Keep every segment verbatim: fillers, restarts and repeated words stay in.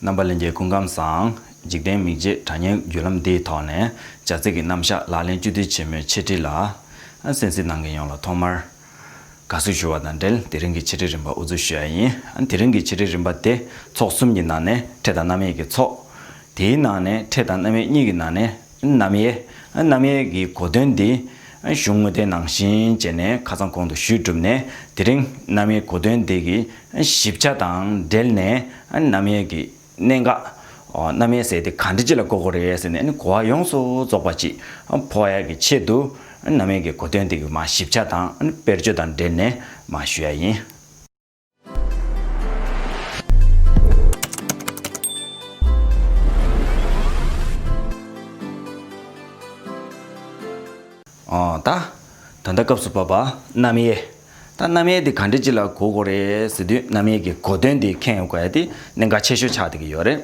རྣམ་པ་ལྷན་རྒྱས་སྐུ་ཁམས་བཟང་། འཇིག་རྟེན་མིག་འབྱེད་དྲ་བརྙན་བརྒྱུད་ལམ་འདིའི་ཐོག་ནས་བྱ་ཚིག་གི་རྣམ་གཞག་ལག་ལེན་བཅུད་བསྡུས་ཆེན་མོའི་འཆད་ཁྲིད་ལ་གསན་གཟིགས་གནང་མཁན་ཡོངས་ལ་ཐོག་མར་དགའ་བསུ་ཞུ་བ་དང་འབྲེལ། དེ་རིང་གི་འཆད་ཁྲིད་རིམ་པ་དབུ་འཛུགས་ཞུ་ཡ་ཡིན། དེ་རིང་གི་འཆད་ཁྲིད་རིམ་པ་དེ་ཚོགས་གསུམ་གྱི་ནང་ནས་ཕྲད་དང་རྣམ་དབྱེ་གི་ཚོགས། དེའི་ནང་ནས་ཕྲད་དང་རྣམ་དབྱེ་གཉིས་ཀྱི་ནང་ནས་རྣམ་དབྱེ། རྣམ་དབྱེ་གི་གོ་དོན་འདི་གཞུང་དངོས་དེ་ནང་བཞིན་བྱས་ནས་ཁ་སང་གོང་དུ་ཞུས་གྲུབ་ནས། དེ་རིང་རྣམ་དབྱེ་གོ་དོན་འདི་གི་ཞིབ་ཆ་དང་འབྲེལ་ནས་རྣམ་དབྱེ་གི་གནད་འགག་རྣམ་དབྱེ་ཟེར་དེ་ག་འདྲ་ཅིག་ལ་གོ་དགོས་རེད་ཟེར་ནས་གོ་བ་ཡོངས་སུ་རྫོགས་པ་ཅིག་ཕོག་ཡག་གི་ཆེད་དུ། རྣམ་དབྱེ་གི་གོ་དོན་དེ་གི་མར་ཞིབ་ཆ་དང་དཔེར་བརྗོད་དང་འབྲེལ་ནས་མར་ཞུ་ཡ་ཡིན། ཨོ་ད། ད་ལྟ་སྐབས་སུ་བབས་པ་རྣམ་དབྱེ། ད་རྣམ་དབྱེ་འདི་ག་འདྲ་ཅིག་ལ་གོ་དགོས་རེད་ཟེར་དུས། རྣམ་དབྱེ་གི་གོ་དོན་འདི་མཁྱེན་དགོས་ཡ་དེ་གནད་འགག་ཆེ་ཤོས་ཆགས་བསྡད་ཀྱི་ཡོད་རེད།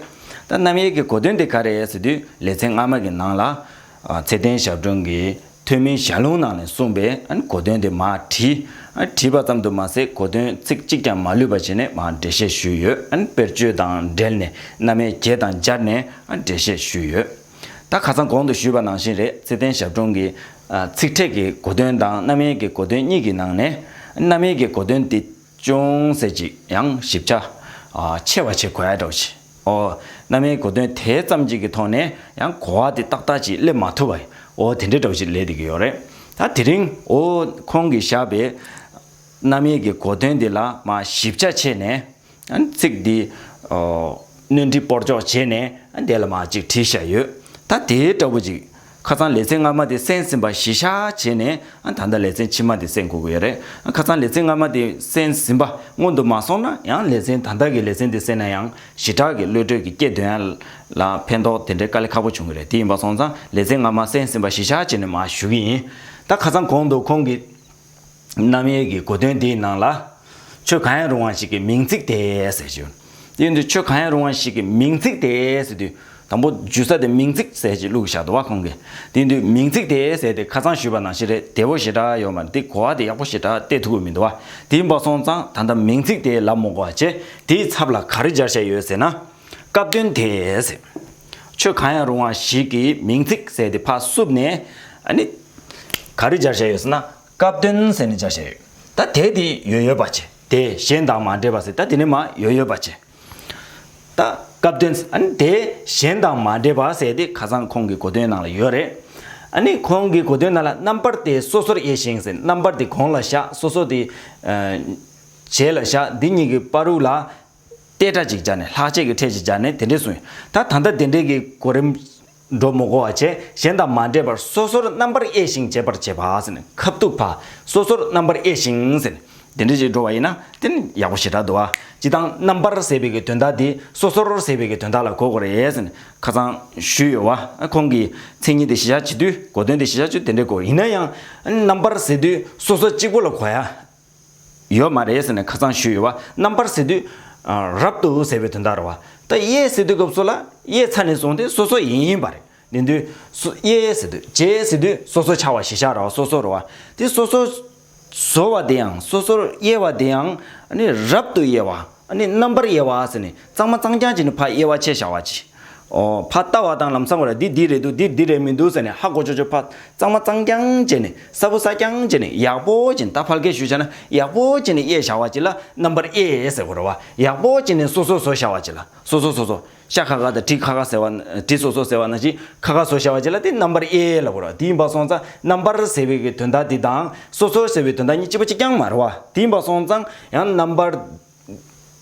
ད་རྣམ་དབྱེ་གི་གོ་དོན་འདི་ག་རེ་རེད་ཟེར་དུས། ལེ་ཚན་སྔ་མ་གི་ནང་ལ་ཨ་ཚེ་བརྟན་ཞབས་དྲུང་གིས་ཐོན་མིའི་ཞལ་ལུང་ནང་ནས་གསུངས་པའི་ཨ་ནི་གོ་དོན་དེ་མར་བྲིས། ཨ་བྲིས་པ་ཙམ་དུ་མ་ཟད། གོ་དོན་ཚིག་གཅིག་ཀྱང་མ་ལུས་པ་བྱས་ནས་མར་འགྲེལ་བཤད་ཞུས་ཡོད། ཨ་ནི་དཔེར་བརྗོད་དང་འབྲེལ་ནས་རྣམ་དབྱེ་བརྒྱད་དང་སྦྱར་ནས་ཨ་འགྲེལ་བཤད་ཞུས་ཡོད། ད་ཁ་སང་གོང་དུ་ཞུས་པ་ནང་བཞིན་རེད། ཚེ་བརྟན་ཞབས་དྲུང་གིས་ཨ་ཚིག་ཕྲད་ཀྱི་གོ་དོན་དང་རྣམ་དབྱེ་གི་གོ་དོན་གཉིས་ཀྱི་ནང་ནས། རྣམ་དབྱེ་གི་གོ་དོན་དེ་ཅུང་ཟད་ཅིག་ཡང་ཞིབ་ཆ་ཨ་ཆེ་བ་བྱེད་དགོས་ཡ་འདྲ་བོ་ཞིག་ཨོ། རྣམ་དབྱེ་གོ་དོན་དེ་ཙམ་ཅིག་གི་ཐོག་ནས་ཡང་གོ་བ་དེ་ཏག་ཏག་ཅིག་སླེབས་མ་ཐུབ་པ། ཨོ་དེ་འདྲའི་འདྲ་བོ་ཞིག་སླེབས་བསྡད་ཀྱི་ཡོད་རེད། ད་དེ་རིང་ཨོ་ཁོང་གིས་བཞག་པའི་རྣམ་དབྱེ་གི་གོ་དོན་དེ་ལ་མར་ཞིབ་ཆ་བྱས་ནས། ཨ་ཚིག་འདི་ཨོ་སྣོན་འཕྲི་སྤོར་འཇོག་བྱས་ནས། ཨ་དེ་ལ་མར་ཅིག་བྲིས་བཞག་ཡོད། ད་དེའི་འདྲ་བོ་ཅིག་ཁ་སང་ལེ་ཚན་སྔ་མ་དེ་གསན་ཟིན་པ་གཞི་བཞག་བྱས་ནས། ཨ་ད་ལྟ་ལེ་ཚན་ཕྱི་མ་དེ་གསན་དགོས་ཀྱི་ཡོད་རེད། ཨ་ཁ་སང་ལེ་ཚན་སྔ་མ་དེ་གསན་ཟིན་པ་སྔོན་དུ་མ་སོང་ན་ཡང་ལེ་ཚན་ད་ལྟ་གི་ལེ་ཚན་དེ་གསན་ན་ཡང་ཞེ་དྲག་གི་བློ་གྲོས་ཀྱི་སྐྱེད་དོན་ལ་ཕན་ཐོགས་དེ་འདྲའི་དཀའ་ལས་ཁག་པོ་བྱུང་གི་རེད། དེ་ཡིན་པ་སོང་ཙང་ལེ་ཚན་སྔ་མ་གསན་ཟིན་པ་གཞི་བཞག་བྱས་ནས་མར་ཞུ་གི་ཡིན། ད་ཁ་སང་གོང་དུ་ཁོང་གིས་རྣམ་དབྱེ་གི་གོ་དོན་འདིའི་ནང་ལ། ཆོས་གང་ཡང་རུང་བ་ཞིག་གི་མིང་ཚིག་སྟེ་ཟེར་ཞུ། དེ་ཡིན་དུས་ཆོས་གང་ཡང་རུང་བ་ཞིག་གི་མིང་ཚིག་སྟེ་ཟེར་དུས། དང་པོ་བརྗོད་ས་དེ་མིང་ཚིག་ཟེར་ཅིག་བླུགས་བཞག་འདུག་བ་ཁོང་གིས། དེ་ཡིན་དུས་མིང་ཚིག་དེ་ཟེར་དེ་ཁ་སང་ཞུས་པ་ནང་བཞིན་རེད། བདེ་བོ་ཞེ་དྲག་ཡོད་མ་རེད། དེ་གོ་བ་དེ་ཡག་པོ་ཞེ་དྲག་སྟེར་ཐུབ་ཀྱི་མི་འདུག་བ། དེ་ཡིན་པ་སོང་ཙང་ད་ལྟ་མིང་ཚིག་དེ་ལབ་མི་དགོས་པ་བྱས། དེའི་ཚབ་ལ་ག་རེ་སྦྱར་བཞག་ཡོད་ཟེར་ན། སྐབས་དོན་དེ་ཟེར། ཆོས་གང་ཡང་རུང་བ་ཞིག་གི་མིང་ཚིག་ཟེར་དེ་ཕར་བསུབས་ནས། ཨ་ནི་ག་རེ་སྦྱར་བཞག་ཡོད་ཟེར་ན། སྐབས་དོན་ཟེར་ནས་སྦྱར་བཞག་ཡོད། ད་དེ་དེ་ཡོད་ཡོད་པ་བྱས། དེ་གཞན་དང་མ་འདྲེས་པ་ཟེར། ད་དེ་ནས་མར་ཡོད་ཡོད་པ་བྱས། ད་སྐབས་དོན། ཨ་ནི་དེ་གཞན་དང་མ་འདྲེས་པ་ཟེར་དེ་ཁ་སང་ཁོང་གི་གོ་དོན་ནང་ལ་ཡོད་རེད། ཨ་ནི་ཁོང་གི་གོ་དོན་ནང་ལ་རྣམ་པར་དེ་སོ་སོར་དབྱེ་ཞིང་ཟེར། རྣམ་པར་དེ་གོང་ལ་བཞག་སོ་སོ་དེ་ཨ་རྗེས་ལ་བཞག་འདི་གཉིས་ཀྱི་བར་དུ་ལ་ཏེ་ཏྲ་ཅིག་སྦྱར་ནས། ལྷག་བཅས་ཀྱི་ཕྲད་ཅིག་སྦྱར་ནས་དེ་འདྲས་གསུངས་ཡོད། ད་ད་ལྟ་དེ་འདྲས་ཀྱི་གོ་རིམ་འགྲོ་མི་དགོས་པ་བྱས། གཞན་དང་མ་འདྲེས་པར་སོ་སོར་རྣམ་པར་དབྱེ་ཞིང་འབྱེད་པར་བྱེད་པ་ཟེར་ནས། ཁ་ཐུག་ཕར་སོ་སོར་རྣམ་པར་དབྱེ་ཞིང་ཟེར་ནས་དེ་འདྲས་ཅིག་འགྲོ་བ་ཡིན་ན་དེ་ནི་ཡག་པོ་ཞེ་དྲག་འདུག་བ། སྤྱིར་བཏང་རྣམ་པར་ཟེར་བའི་གི་དོན་དག་དེ་སོ་སོར་ཟེར་བའི་གི་དོན་དག་ལ་གོ་དགོས་རེད་ཟེར་ནས་ཁ་སང་ཞུས་ཡོད་བ། ཁོང་གིས་མཚན་ཉིད་དེ་གཞི་བཞག་བྱེད་དུས། གོ་དོན་དེ་གཞི་བཞག་བྱེད་དུས་དེ་འདྲས་གོ། ཡིན་ན་ཡང་རྣམ་པར་ཟེར་དུས་སོ་སོ་གཅིག་པོ་ལ་གོ་ཡ་ཡོད་མ་རེད་ཟེར་ནས་ཁ་སང་ཞུས་ཡོད་བ། རྣམ་པར་ཟེར་དུས་ཨ་རབ་ཏུ་ཟེར་བའི་དོན་དག་རེད་བ། ད་དབྱེ་ཟེར་དུས་སྐབས་སུ་ལ་དབྱེ་ཚར་ནས་བཟུང་སྟེ་སོ་སོ་ཡིན་ཡིན་པ་རེད། དེ་དུས་སོ་དབྱེ་ཟེར་དུས། འབྱེད་ཟེར་དུས་སོ་སོ་འཆར་བ་གཞི་བཞག་རེད་བ། སོ་སོ་རེད་བ། དེ་སོ་སོ་བཟོ་བ་དེ་ཡང་། སོ་སོར་དབྱེ་བ་དེ་ཡང་། ཨ་ནི་རབ་ཏུ་དབྱེ་བ། ཨ་ནི་རྣམ་པར་དབྱེ་བ་ཟེར་ནས་གཙང་མ་གཙང་རྐྱང་བྱས་ནས་ཕར་དབྱེ་བ་ཕྱེ་བཞག་པ་ཅིག་ཨོ། ཕར་ལྟ་བ་དང་ལམ་སང་བར་འདི་འདི་རེད་འདུག་འདི་འདི་རེད་མི་འདུག་ཟེར་ནས་ཧ་གོ་ཆོག་ཆོག་ཕར་གཙང་མ་གཙང་རྐྱང་བྱས་ནས། གསལ་པོ་གསལ་རྐྱང་བྱས་ནས། ཡག་པོ་བྱས་ནས། ད་ཕལ་སྐད་ཞུས་བྱས་ན་ཡག་པོ་བྱས་ནས་དབྱེ་བཞག་པ་ཅིག་ལ་རྣམ་པར་དབྱེ་ཟེར་དགོས་རེད་བ། ཡག་པོ་བྱས་ནས་སོ་སོ་བཟོ་བཞག་པ་ཅིག་ལ། སོ་སོ་སོ་སོ། ཤ་ཁ་ཁ་དང་གྲི་ཁ་ཁ་ཟེར་བ། གྲི་སོ་སོ་ཟེར་བ་ནང་བཞིན་ཁ་ཁ་བཟོ་བཞག་པ་ཅིག་ལ་དེ་རྣམ་པར་དབྱེ་ལབ་དགོས་རེད་བ། དེ་ཡིན་པ་སོང་ཙང་རྣམ་པར་ཟེར་བའི་གི་དོན་དག་འདི་དང་སོ་སོ་ཟེར་བའི་དོན་དག་གཉིས་གཅིག་པ་གཅིག་རྐྱང་མ་རེད་བ། དེ་ཡིན་པ་སོང་ཙང་ཡང་རྣམ་པར་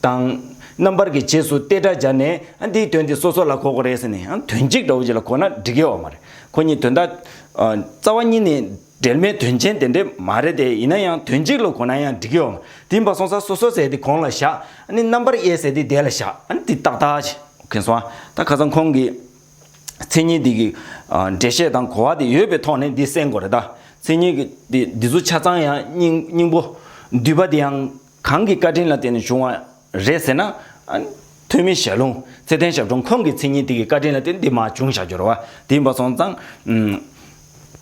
དང་། རྣམ་པར་གྱི་རྗེས་སུ་ཏེ་ཏྲ་སྦྱར་ནས། ཨ་འདིའི་དོན་འདི་སོ་སོ་ལ་གོ་དགོས་རེད་ཟེར་ནས། ཨ་དོན་གཅིག་འདྲ་བོ་ཅིག་ལ་གོ་ན་འགྲིག་གི་ཡོད་མ་རེད། ཁོ་གཉིས་དོན་དག་ཨ་རྩ་བ་ཉིད་ནས་འབྲེལ་མེད་དོན་ཆེན་དེ་འདྲས་མ་རེད་དེ། ཡིན་ན་ཡང་དོན་གཅིག་ལ་གོ་ན་ཡང་འགྲིག་གི་ཡོད་མ་རེད། དེ་ཡིན་པ་སོང་ཙང་སོ་སོ་ཟེར་དེ་གོང་ལ་བཞག་ཨ་ནི་རྣམ་པར་དབྱེ་ཟེར་དེ་དེ་ལ་བཞག་ཨ་ནི་དེ་ཏག་ཏག་ཅིག་མཁྱེན་སོང་ཨ། ད་ཁ་སང་ཁོང་གིས་མཚན་ཉིད་འདི་གི་ཨ་འགྲེལ་བཤད་དང་གོ་བ་དེ་ཡོད་པའི་ཐོག་ནས་འདི་གསན་དགོས་རེད། ད་མཚན་ཉིད་ཀྱི་འདི་འདི་ཚོ་ཆ་ཚང་ཡང་སྙིང་སྙིང་པོ་བསྡུས་པ་དེ་ཡང་གང་གི་བཀའ་དྲིན་ལ་བརྟེན་ནས་བྱུང་བ་རེད་ཟེར་ན། ཨ་ཐོན་མིའི་ཞལ་ལུང་། ཚེ་བརྟན་ཞབས་དྲུང་ཁོང་གི་མཚན་ཉིད་དེ་གི་བཀའ་དྲིན་ལ་བརྟེན་འདི་མར་བྱུང་བཞག་རྒྱུ་རེད་བ། དེ་ཡིན་པ་སོང་ཙང་། ཨུམ།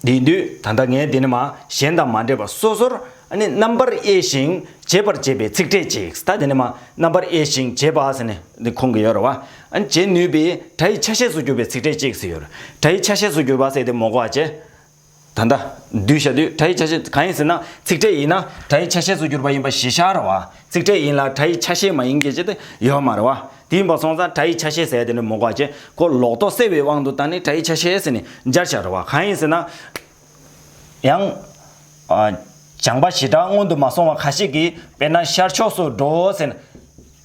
དེ་ཡིན་དུས་ད་ལྟ་ངས་འདི་ནས་མར་གཞན་དང་མ་འདྲེས་པར་སོ་སོར་ ཨ་ནི་རྣམ་པར་དབྱེ་ཞིང་འབྱེད་པར་བྱེད་པའི་ཚིག་ཕྲད་ཅིག་ད་དེ་ནས་མ་རྣམ་པར་དབྱེ་ཞིང་འབྱེད་པ་ཟེར་ནས་འདི་ཁུངས་ཀྱི་ཡོད་རེད་བ། ཨ་ནི་འབྱེད་ནུས་པའི་སྒྲ་ཡི་ཆ་ཤས་སུ་གྱུར་པའི་ཚིག་ཕྲད་ཅིག་ཟེར་ཡོད་རེད། སྒྲ་ཡི་ཆ་ཤས་སུ་གྱུར་པ་ཟེར་དེ་མོ་གོ་བ་བྱས། ད་ལྟ་བསྡུས་བཞག་དུས་སྒྲ་ཡི་ཆ་ཤས་གང་ཡིན་ཟེར་ན་ཚིག་ཕྲད་ཡིན་ན་སྒྲ་ཡི་ཆ་ཤས་སུ་གྱུར་པ་ཡིན་པ་གཞི་བཞག་རེད་བ། ཚིག་ཕྲད་ཡིན་ལ་སྒྲ་ཡི་ཆ་ཤས་མ་ཡིན་མཁན་ཅིག་དེ་ཡོད་མ་རེད་བ། དེ་ཡིན་པ་སོང་ཙང་སྒྲ་ཡི་ཆ་ཤས་ཟེར་དེ་ནི་མོ་གོ་བ་བྱས་ཁོ་ལོག་རྟོག་སེལ་བའི་དབང་དུ་བཏང་ནས་སྒྲ་ཡི་ཆ་ཤས་ཟེར་ནས་སྦྱར་བཞག་རེད་བ། གང་ཡིན་ཟེར་ན། ཡང་། ཨ། སྦྱངས་པ་བྱེ་བྲག་སྔོན་དུ་མ་སོང་བ་ཁ་ཤས་ཀྱིས་དཔེར་ན་ཤར་ཕྱོགས་སུ་འགྲོ་ཟེར་ན།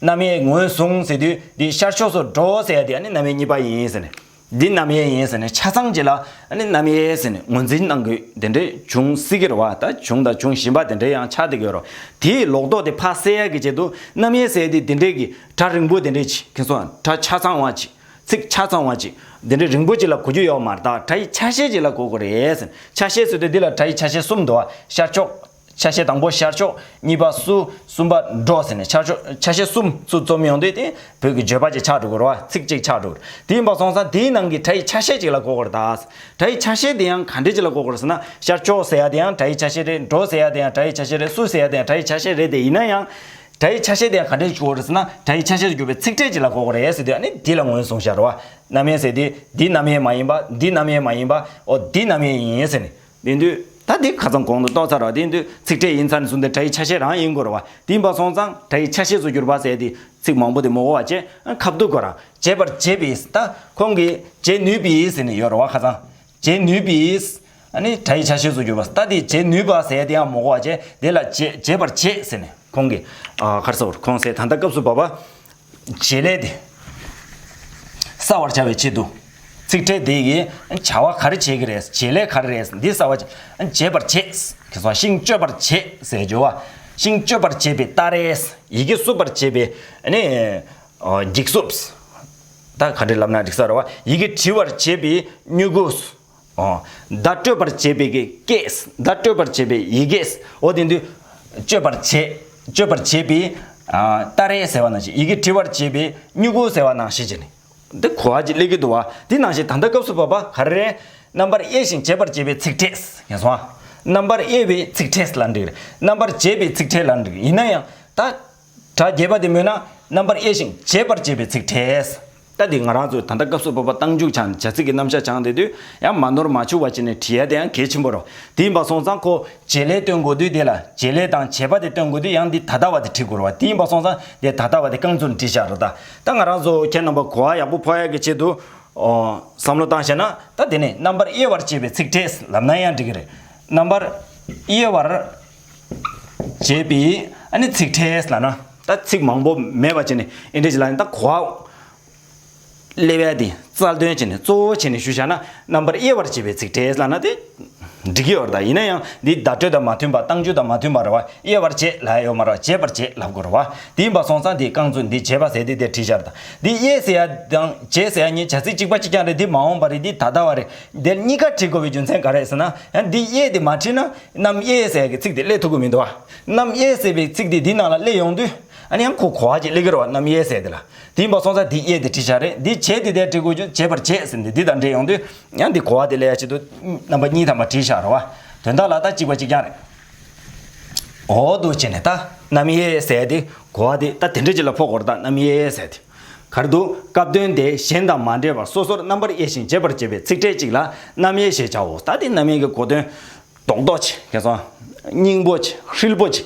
རྣམ་དབྱེ་ངོས་བཟུང་ཟེར་དུས་འདི་ཤར་ཕྱོགས་སུ་འགྲོ་ཟེར་ཡ་དེ་ཨ་ནི་རྣམ་དབྱེ་གཉིས་པ་ཡིན་ཟེར་ནས། འདི་རྣམ་དབྱེ་ཡིན་ཟེར་ནས་ཆ་ཚང་ཅིག་ལ་ཨ་ནི་རྣམ་དབྱེ་ཟེར་ནས་ངོས་འཛིན་གནང་དགོས་དེ་འདྲའི་འབྱུང་སྲིད་ཀྱི་རེད་བ། ད་བྱུང་དང་འབྱུང་བཞིན་པ་དེ་འདྲའི་ཡང་ཆགས་བསྡད་ཀྱི་ཡོད་རེད། དེའི་ལོག་རྟོག་དེ་ཕར་སེལ་ཡ་གི་ཆེད་དུ་རྣམ་དབྱེ་ཟེར་དེ་དེ་འདྲའི་གི་སྒྲ་རིང་པོ་དེ་འདྲའི་ཅིག་ཁྱེད་ཚོ་སྒྲ་ཆ་ཚང་བ་ཅིག་ཚིག་ཆ་ཚང་བ་ཅིག་འདི་འདྲའི་རིང་པོ་ཅིག་ལ་གོ་རྒྱུ་ཡོད་མ་རེད། ད་སྒྲ་ཡི་ཆ་ཤས་ཅིག་ལ་གོ་དགོས་རེད་ཟེར། ཆ་ཤས་ཟེར་དུས་འདི་ལ་སྒྲ་ཡི་ཆ་ཤས་གསུམ་འདུག་བ། ཤར་ཕྱོགས། ཆ་ཤས་དང་པོ་ཤར་ཕྱོགས། གཉིས་པ་སུ། གསུམ་པ་འགྲོ་ཟེར་ནས་ཤར་ཕྱོགས་ཆ་ཤས་གསུམ་ཚུར་རྩོམ་ཡོང་དུས་དེ་བོད་ཀྱི་བརྗོད་པ་ཅིག་ཆགས་འགྲོ་གི་རེད་བ། ཚིག་ཅིག་ཆགས་འགྲོ་གི་རེད། དེ་ཡིན་པ་སོང་ཙང་དེའི་ནང་གི་སྒྲ་ཡི་ཆ་ཤས་ཅིག་ལ་གོ་དགོས་རེད། ད་སྒྲ་ཡི་ཆ་ཤས་དེ་ཡང་ག་འདྲས་ཅིག་ལ་གོ་དགོས་རེད་ཟེར་ན་ཤར་ཕྱོགས་ཟེར་ཡ་དེ་ཡང་སྒྲ་ཡི་ཆ་ཤས་རེད། འགྲོ་ཟེར་ཡ་དེ་ཡང་སྒྲ་ཡི་ཆ་ཤས་རེད། སུ་ཟེར་ཡ་དེ་ཡང་སྒྲ་ཡི་ཆ་ཤས་རེད་དེ། ཡིན་ན་ཡང་། སྒྲ་ཡི་ཆ་ཤས་དེ་ཡང་ག་འདྲས་གོ་དགོས་རེད་ཟེར་ན་སྒྲ་ཡི་ཆ་ཤས་སུ་གྱུར་པའི་ཚིག་ཕྲད་ཅིག་ལ་གོ་དགོས་རེད་ཟེར་དུས་ཨ་ནི་འདི་ལ་ངོས་བཟུང་བཞག་རེད་བ། རྣམ་དབྱེ་ཟེར་དེ་འདི་རྣམ་དབྱེ་མ་ཡིན་པ། འདི་རྣམ་དབྱེ་མ་ཡིན་པ། འོ་འདི་རྣམ་དབྱེ་ཡིན་ཟེར་ནས། དེ་དུས་ད་འདི་ཁ་སང་གོང་དུ་རྟོགས་ཚར་བ། དེ་དུས་ཚིག་ཕྲད་ཡིན་ཚར་ནས་བཟུང་སྟེ་སྒྲ་ཡི་ཆ་ཤས་རང་ཡིན་དགོས་རེད་བ། དེ་ཡིན་པ་སོང་ཙང་སྒྲ་ཡི་ཆ་ཤས་སུ་གྱུར་པ་ཟེར་དེ་ཚིག་མང་པོ་དེ་མ་གོ་བ་བྱས་ཁ་བསྡུ་དགོས་ར། འབྱེད་པར་བྱེད་པའི་ད་ཁོང་གིས་འབྱེད་ནུས་པའི་ཟེར་ནས་ཡོད་རེད་བ། ཁ་སང་འབྱེད་ནུས་པའི། ཨ་ནི་སྒྲ་ཡི་ཆ་ཤས་སུ་གྱུར་པ། ད་དེ་འབྱེད་ནུས་པ་ཟེར་དེ་ཡང་མ་གོ་བ་བྱས་དེ་ལ་འབྱེད་འབྱེད་པར་བྱེད་ཟེར་ནས་ཁོང་གིས། ཨ་ག་རེ་ཟེར་ཁོང་ཟེར་ད་ལྟ་སྐབས་སུ་བབ་པ། བྱེད་ལས་དེ་གསལ་བར་བྱ་བའི་ཆེད་དུ། ཚིག་ཕྲད་དེ་ཡིས་བྱ་བ་ག་རེ་བྱེད་ཀྱི་རེད། བྱེད་ལས་ག་རེ་རེད། འདི་གསལ་བར་བྱ། འབྱེད་པར་བྱེད། ཁྱེད་ཚོ་ཤིང་གཅོད་པར་བྱེད་ཟེར་བརྗོད་པ། ཤིང་གཅོད་པར་བྱེད་པའི་སྟ་རེ། ཡི་གེ་སུབ་པར་བྱེད་པའི་ཨ་ནི་འགྱིག་སུབ། ད་ག་འདྲ་ལབ་ན་འགྲིག་ས་རེད་བ། ཡི་གེ་བྲི་བར་བྱེད་པའི་སྨྱུ་གུ། ཨོ། བརྡ་སྤྲོད་པར་བྱེད་པའི་གི་སྐད། བརྡ་སྤྲོད་པར་བྱེད་པའི་ཡི་གེ། འོ་དེ་དུས། གཅོད་པར་བྱེད། གཅོད་པར་བྱེད་པའི། ཨ། སྟ་རེ་ཟེར་བ་ནང་བཞིན་ཡི་གེ་བྲི་བར་བྱེད་པའི་སྨྱུ་གུ་ཟེར་བ་ནང་བཞིན་བྱས་ནས། འདི་གོ་བ་ཅིག་སླེབས་ཀྱི་འདུག་བ། དེ་ནང་བཞིན་ད་ལྟ་སྐབས་སུ་བབ་པ་ག་རེ་རེད། རྣམ་པར་དབྱེ་ཞིང་འབྱེད་པར་བྱེད་པའི་ཚིག་ཕྲད། ཡིན་སོང་ཨ། རྣམ་པར་དབྱེ་བའི་ཚིག་ཕྲད་ལབ་འགྲིག་རེད། རྣམ་པར་འབྱེད་པའི་ཚིག་ཕྲད་ལབ་འགྲིག་ཡིན་ན་ཡང་ད། སྒྲ་རྒྱས་པ་དེ་མོས་ན་རྣམ་པར་དབྱེ་ཞིང་འབྱེད་པར་བྱེད་པའི་ཚིག་ཕྲད། ད་འདི་ང་རང་ཚོས་ད་ལྟ་སྐབས་སུ་བབ་པ་རྟགས་འཇུག་སྦྱར་ནས་བྱ་ཚིག་གི་རྣམ་གཞག་སྦྱངས་བསྡད་དུས་ཡང་མ་ནོར་མ་འཆུག་པ་བྱས་ནས་བྲིས་ཡ་དེ་ཡང་གལ་ཆེན་པོ་རེད། དེ་ཡིན་པ་སོང་ཙང་ཁོ་བྱེད་ལས་སྟོན་དགོས་དུས་དེ་ལ་བྱེད་ལས་དང་བྱེད་པ་དེ་སྟོན་དགོས་དུས་ཡང་འདི་ད་ལྟ་བ་དེ་བྲི་དགོས་རེད་བ། དེ་ཡིན་པ་སོང་ཙང་དེ་ད་ལྟ་བ་དེ་རྐང་བཙུན་བྲིས་བཞག་རེད། ད་ད་ང་རང་ཚོ་ཁྱེད་རྣམ་པ་གོ་བ་ཡག་པོ་ཕོག་ཡ་གི་ཆེད་དུ། ཨོ། བསམ་བློ་བཏང་བྱས་ན་ད་དེ་ནས་རྣམ་པར་དབྱེ་བར་བྱེད་པའི་ཚིག་ཕྲད་ལབ་ན་ཡང་འགྲིག་གི་རེད། རྣམ་པར་དབྱེ་བར་བྱེད་པའི་ཨ་ནི་ཚིག་ཕྲད་ལབ་ན་ད་ཚིག་མང་པོ་མེད་པ་བྱས་ནས་ཨེ་འདྲ་ཞིག་ལབ་ན་ད་གོ་བ་སླེབས་ཡ་དེ་རྩལ་འདོན་བྱས་ནས་གཙོ་བོ་བྱས་ནས་ཞུ་བྱ་ན་རྣམ་པར་དབྱེ་བར་བྱེད་པའི་ཚིག་ཕྲད་ལབ་ན་དེ། འགྲིག་གི་ཡོད་རེད། ད་ཡིན་ན་ཡང་འདི་བརྡ་སྤྲོད་དང་མ་མཐུན་པ་རྟགས་འཇུག་དང་མ་མཐུན་པ་རེད་བ། དབྱེ་བར་བྱེད་ལབ་ཡ་ཡོད་མ་རེད་བ། འབྱེད་པར་བྱེད་ལབ་དགོས་རེད་བ། དེ་ཡིན་པ་སོང་ཙང་འདི་རྐང་བཙུན་འདི་བྱེད་པ་ཟེར་དེ་དེ་བྲིས་བཞག་རེད། ད་འདི་དབྱེ་ཟེར་ཡ་དང་བྱེད་ཟེར་ཡ་གཉིས་བྱ་ཚིག་གཅིག་པ་གཅིག་རྐྱང་རེད། འདི་མ་འོངས་པ་རེད། འདི་ད་ལྟ་བ་རེད། འདི་གཉིས་ཀ་བྲིས་དགོས་པའི་རྒྱུ་མཚན་ག་རེ་རེད་ཟེར་ན་ཡང་འདི་དབྱེ་དེ་མ་བྲིས་ན་རྣམ་དབྱེ་ཟེར་ཡ་གི་ཚིག་དེ་སླེབས་ཐུབ་ཀྱི་མི་འདུག་བ། རྣམ་དབྱེ་ཟེར་བའི་ཚིག་དེ་འདི་ནང་ལ་སླེབས་ཡོང་དུས་ཨ་ནི་ཡང་ཁོ་གོ་བ་ཅིག་སླེབས་ཀྱི་རེད་བ། རྣམ་དབྱེ་ཟེར་དེ་ལ། དེ་ཡིན་པ་སོང་ཙང་འདི་དབྱེ་དེ་བྲིས་བཞག་རེད། འདི་བྱེད་དེ་དེ་བྲིས་དགོས་རྒྱུ་བྱེད་པར་བྱེད་ཟེར་འདི་འདི་དང་འབྲེལ་ཡོང་དུས་ཡང་འདི་གོ་བ་དེ་སླེབས་ཡ་ཆེད་དུ་རྣམ་པ་གཉིས་ཐམ་པ་བྲིས་བཞག་རེད་བ། དོན་དག་ལ་ད་གཅིག་པ་གཅིག་རྐྱང་རེད། འོ་འདུག་བྱས་ནས་ད་རྣམ་དབྱེ་ཟེར་དེ་གོ་བ་དེ་ད་དེ་འདྲ་ཅིག་ལ་ཕོག་གོ་རེད། ད་རྣམ་དབྱེ་ཟེར་དེ་ག་རེ་འདུག་སྐབས་དོན་དེ་གཞན་དང་མ་འདྲེས་པར་སོ་སོར་རྣམ་པར་དབྱེ་ཞིང་འབྱེད་པར་བྱེད་པའི་ཚིག་ཕྲད་ཅིག་ལ་རྣམ་དབྱེ་ཞེས་བྱའོ། ད་དེ་རྣམ་དབྱེ་གི་གོ་དོན། རྡོག་རྡོག་ཅིག་ཁྱེད་ཚོ། སྙིང་པོ་ཅིག་ཧྲིལ་པོ་ཅིག་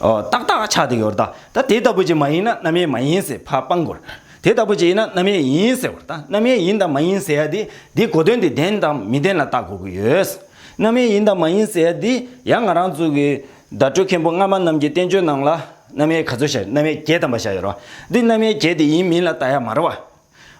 ཨོ། ཏག་ཏག་ཆགས་བསྡད་ཡོད་རེད་ད། ད་དེ་ལྟ་བུ་ཅིག་མ་ཡིན་ན་རྣམ་དབྱེ་མ་ཡིན་ཟེར་ཕར་སྤང་དགོས་རེད། དེ་ལྟ་བུ་ཅིག་ཡིན་ན་རྣམ་དབྱེ་ཡིན་ཟེར་བ་རེད་ད། རྣམ་དབྱེ་ཡིན་དང་མ་ཡིན་ཟེར་ཡ་དེ་དེའི་གོ་དོན་དེ་ལྡན་དང་མི་ལྡན་ལ་བལྟ་དགོས་ཀྱི་ཡོད། རྣམ་དབྱེ་ཡིན་དང་མ་ཡིན་ཟེར་ཡ་དེ་ཡང་ང་རང་ཚོ་གི་བརྡ་སྤྲོད་མཁན་པོ་སྔ་མ་རྣམས་ཀྱི་བསྟན་བཅོས་ནང་ལ་རྣམ་དབྱེ་ག་ཚོད་བཞག་རྣམ་དབྱེ་བརྒྱད་ཐམ་པ་བཞག་ཡོད་རེད་བ། འདི་རྣམ་དབྱེ་བརྒྱད་དེ་ཡིན་མིན་ལ་བལྟ་ཡ་མ་རེད་བ།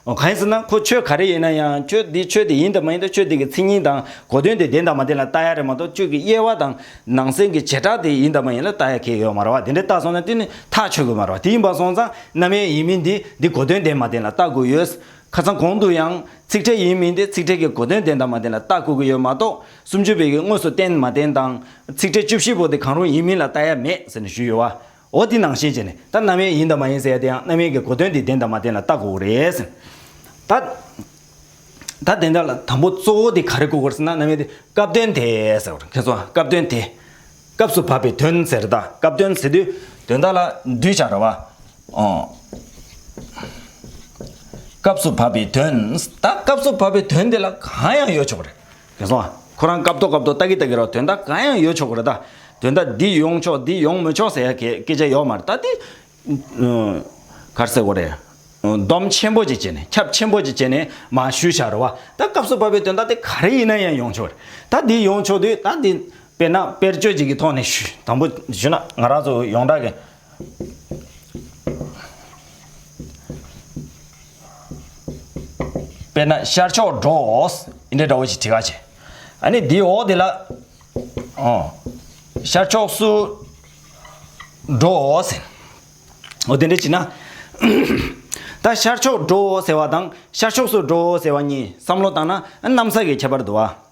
འོ། གང་ཡིན་ཟེར་ན་ཁོ་ཆོས་ག་རེ་ཡིན་ན་ཡང་ཆོས་འདི་ཆོས་དེ་ཡིན་དང་མ་ཡིན་དང་ཆོས་དེ་གི་མཚན་ཉིད་དང་གོ་དོན་དེ་ལྡན་དང་མ་ལྡན་ལ་ལྟ་ཡ་རེད་མ་གཏོགས་ཆོས་ཀྱི་དབྱེ་བ་དང་ནང་གསེས་ཀྱི་བྱེ་བྲག་དེ་ཡིན་དང་མ་ཡིན་ལ་ལྟ་ཡ་གལ་ཡོད་མ་རེད་བ། དེ་འདྲ་ལྟ་སོང་ན་དེ་ནི་ཐག་ཆོད་དགོས་མ་རེད་བ། དེ་ཡིན་པ་སོང་ཙང་རྣམ་དབྱེ་ཡིན་མིན་དེ་འདི་གོ་དོན་ལྡན་མ་ལྡན་ལ་ལྟ་དགོས་ཡོད། ཁ་སང་གོང་དུ་ཡང་ཚིག་ཕྲད་ཡིན་མིན་དེ་ཚིག་ཕྲད་ཀྱི་གོ་དོན་ལྡན་དང་མ་ལྡན་ལ་ལྟ་དགོས་ཀྱི་ཡོད་མ་གཏོགས་སུམ་ཅུ་པའི་གི་དངོས་སུ་བསྟན་མ་བསྟན་དང་ཚིག་ཕྲད་བཅུ་བཞི་པོ་དེ་གང་རུང་ཡིན་མིན་ལ་ལྟ་ཡ་མེད་ཟེར་ནས་ཞུས་ཡོད་བ། འོ་དེ་ནང་བཞིན་བྱས་ནས་ད་རྣམ་དབྱེ་ཡིན་དང་མ་ཡིན་ཟེར་ཡ་དེ་ཡང་རྣམ་དབྱེ་གི་གོ་དོན་དེ་ལྡན་དང་མ་ལྡན་ལ་ལྟ་དགོས་རེད་ཟེར། ད། ད་དེ་འདྲ་ལ་དང་པོ་གཙོ་བོ་དེ་ག་རེ་དགོས་ཀྱི་རེད་ཟེར་ན་རྣམ་དབྱེ་དེ་སྐབས་དོན་དེ་ཟེར་བ་རེད། ཁྱེད་ཚོ་སྐབས་དོན་དེ། སྐབས་སུ་བབ་པའི་དོན་ཟེར། ད་སྐབས་དོན་ཟེར་དུས་དོན་དག་ལ་འདུས་བྱས་རེད་བ། ཨོ། སྐབས་སུ་བབ་པའི་དོན། ད་སྐབས་སུ་བབ་པའི་དོན་དེ་ལ་གང་ཡང་ཡོད་ཆོག་རེད། གལ་སྲིད་ཁོ་རང་སྐབས་ཐོག་སྐབས་ཐོག་ལྟ་གི་ལྟ་གི་རེད་བ། དོན་དག་གང་ཡང་ཡོད་ཆོག་གི་རེད། ད་དོན་དག་འདི་ཡོང་ཆོག་འདི་ཡོང་མི་ཆོག་ཟེར་ཡ་གི་སྐད་ཆ་ཡོད་མ་རེད། ད་དེ་ག་རེ་ཟེར་དགོས་རེད། སྡོམ་ཆེན་པོ་ཅིག་བྱས་ནས་ཁྱབ་ཆེན་པོ་ཅིག་བྱས་ནས་མར་ཞུས་བཞག་རེད་བ། ད་སྐབས་སུ་བབ་པའི་དོན་དག་དེ་ག་རེ་ཡིན་ན་ཡང་ཡོང་ཆོག་རེད། ད་འདི་ཡོང་ཆོག་དུས་ད་འདི་དཔེར་ན་དཔེར་བརྗོད་ཅིག་གི་ཐོག་ནས་ཞུ། དང་པོ་ཞུ་ན་ང་རང་ཚོ་ཡོངས་གྲགས་ཀྱི། དཔེར་ན་ཤར་ཕྱོགས་འགྲོ་འོང་འདི་འདྲ་བོ་ཞིག་བྲིས་ཀ་བྱས། ཨ་ནི་འདི་འོག་འདི་ལ། ཨོ། ཤར་ཕྱོགས་སུ་འགྲོ་འོང་ཟེར། འོ་དེ་འདྲ་བྱས་ན། ད་ཤར་ཕྱོགས་འགྲོ་འོང་ཟེར་བ་དང་ཤར་ཕྱོགས་སུ་འགྲོ་འོང་ཟེར་བ་གཉིས་བསམ་བློ་བཏང་ན་གནམ་ས་གི་ཁྱད་པར་འདུག་བ།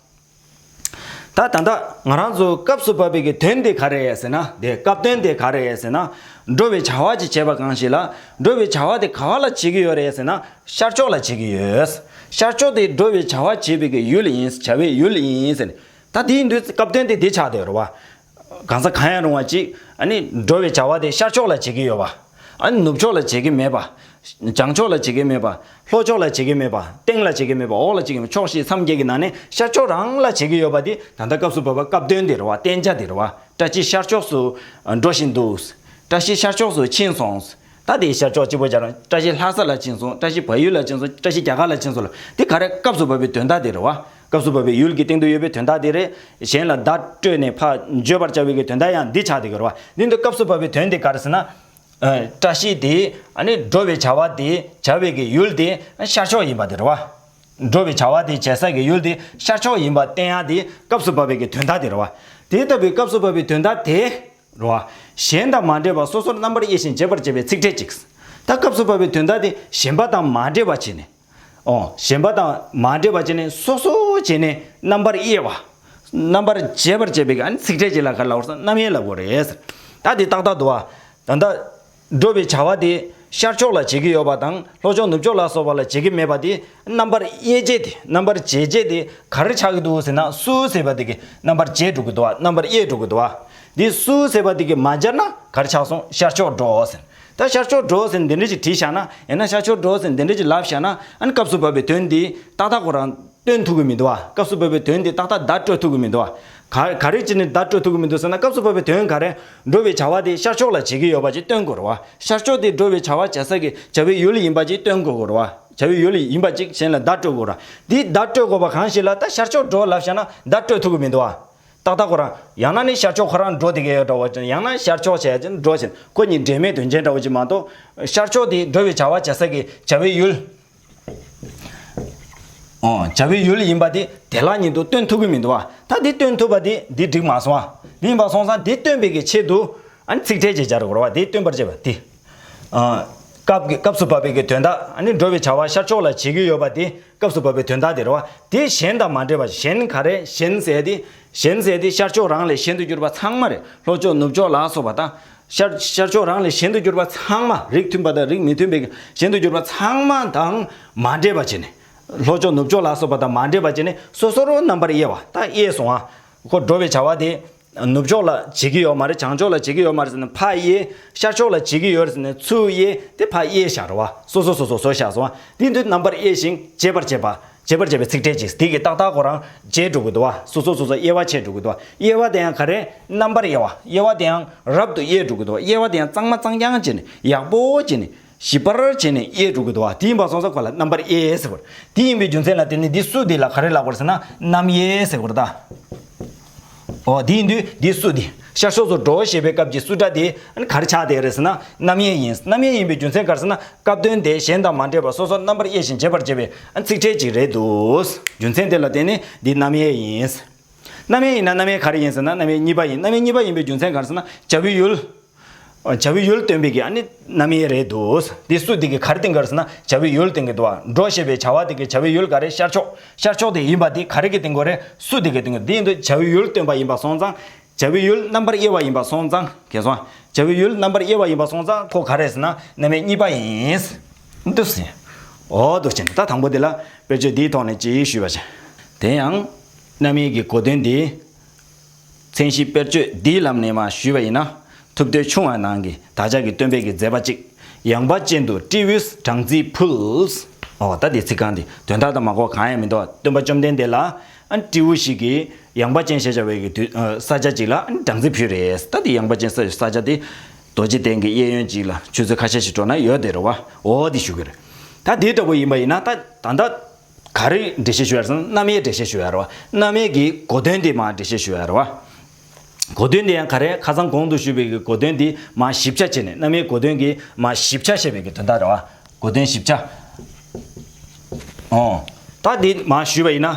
ད་ད་ལྟ་ང་རང་ཚོ་སྐབས་སུ་བབ་པའི་གི་དོན་དེ་ག་རེ་རེད་ཟེར་ན། དེ་སྐབས་དོན་དེ་ག་རེ་རེད་ཟེར་ན། འགྲོ་བའི་བྱ་བ་ཅིག་བྱེད་པ་གང་ཞིག་ལ། འགྲོ་བའི་བྱ་བ་དེ་ག་བ་ལ་བྱེད་ཀྱི་ཡོད་རེད་ཟེར་ན། ཤར་ཕྱོགས་ལ་བྱེད་ཀྱི་ཡོད། ཤར་ཕྱོགས་དེ་འགྲོ་བའི་བྱ་བ་བྱེད་པའི་གི་ཡུལ་ཡིན། བྱ་བའི་ཡུལ་ཡིན་ཟེར་ནས། ད་དེ་ཡིན་དུས་སྐབས་དོན་དེ་འདི་ཆགས་བསྡད་ཡོད་རེད་བ། གང་ས་གང་ཡང་རུང་བ་ཅིག་ཨ་ནི་འགྲོ་བའི་བྱ་བ་དེ་ཤར་ཕྱོགས་ལ་བྱེད་ཀྱི་ཡོད་པ། ཨ་ནི་ནུབ་ཕྱོགས་ལ་བྱེད་ཀྱི་མེད་པ། བྱང་ཕྱོགས་ལ་བྱེད་ཀྱི་མེད་པ། ལྷོ་ཕྱོགས་ལ་བྱེད་ཀྱི་མེད་པ། སྟེང་ལ་བྱེད་ཀྱི་མེད་པ། འོག་ལ་བྱེད་ཀྱི་མེད། ཕྱོགས་བཞི་མཚམས་བརྒྱད་ཀྱི་ནང་ནས་ཤར་ཕྱོགས་རང་ལ་བྱེད་ཀྱི་ཡོད་པ་དེ་ད་ལྟ་སྐབས་སུ་བབ་པ་སྐབས་དོན་དེ་རེད་བ། བསྟན་བྱ་དེ་རེད་བ། བཀྲ་ཤིས་ཤར་ཕྱོགས་སུ་འགྲོ་བཞིན་འདུག་བཀྲ་ཤིས་ཤར་ཕྱོགས་སུ་ཕྱིན་སོང་། ད་དེའི་ཤར་ཕྱོགས་གཅིག་པོ་སྦྱར་ན་བཀྲ་ཤིས་ལྷ་ས་ལ་ཕྱིན་སོང་། བཀྲ་ཤིས་བལ་ཡུལ་ལ་ཕྱིན་སོང་། བཀྲ་ཤིས་རྒྱ་གར་ལ་ཕྱིན་སོང་ལ། དེ་ག་རེ་སྐབས་སུ་བབ་པའི་དོན་དག་དེ་རེད་བ། སྐབས་སུ་བབ་པའི་ཡུལ་གྱི་སྟེང་དུ་ཡོད་པའི་དོན་དག་དེ་རེད། གཞན་ལ་བརྡ་སྤྲོད་ནས་ཕར་བརྗོད་པར་བྱ་བའི་གི་དོན་དག་ཡང་འདི་ཆགས་བསྡད་ཀྱི་རེད་བ། འདི་འདི་སྐབས་སུ་བབ་པའི་དོན་དེ་ག་རེ་ཟེར་ན། ཨ། བཀྲ་ཤིས་དེ་ཨ་ནི་འགྲོ་བའི་བྱ་བ་དེ་བྱ་བའི་གི་ཡུལ་དེ་ཤར་ཕྱོགས་ཡིན་པ་དེ་རེད་བ། འགྲོ་བའི་བྱ་བ་དེ་བྱེད་ས་གི་ཡུལ་དེ་ཤར་ཕྱོགས་ཡིན་པ་བསྟན་ཡག་དེ་སྐབས་སུ་བབ་པའི་གི་དོན་དག་དེ་རེད་བ། དེ་ལྟ་བུའི་སྐབས་སུ་བབ་པའི་དོན་དག་དེ་རེད་བ། གཞན་དང་མ་འདྲེས་པ་སོ་སོར་རྣམ་པར་དབྱེ་ཞིང་འབྱེད་པར་བྱེད་པའི་ཚིག་ཕྲད་ཅིག་ད་སྐབས་སུ་བབ་པའི་དོན་དག་དེ་གཞན་པ་དང་མ་འདྲེས་པ་བྱས་ནས། ཨོ། གཞན་པ་དང་མ་འདྲེས་པ་བྱས་ནས་སོ་སོ་བྱས་ནས་རྣམ་པར་དབྱེ་བ། རྣམ་པར་འབྱེད་པར་བྱེད་པའི་ཨ་ནི་ཚིག་ཕྲད་ཅིག་ལ་ག་རེ་ལབ་དགོས་ཟེར་ན་རྣམ་དབྱེ་ལབ་དགོས་རེད་ཟེར། ད་འདི་ཏག་ཏག་འདུག་བ། ད་ལྟ་འགྲོ་བའི་བྱ་བ་དེ་ཤར་ཕྱོགས་ལ་བྱེད་ཀྱི་ཡོད་པ་དང་ལྷོ་ཕྱོགས་ནུབ་ཕྱོགས་ལ་སོགས་པ་ལ་བྱེད་ཀྱི་མེད་པ་དེ་རྣམ་པར་དབྱེ་བྱེད་དེ་རྣམ་པར་འབྱེད་བྱེད་དེ་ག་རེ་ཆགས་ཀྱི་འདུག་ཟེར་ན། སུ་ཟེར་བ་དེ་གི་རྣམ་པར་འབྱེད་འགྲོ་གི་འདུག་བ། རྣམ་པར་དབྱེ་འགྲོ་གི་འདུག་བ། འདི་སུ་ཟེར་བ་དེ་གི་མ་སྦྱར་ན་ག་རེ་ཆགས་སོང་། ཤར་ཕྱོགས་འགྲོ་ཟེར། ད་ཤར་ཕྱོགས་འགྲོ་ཟེར་འདི་འདྲ་ཅིག་བྲིས་བཞག་ན། ཡང་ན་ཤར་ཕྱོགས་འགྲོ་ཟེར་འདི་འདྲ་ཅིག་ལབ་བཞག་ན། ཨ་ནི་སྐབས་སུ་བབ་པའི་དོན་འདི་ཏག་ཏག་ཁོ་རང་སྟོན་ཐུབ་ཀྱི་མི་འདུག་བ། སྐབས་སུ་བབ་པའི་དོན་འདི་ཏག་ཏག་བརྡ་སྤྲོད་ཐུབ་ཀྱི་མི་འདུག་བ། ག་ག་རེ་བྱས་ནས་བརྡ་སྤྲོད་ཐུབ་ཀྱི་མི་འདུག་ཟེར་ན། སྐབས་སུ་བབ་པའི་དོན་ག་རེ། འགྲོ་བའི་བྱ་བ་དེ་ཤར་ཕྱོགས་ལ་བྱེད་ཀྱི་ཡོད་པ་ཅིག་སྟོན་དགོས་རེད་བ། ཤར་ཕྱོགས་དེ་འགྲོ་བའི་བྱ་བ་བྱེད་ས་གི་བྱ་བའི་ཡུལ་ཡིན་པ་ཅིག་སྟོན་དགོས་རེད་བ། བྱ་བའི་ཡུལ་ཡིན་པ་ཅིག་གཞན་ལ་བརྡ་སྤྲོད་དགོས་རེད། འདི་བརྡ་སྤྲོད་དགོས་པ་གང་ཞིག་ལ་ད་ཤར་ཕྱོགས་འགྲོ་ལབ་བཞག་ན་བརྡ་སྤྲོད་ཐུབ་ཀྱི་མི་འདུག་བ། ཏག་ཏག་ཁོ་རང་ཡང་ན་ནི་ཤར་ཕྱོགས་ཁོ་རང་འགྲོ་བསྡད་ཀྱི་ཡོད་འདྲ་བོ་ཅིག་ཡང་ན་ཤར་ཕྱོགས་བྱས་ཅིང་འགྲོ་ཞིང་ཁོ་གཉིས་འབྲེལ་མེད་དོན་ཅན་འདྲ་བོ་ཅིག་མ་གཏོགས། ཤར་ཕྱོགས་དེ་འགྲོ་བའི་བྱ་བ་བྱེད་ས་གི་བྱ་བའི་ཡུལ། ཨོ། བྱ་བའི་ཡུལ་ཡིན་པ་དེ་དེ་ལ་ཉིད་དུ་སྟོན་ཐུབ་ཀྱི་མི་འདུག་བ། ད་འདི་སྟོན་ཐུབ་པ་དེ་འདི་འགྲིག་མ་སོང་བ། འདི་ཡིན་པ་སོང་ཙང་འདི་སྟོན་པའི་གི་ཆེད་དུ། ཨ་ནི་ཚིག་ཕྲད་ཅིག་སྦྱར་དགོས་རེད་བ། དེ་སྟོན་པར་བྱེད་པ་དེ། ཨ། སྐབས་ཀྱི་སྐབས་སུ་བབ་པའི་གི་དོན་དག་ཨ་ནི་འགྲོ་བའི་བྱ་བ་ཤར་ཕྱོགས་ལ་བྱེད་ཀྱི་ཡོད་པ་དེ་སྐབས་སུ་བབ་པའི་དོན་དག་དེ་རེད་བ། དེ་གཞན་དང་མ་འདྲེས་པ། གཞན་ག་རེ། གཞན་ཟེར་དེ། གཞན་ཟེར་དེ་ཤར་ཕྱོགས་རང་ལས་གཞན་དུ་གྱུར་པ་ཚང་མ་རེད། ལྷོ་ཕྱོགས་ནུབ་ཕྱོགས་ལ་སོགས་པ་དང་། ཤར་ཤར་ཕྱོགས་རང་ལས་གཞན་དུ་གྱུར་པ་ཚང་མ། རིགས་མཐུན་པ་དང་རིགས་མི་མཐུན་པའི་གཞན་དུ་གྱུར་པ་ཚང་མ་དང་མ་འདྲེས་པ་བྱས་ནས། ལྷོ་ཕྱོགས་ནུབ་ཕྱོགས་ལ་སོགས་པ་དང་མ་འདྲེས་པ་བྱས་ནས་སོ་སོར་རྣམ་པར་དབྱེ་བ། ད་དབྱེ་སོང་ཨ། ཁོ་འགྲོ་བའི་བྱ་བ་དེ། ནུབ་ཕྱོགས་ལ་བྱེད་ཀྱི་ཡོད་མ་རེད། བྱང་ཕྱོགས་ལ་བྱེད་ཀྱི་ཡོད་མ་རེད་ཟེར་ནས་ཕར་དབྱེ། ཤར་ཕྱོགས་ལ་བྱེད་ཀྱི་ཡོད་རེད་ཟེར་ནས་ཚུར་དབྱེ། དེ་ཕར་དབྱེ་བཞག་རེད་བ། སོ་སོ་སོ་སོ་བཟོ་བཞག་སོང་བ། དེ་དུས་རྣམ་པར་དབྱེ་ཞིང་འབྱེད་པར་བྱེད་པ། འབྱེད་པར་བྱེད་པའི་ཚིག་ཕྲད་ཅིག་དེ་གི་ཏག་ཏག་ཁོ་རང་འབྱེད་འགྲོ་གི་འདུག་བ། སོ་སོ་སོ་སོ་དབྱེ་བ་ཕྱེ་འགྲོ་གི་འདུག་བ། དབྱེ་བ་དེ་ཡང་ག་རེ། རྣམ་པར་དབྱེ་བ། དབྱེ་བ་དེ་ཡང་རབ་ཏུ་དབྱེ་འགྲོ་གི་འདུག་བ། དབྱེ་བ་དེ་ཡང་གཙང་མ་གཙང་རྐྱང་བྱས་ནས་ཡག་པོ་བྱས་ནས། ཞིབ་པར་བྱས་ནས་དབྱེ་འགྲོ་གི་འདུག་བ། དེ་ཡིན་པ་སོང་ཙང་ཁོ་ལ་རྣམ་པར་དབྱེ་ཟེར་བ། དེ་ཡིན་པའི་རྒྱུ་མཚན་ལ་བརྟེན་ནས་འདི་སུ་དེ་ལ་ག་རེ་ལབ་དགོས་ཟེར་ན་རྣམ་དབྱེ་ཟེར་དགོས་རེད་ད། ཨོ། དེ་ཡིན་དུས་འདི་སུ་དེ་ཤར་ཕྱོགས་སུ་འགྲོ་ཞེས་པའི་སྐབས་ཀྱི་སུ་སྒྲ་དེ་ག་རེ་ཆགས་བསྡད་རེད་ཟེར་ན་རྣམ་དབྱེ་ཡིན། རྣམ་དབྱེ་ཡིན་པའི་རྒྱུ་མཚན་ག་རེ་ཟེར་ན་སྐབས་དོན་དེ་གཞན་དང་མ་འདྲེས་པ་སོ་སོར་རྣམ་པར་དབྱེ་ཞིང་འབྱེད་པར་བྱེད་པའི་ཚིག་ཕྲད་ཅིག་རེད་འདུག་རྒྱུ་མཚན་དེ་ལ་བརྟེན་ནས་འདི་རྣམ་དབྱེ་ཡིན། རྣམ་དབྱེ་ཡིན་ན་རྣམ་དབྱེ་ག་རེ་ཡིན་ཟེར་ན་རྣམ་དབྱེ་གཉིས་པ་ཡིན། རྣམ་དབྱེ་གཉིས་པ་ཡིན་པའི་རྒྱུ་མཚན་ག་རེ་ཟེར་ན་བྱ་བའི་ཡུལ། བྱ་བའི་ཡུལ་སྟོན་པའི་གི་ཨ་ནི་རྣམ་དབྱེ་རེད་འདུག་འདི་སུ་འདི་གི་ག་རེ་སྟོན་ག་རེ་ཟེར་ན་བྱ་བའི་ཡུལ་སྟོན་གི་འདུག་བ། འགྲོ་ཞེས་པའི་བྱ་བ་འདི་གི་བྱ་བའི་ཡུལ་ག་རེ། ཤར་ཕྱོགས། ཤར་ཕྱོགས་དེ་ཡིན་པ་འདི་ག་རེ་གི་སྟོན་གོ་རེད། སུ་འདི་གི་སྟོན་གོ་འདི་ཡིན་དུས་བྱ་བའི་ཡུལ་སྟོན་པ་ཡིན་པ་སོང་ཙང་། བྱ་བའི་ཡུལ་རྣམ་པར་དབྱེ་བ་ཡིན་པ་སོང་ཙང་། གལ་སོང་། བྱ་བའི་ཡུལ་རྣམ་པར་དབྱེ་བ་ཡིན་པ་སོང་ཙང་ཁོ་ག་རེ་ཟེར་ན་རྣམ་དབྱེ་གཉིས་པ་ཡིན། འདུག་ཟེར། འོ་འདུག་ཅེ་ན་ད་དང་པོ་འདི་ལ་དཔེར་བརྗོད་འདིའི་ཐོག་ནས་ཅིག་ཞུས་པ་བྱས། དེ་ཡང་། རྣམ་དབྱེ་གི་གོ་དོན་འདི། མཚན་གཞི་དཔེར་བརྗོད་འདིའི་ལམ་ནས་མར་ཞུས་པ་ཡིན་ན། ཐུབ་བསྟན་ཆུང་བ་ནང་གི་བདག་ཅག་གི་སྟོན་པའི་གི་མཛད་པ་གཅིག་ཡངས་པ་ཅན་དུ་སྤྲེའུས་སྦྲང་རྩི་ཕུལ། ཨོ་ད་འདི་ཚིག་རྐང་འདི་དོན་དག་དང་མ་གོ་གང་ཡང་མི་འདུག་སྟོན་པ་བཅོམ་ལྡན་འདས་ལ་ཨ་སྤྲེའུ་ཞིག་གིས་ཡངས་པ་ཅན་ཞེས་བྱ་བའི་གི་དུས་ཨ་ས་ཆ་གཅིག་ལ་ཨ་སྦྲང་རྩི་ཕུལ་རེད། ད་འདི་ཡངས་པ་ཅན་ས་ས་ཆ་འདི་རྡོ་རྗེ་གདན་གྱི་གཡས་གཡོན་གཅིག་ལ་ཆུ་ཚོད་ཁ་ཤས་ཤིག་འགྲོ་ན་ཡོད་དེ་རེད་བ། ཨོ་འདི་ཞུ་གི་རེད། ད་འདི་འདྲ་པོ་ཡིན་པ་ཡིན་ན་ད་ད་ལྟ། ག་རེ་འགྲེལ་བཤད་ཞུ་ཡ་རེད་ཟེར་ན་རྣམ་དབྱེ་འགྲེལ་བཤད་ཞུ་ཡ་རེད་བ། རྣམ་དབྱེ་གི་གོ་དོན་དེ་མར་འགྲེལ་བཤད་ཞུ་ཡ་རེད་བ། གོ་དོན་དེ་ཡང་ག་རེ་ཁ་སང་གོང་དུ་ཞུས་པའི་གི་གོ་དོན་དེ་མར་ཞིབ་ཆ་བྱས་ནས་རྣམ་དབྱེ་གོ་དོན་གྱི་མར་ཞིབ་ཆ་བཤད་པའི་གི་དོན་དག་རེད་བ། གོ་དོན་ཞིབ་ཆ། ཨོ། ད་འདི་མར་ཞུས་པ་ཡིན་ན།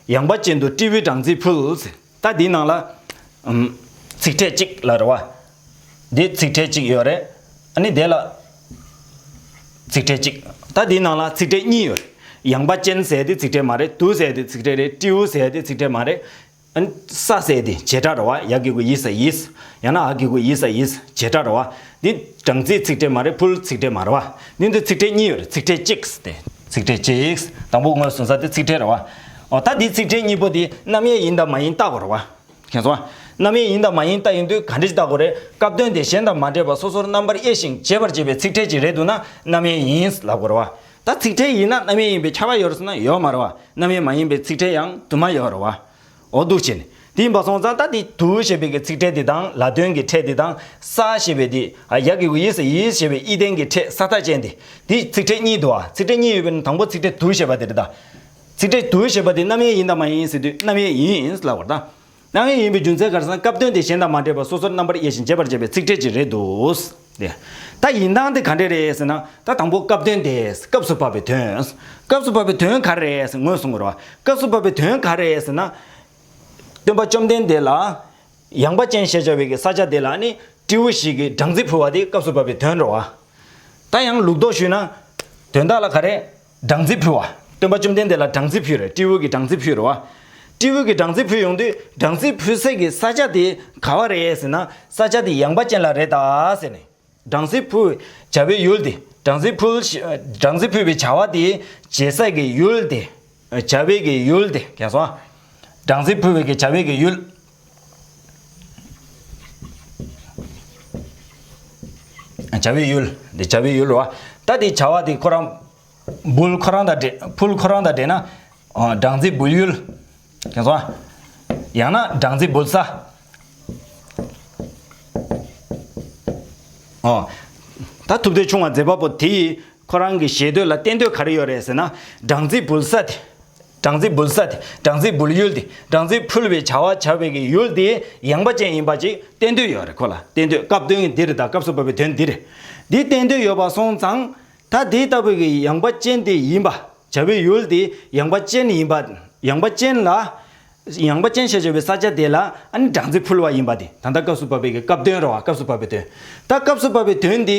ཡངས་པ་ཅན་དུ་སྤྲེའུས་སྦྲང་རྩི་ཕུལ། ད་འདི་ནང་ལ། ཨམ། ཚིག་ཕྲད་གཅིག་ལ་རེད་བ། འདི་ཚིག་ཕྲད་གཅིག་ཡོད་རེད། ཨ་ནི་དེ་ལ། ཚིག་ཕྲད་གཅིག་ད་འདི་ནང་ལ་ཚིག་ཕྲད་གཉིས་ཡོད་རེད། ཡངས་པ་ཅན་ཟེར་དེ་ཚིག་ཕྲད་མ་རེད། དུ་ཟེར་དེ་ཚིག་ཕྲད་རེད། སྤྲེའུ་ཟེར་དེ་ཚིག་ཕྲད་མ་རེད། ཨ་ནི་ས་ཟེར་དེ་བྱེད་སྒྲ་རེད་བ། ཡ་གི་གུ་ཡི་ས་ཡིས། ཡང་ན་འ་གི་གུ་ཡི་ས་ཡིས། བྱེད་སྒྲ་རེད་བ། འདི་སྦྲང་རྩི་ཚིག་ཕྲད་མ་རེད། ཕུལ་ཚིག་ཕྲད་མ་རེད་བ། འདི་འདི་ཚིག་ཕྲད་གཉིས་ཡོད་རེད། ཚིག་ཕྲད་གཅིག་སྟེ། ཚིག་ཕྲད་གཅིག་དང་པོ་ངོས་བཟུང་ས་དེ་ཚིག་ཕྲད་རེད་བ། འོ་ད་འདི་ཚིག་ཕྲད་གཉིས་པོ་དེ་རྣམ་དབྱེ་ཡིན་དང་མ་ཡིན་བལྟ་དགོས་རེད་བ། མཁྱེན་སོང་ཨ། རྣམ་དབྱེ་ཡིན་དང་མ་ཡིན་བལྟ་ཡོང་དུས་ག་འདྲ་ཞིག་བལྟ་དགོས་རེད། སྐབས་དོན་དེ་གཞན་དང་མ་འདྲེས་པར་སོ་སོར་རྣམ་པར་དབྱེ་ཞིང་འབྱེད་པར་བྱེད་པའི་ཚིག་ཕྲད་ཅིག་རེད་འདུག་ན་རྣམ་དབྱེ་ཡིན་ལབ་དགོས་རེད་བ། ད་ཚིག་ཕྲད་ཡིན་ན་རྣམ་དབྱེ་ཡིན་པའི་ཁྱབ་པ་ཡོད་རེད་ཟེར་ན་ཡོད་མ་རེད་བ། རྣམ་དབྱེ་མ་ཡིན་པའི་ཚིག་ཕྲད་ཡང་དུ་མ་ཡོད་རེད་བ། འོ་འདུག་བྱས་ནས་དེ་ཡིན་པ་སོང་ཙང་ད་དེ་དུ་ཞེས་པའི་གི་ཚིག་ཕྲད་དེ་དང་ལ་དོན་གྱི་ཕྲད་དེ་དང་ས་ཞེས་པའི་དེ་ཨ་ཡ་གི་གུ་ཡི་ས་ཡིས་ཞེས་པའི་ཨི་ལྡན་གྱི་ཕྲད་ས་མཐའ་ཅན་དེ་དེ་ཚིག་ཕྲད་གཉིས་འདུག་ཨ། ཚིག་ཕྲད་གཉིས་ཡོད་པའི་ནང་དང་པོ་ཚིག་ཕྲད་དུ་ཞེས་པ་དེ་རེད་ད། ཚིག་ཕྲད་དུ་ཞེས་པ་དེ་རྣམ་དབྱེ་ཡིན་དང་མ་ཡིན་ཟེར་དུས་རྣམ་དབྱེ་ཡིན་ལབ་པ་རེད་ད། རྣམ་དབྱེ་ཡིན་པའི་རྒྱུ་མཚན་ག་རེ་ཟེར་ན་སྐབས་དོན་དེ་གཞན་དང་མ་འདྲེས་པར་སོ་སོར་རྣམ་པར་དབྱེ་ཞིང་འབྱེད་པར་བྱེད་པའི་ཚིག་ཕྲད་ཅིག་རེད་འདུག་སྟེ། ད་ཡིན་སྟངས་དེ་ག་འདྲས་རེད་ཟེར་ན་ད་དང་པོ་སྐབས་དོན་དེ་སྐབས་སུ་བབ་པའི་དོན། སྐབས་སུ་བབ་པའི་དོན་ག་རེ་རེད་ཟེར་ངོས་བཟུང་དགོས་རེད་བ། སྐབས་སུ་བབ་པའི་དོན་ག་རེ་རེད་ཟེར་ན། སྟོན་པ་བཅོམ་ལྡན་འདས་ལ་ཡངས་པ་ཅན་ཞེས་བྱ་བའི་གི་ས་ཆ་དེ་ལ་ནི་སྤྲེའུ་ཞིག་གིས་སྦྲང་རྩི་ཕུལ་བ་དེ་སྐབས་སུ་བབ་པའི་དོན་རེད་བ། ད་ཡང་ལུགས་ལྡོག་ཞུས་ན། དོན་དག་ལ་ག་རེ། སྦྲང་རྩི་ཕུལ་བ། སྟོན་པ་བཅོམ་ལྡན་འདས་ལ་སྦྲང་རྩི་ཕུལ་རེད། སྤྲེའུ་གིས་སྦྲང་རྩི་ཕུལ་རེད་བ། སྤྲེའུ་གིས་སྦྲང་རྩི་ཕུལ་ཡོང་དུས་སྦྲང་རྩི་ཕུལ་སའི་གི་ས་ཆ་དེ་ག་བ་རེད་ཟེར་ན་ས་ཆ་དེ་ཡངས་པ་ཅན་ལ་རེད་ད་ཟེར་ནས། སྦྲང་རྩི་ཕུལ་བྱ་བའི་ཡུལ་དེ། སྦྲང་རྩི་ཕུལ་ཞིག་སྦྲང་རྩི་ཕུལ་བའི་བྱ་བ་དེ་བྱེད་སའི་གི་ཡུལ་དེ། བྱ་བའི་གི་ཡུལ་དེ་མཁྱེན་སོང་ཨ། སྦྲང་རྩི་ཕུལ་བའི་གི་བྱ་བའི་གི་ཡུལ། བྱ་བའི་ཡུལ། འདི་བྱ་བའི་ཡུལ་རེད་བ། ད་འདི་བྱ་བ་འདི་ཁོ་རང་། འབུལ་ཁོ་རང་དང་འབྲེལ། ཕུལ་ཁོ་རང་དང་འབྲེལ་ན། ཨོ། སྦྲང་རྩི་འབུལ་ཡུལ། མཁྱེན་སོང་ཨ། ཡང་ན་སྦྲང་རྩི་འབུལ་ས། ཨོ། ད་ཐུབ་བསྟན་ཆུང་བ་མཛད་པ་པོ་དེ་ཡིས་ཁོ་རང་གི་ཞེ་འདོད་ལ་བསྟན་འདོད་ག་རེ་ཡོད་རེད་ཟེར་ན། སྦྲང་རྩི་འབུལ་ས་དེ། སྦྲང་རྩི་འབུལ་ས་དེ། སྦྲང་རྩི་འབུལ་ཡུལ་དེ། སྦྲང་རྩི་ཕུལ་བའི་བྱ་བ་བྱ་བའི་གི་ཡུལ་དེ་ཡངས་པ་ཅན་ཡིན་པ་ཅིག་བསྟན་འདོད་ཡོད་རེད་ཁོ་ལ། བསྟན་འདོད་སྐབས་དོན་འདི་རེད་ད། སྐབས་སུ་བབ་པའི་དོན་འདི་རེད། འདི་བསྟན་འདོད་ཡོད་པ་སོང་ཙང་། ད་དེ་ལྟ་བུའི་གི་ཡངས་པ་ཅན་དེ་ཡིན་པ། བྱ་བའི་ཡུལ་དེ་ཡངས་པ་ཅན་ཡིན་པ། ཡངས་པ་ཅན་ལ། ཡངས་པ་ཅན་ཞེས་བྱ་བའི་ས་ཆ་དེ་ལ་ཨ་ནི་སྦྲང་རྩི་ཕུལ་བ་ཡིན་པ་དེ་ད་ལྟ་སྐབས་སུ་བབ་པའི་གི་སྐབས་དོན་རེད་བ། སྐབས་སུ་བབ་པའི་དོན། ད་སྐབས་སུ་བབ་པའི་དོན་འདི་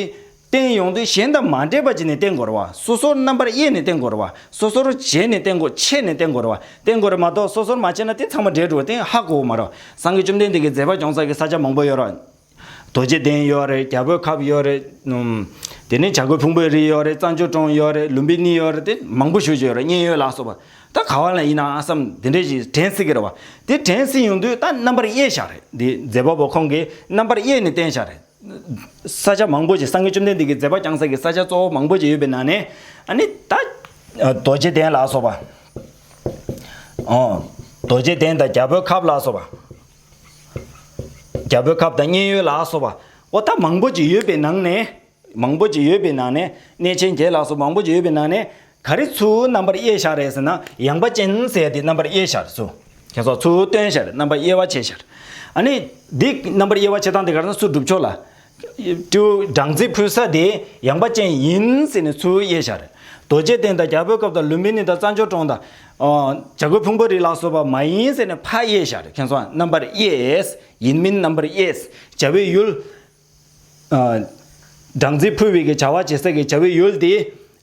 བསྟན་ཡོང་དུས་གཞན་དང་མ་འདྲེས་པ་ཅིག་ནས་བསྟན་དགོས་རེད་བ། སོ་སོར་རྣམ་པར་དབྱེ་ནས་བསྟན་དགོས་རེད་བ། སོ་སོར་བྱས་ནས་བསྟན་དགོས། ཕྱེ་ནས་བསྟན་དགོས་རེད་བ། བསྟན་དགོས་རེད་མ་གཏོགས་སོ་སོར་མ་ཕྱེ་ན་དེ་ཚང་མ་འདྲེས་འགྲོ་བ་དེ་ཧ་གོ་གི་མ་རེད་བ། སངས་རྒྱས་བཅོམ་ལྡན་འདས་ཀྱི་མཛད་པ་སྐྱོང་ས་གི་ས་ཆ་མང་པོ་ཡོད་རེད་བ། རྡོ་རྗེ་གདན་ཡོད་རེད། རྒྱ་བོད་ཁབ་ཡོད་རེད། ཨུམ། དེ་ནས་བྱ་རྒོད་ཕུང་པོའི་རི་ཡོད་རེད། རྩྭ་མཆོག་གྲོང་ཡོད་རེད། ལུམ་བི་ནི་ཡོད་རེད། དེ་མང་པོ་ཞེ་པོ་ཅིག་ཡོད་རེད། མཉན་ཡོད་ལ་སོགས་པ། ད་ག་བ་ལ་ཡིན་ནའང་བསམ་དེ་འདྲས་ཞིག་དྲན་སྲིད་ཀྱི་རེད་བ། དེ་དྲན་སྲིད་ཡོང་དུས་ད་རྣམ་པར་དབྱེ་བཞག་རེད། འདི་མཛད་པ་པོ་ཁོང་གིས་རྣམ་པར་དབྱེ་ནས་བསྟན་བཞག་རེད། ས་ཆ་མང་པོ་ཅིག་སངས་རྒྱས་བཅོམ་ལྡན་འདས་ཀྱི་མཛད་པ་བསྐྱངས་ས་གི་ས་ཆ་གཙོ་བོ་མང་པོ་ཅིག་ཡོད་པའི་ནང་ནས། ཨ་ནི་ད། རྡོ་རྗེ་གདན་ལ་སོགས་པ། ཨོ། རྡོ་རྗེ་གདན་དང་རྒྱ་བོད་ཁབ་ལ་སོགས་པ། རྒྱ་བོད་ཁབ་དང་མཉན་ཡོད་ལ་སོགས་པ། འོ་ད་མང་པོ་ཅིག་ཡོད་པའི་ནང་ནས། མང་པོ་ཅིག་ཡོད་པའི་ནང་ནས། གནས་ཆེན་བརྒྱད་ལ་སོགས་མང་པོ་ཅིག་ཡོད་པའི་ནང་ནས། ག་རེ་ཚུར་རྣམ་པར་དབྱེ་བཞག་རེད་ཟེར་ན། ཡངས་པ་ཅན་ཟེར་ཡ་དེ་རྣམ་པར་དབྱེ་བཞག་རེད་ཚུར། ཁྱེད་ཚོ་ཚུར་བཏོན་བཞག་རེད། རྣམ་པར་དབྱེ་བ་ཕྱེ་བཞག་རེད། ཨ་ནི། འདི་རྣམ་པར་དབྱེ་བ་ཕྱེ་སྟངས་དེ་ག་རེ་ཟེར་ན་ཚུར་སྒྲུབ་ཕྱོགས་ལ། སྤྲེའུ་སྦྲང་རྩི་ཕུལ་ས་དེ་ཡངས་པ་ཅན་ཡིན་ཟེར་ནས་ཚུར་དབྱེ་བཞག་རེད། རྡོ་རྗེ་གདན་དང་རྒྱ་བོད་ཁབ་དང་ལུམ་བི་ནི་དང་རྩྭ་མཆོག་གྲོང་དང་། ཨོ། བྱ་རྒོད་ཕུང་པོའི་རི་ལ་སོགས་པ་མ་ཡིན་ཟེར་ནས་ཕར་དབྱེ་བཞག་རེད། མཁྱེན་སོང་ཨ། རྣམ་པར་དབྱེ། ཡིན་མིན་རྣམ་པར་དབྱེ། བྱ་བའི་ཡུལ། ཨ། སྦྲང་རྩི་ཕུལ་བའི་གི་བྱ་བ་བྱེད་ས་གི་བྱ་བའི་ཡུལ་དེ་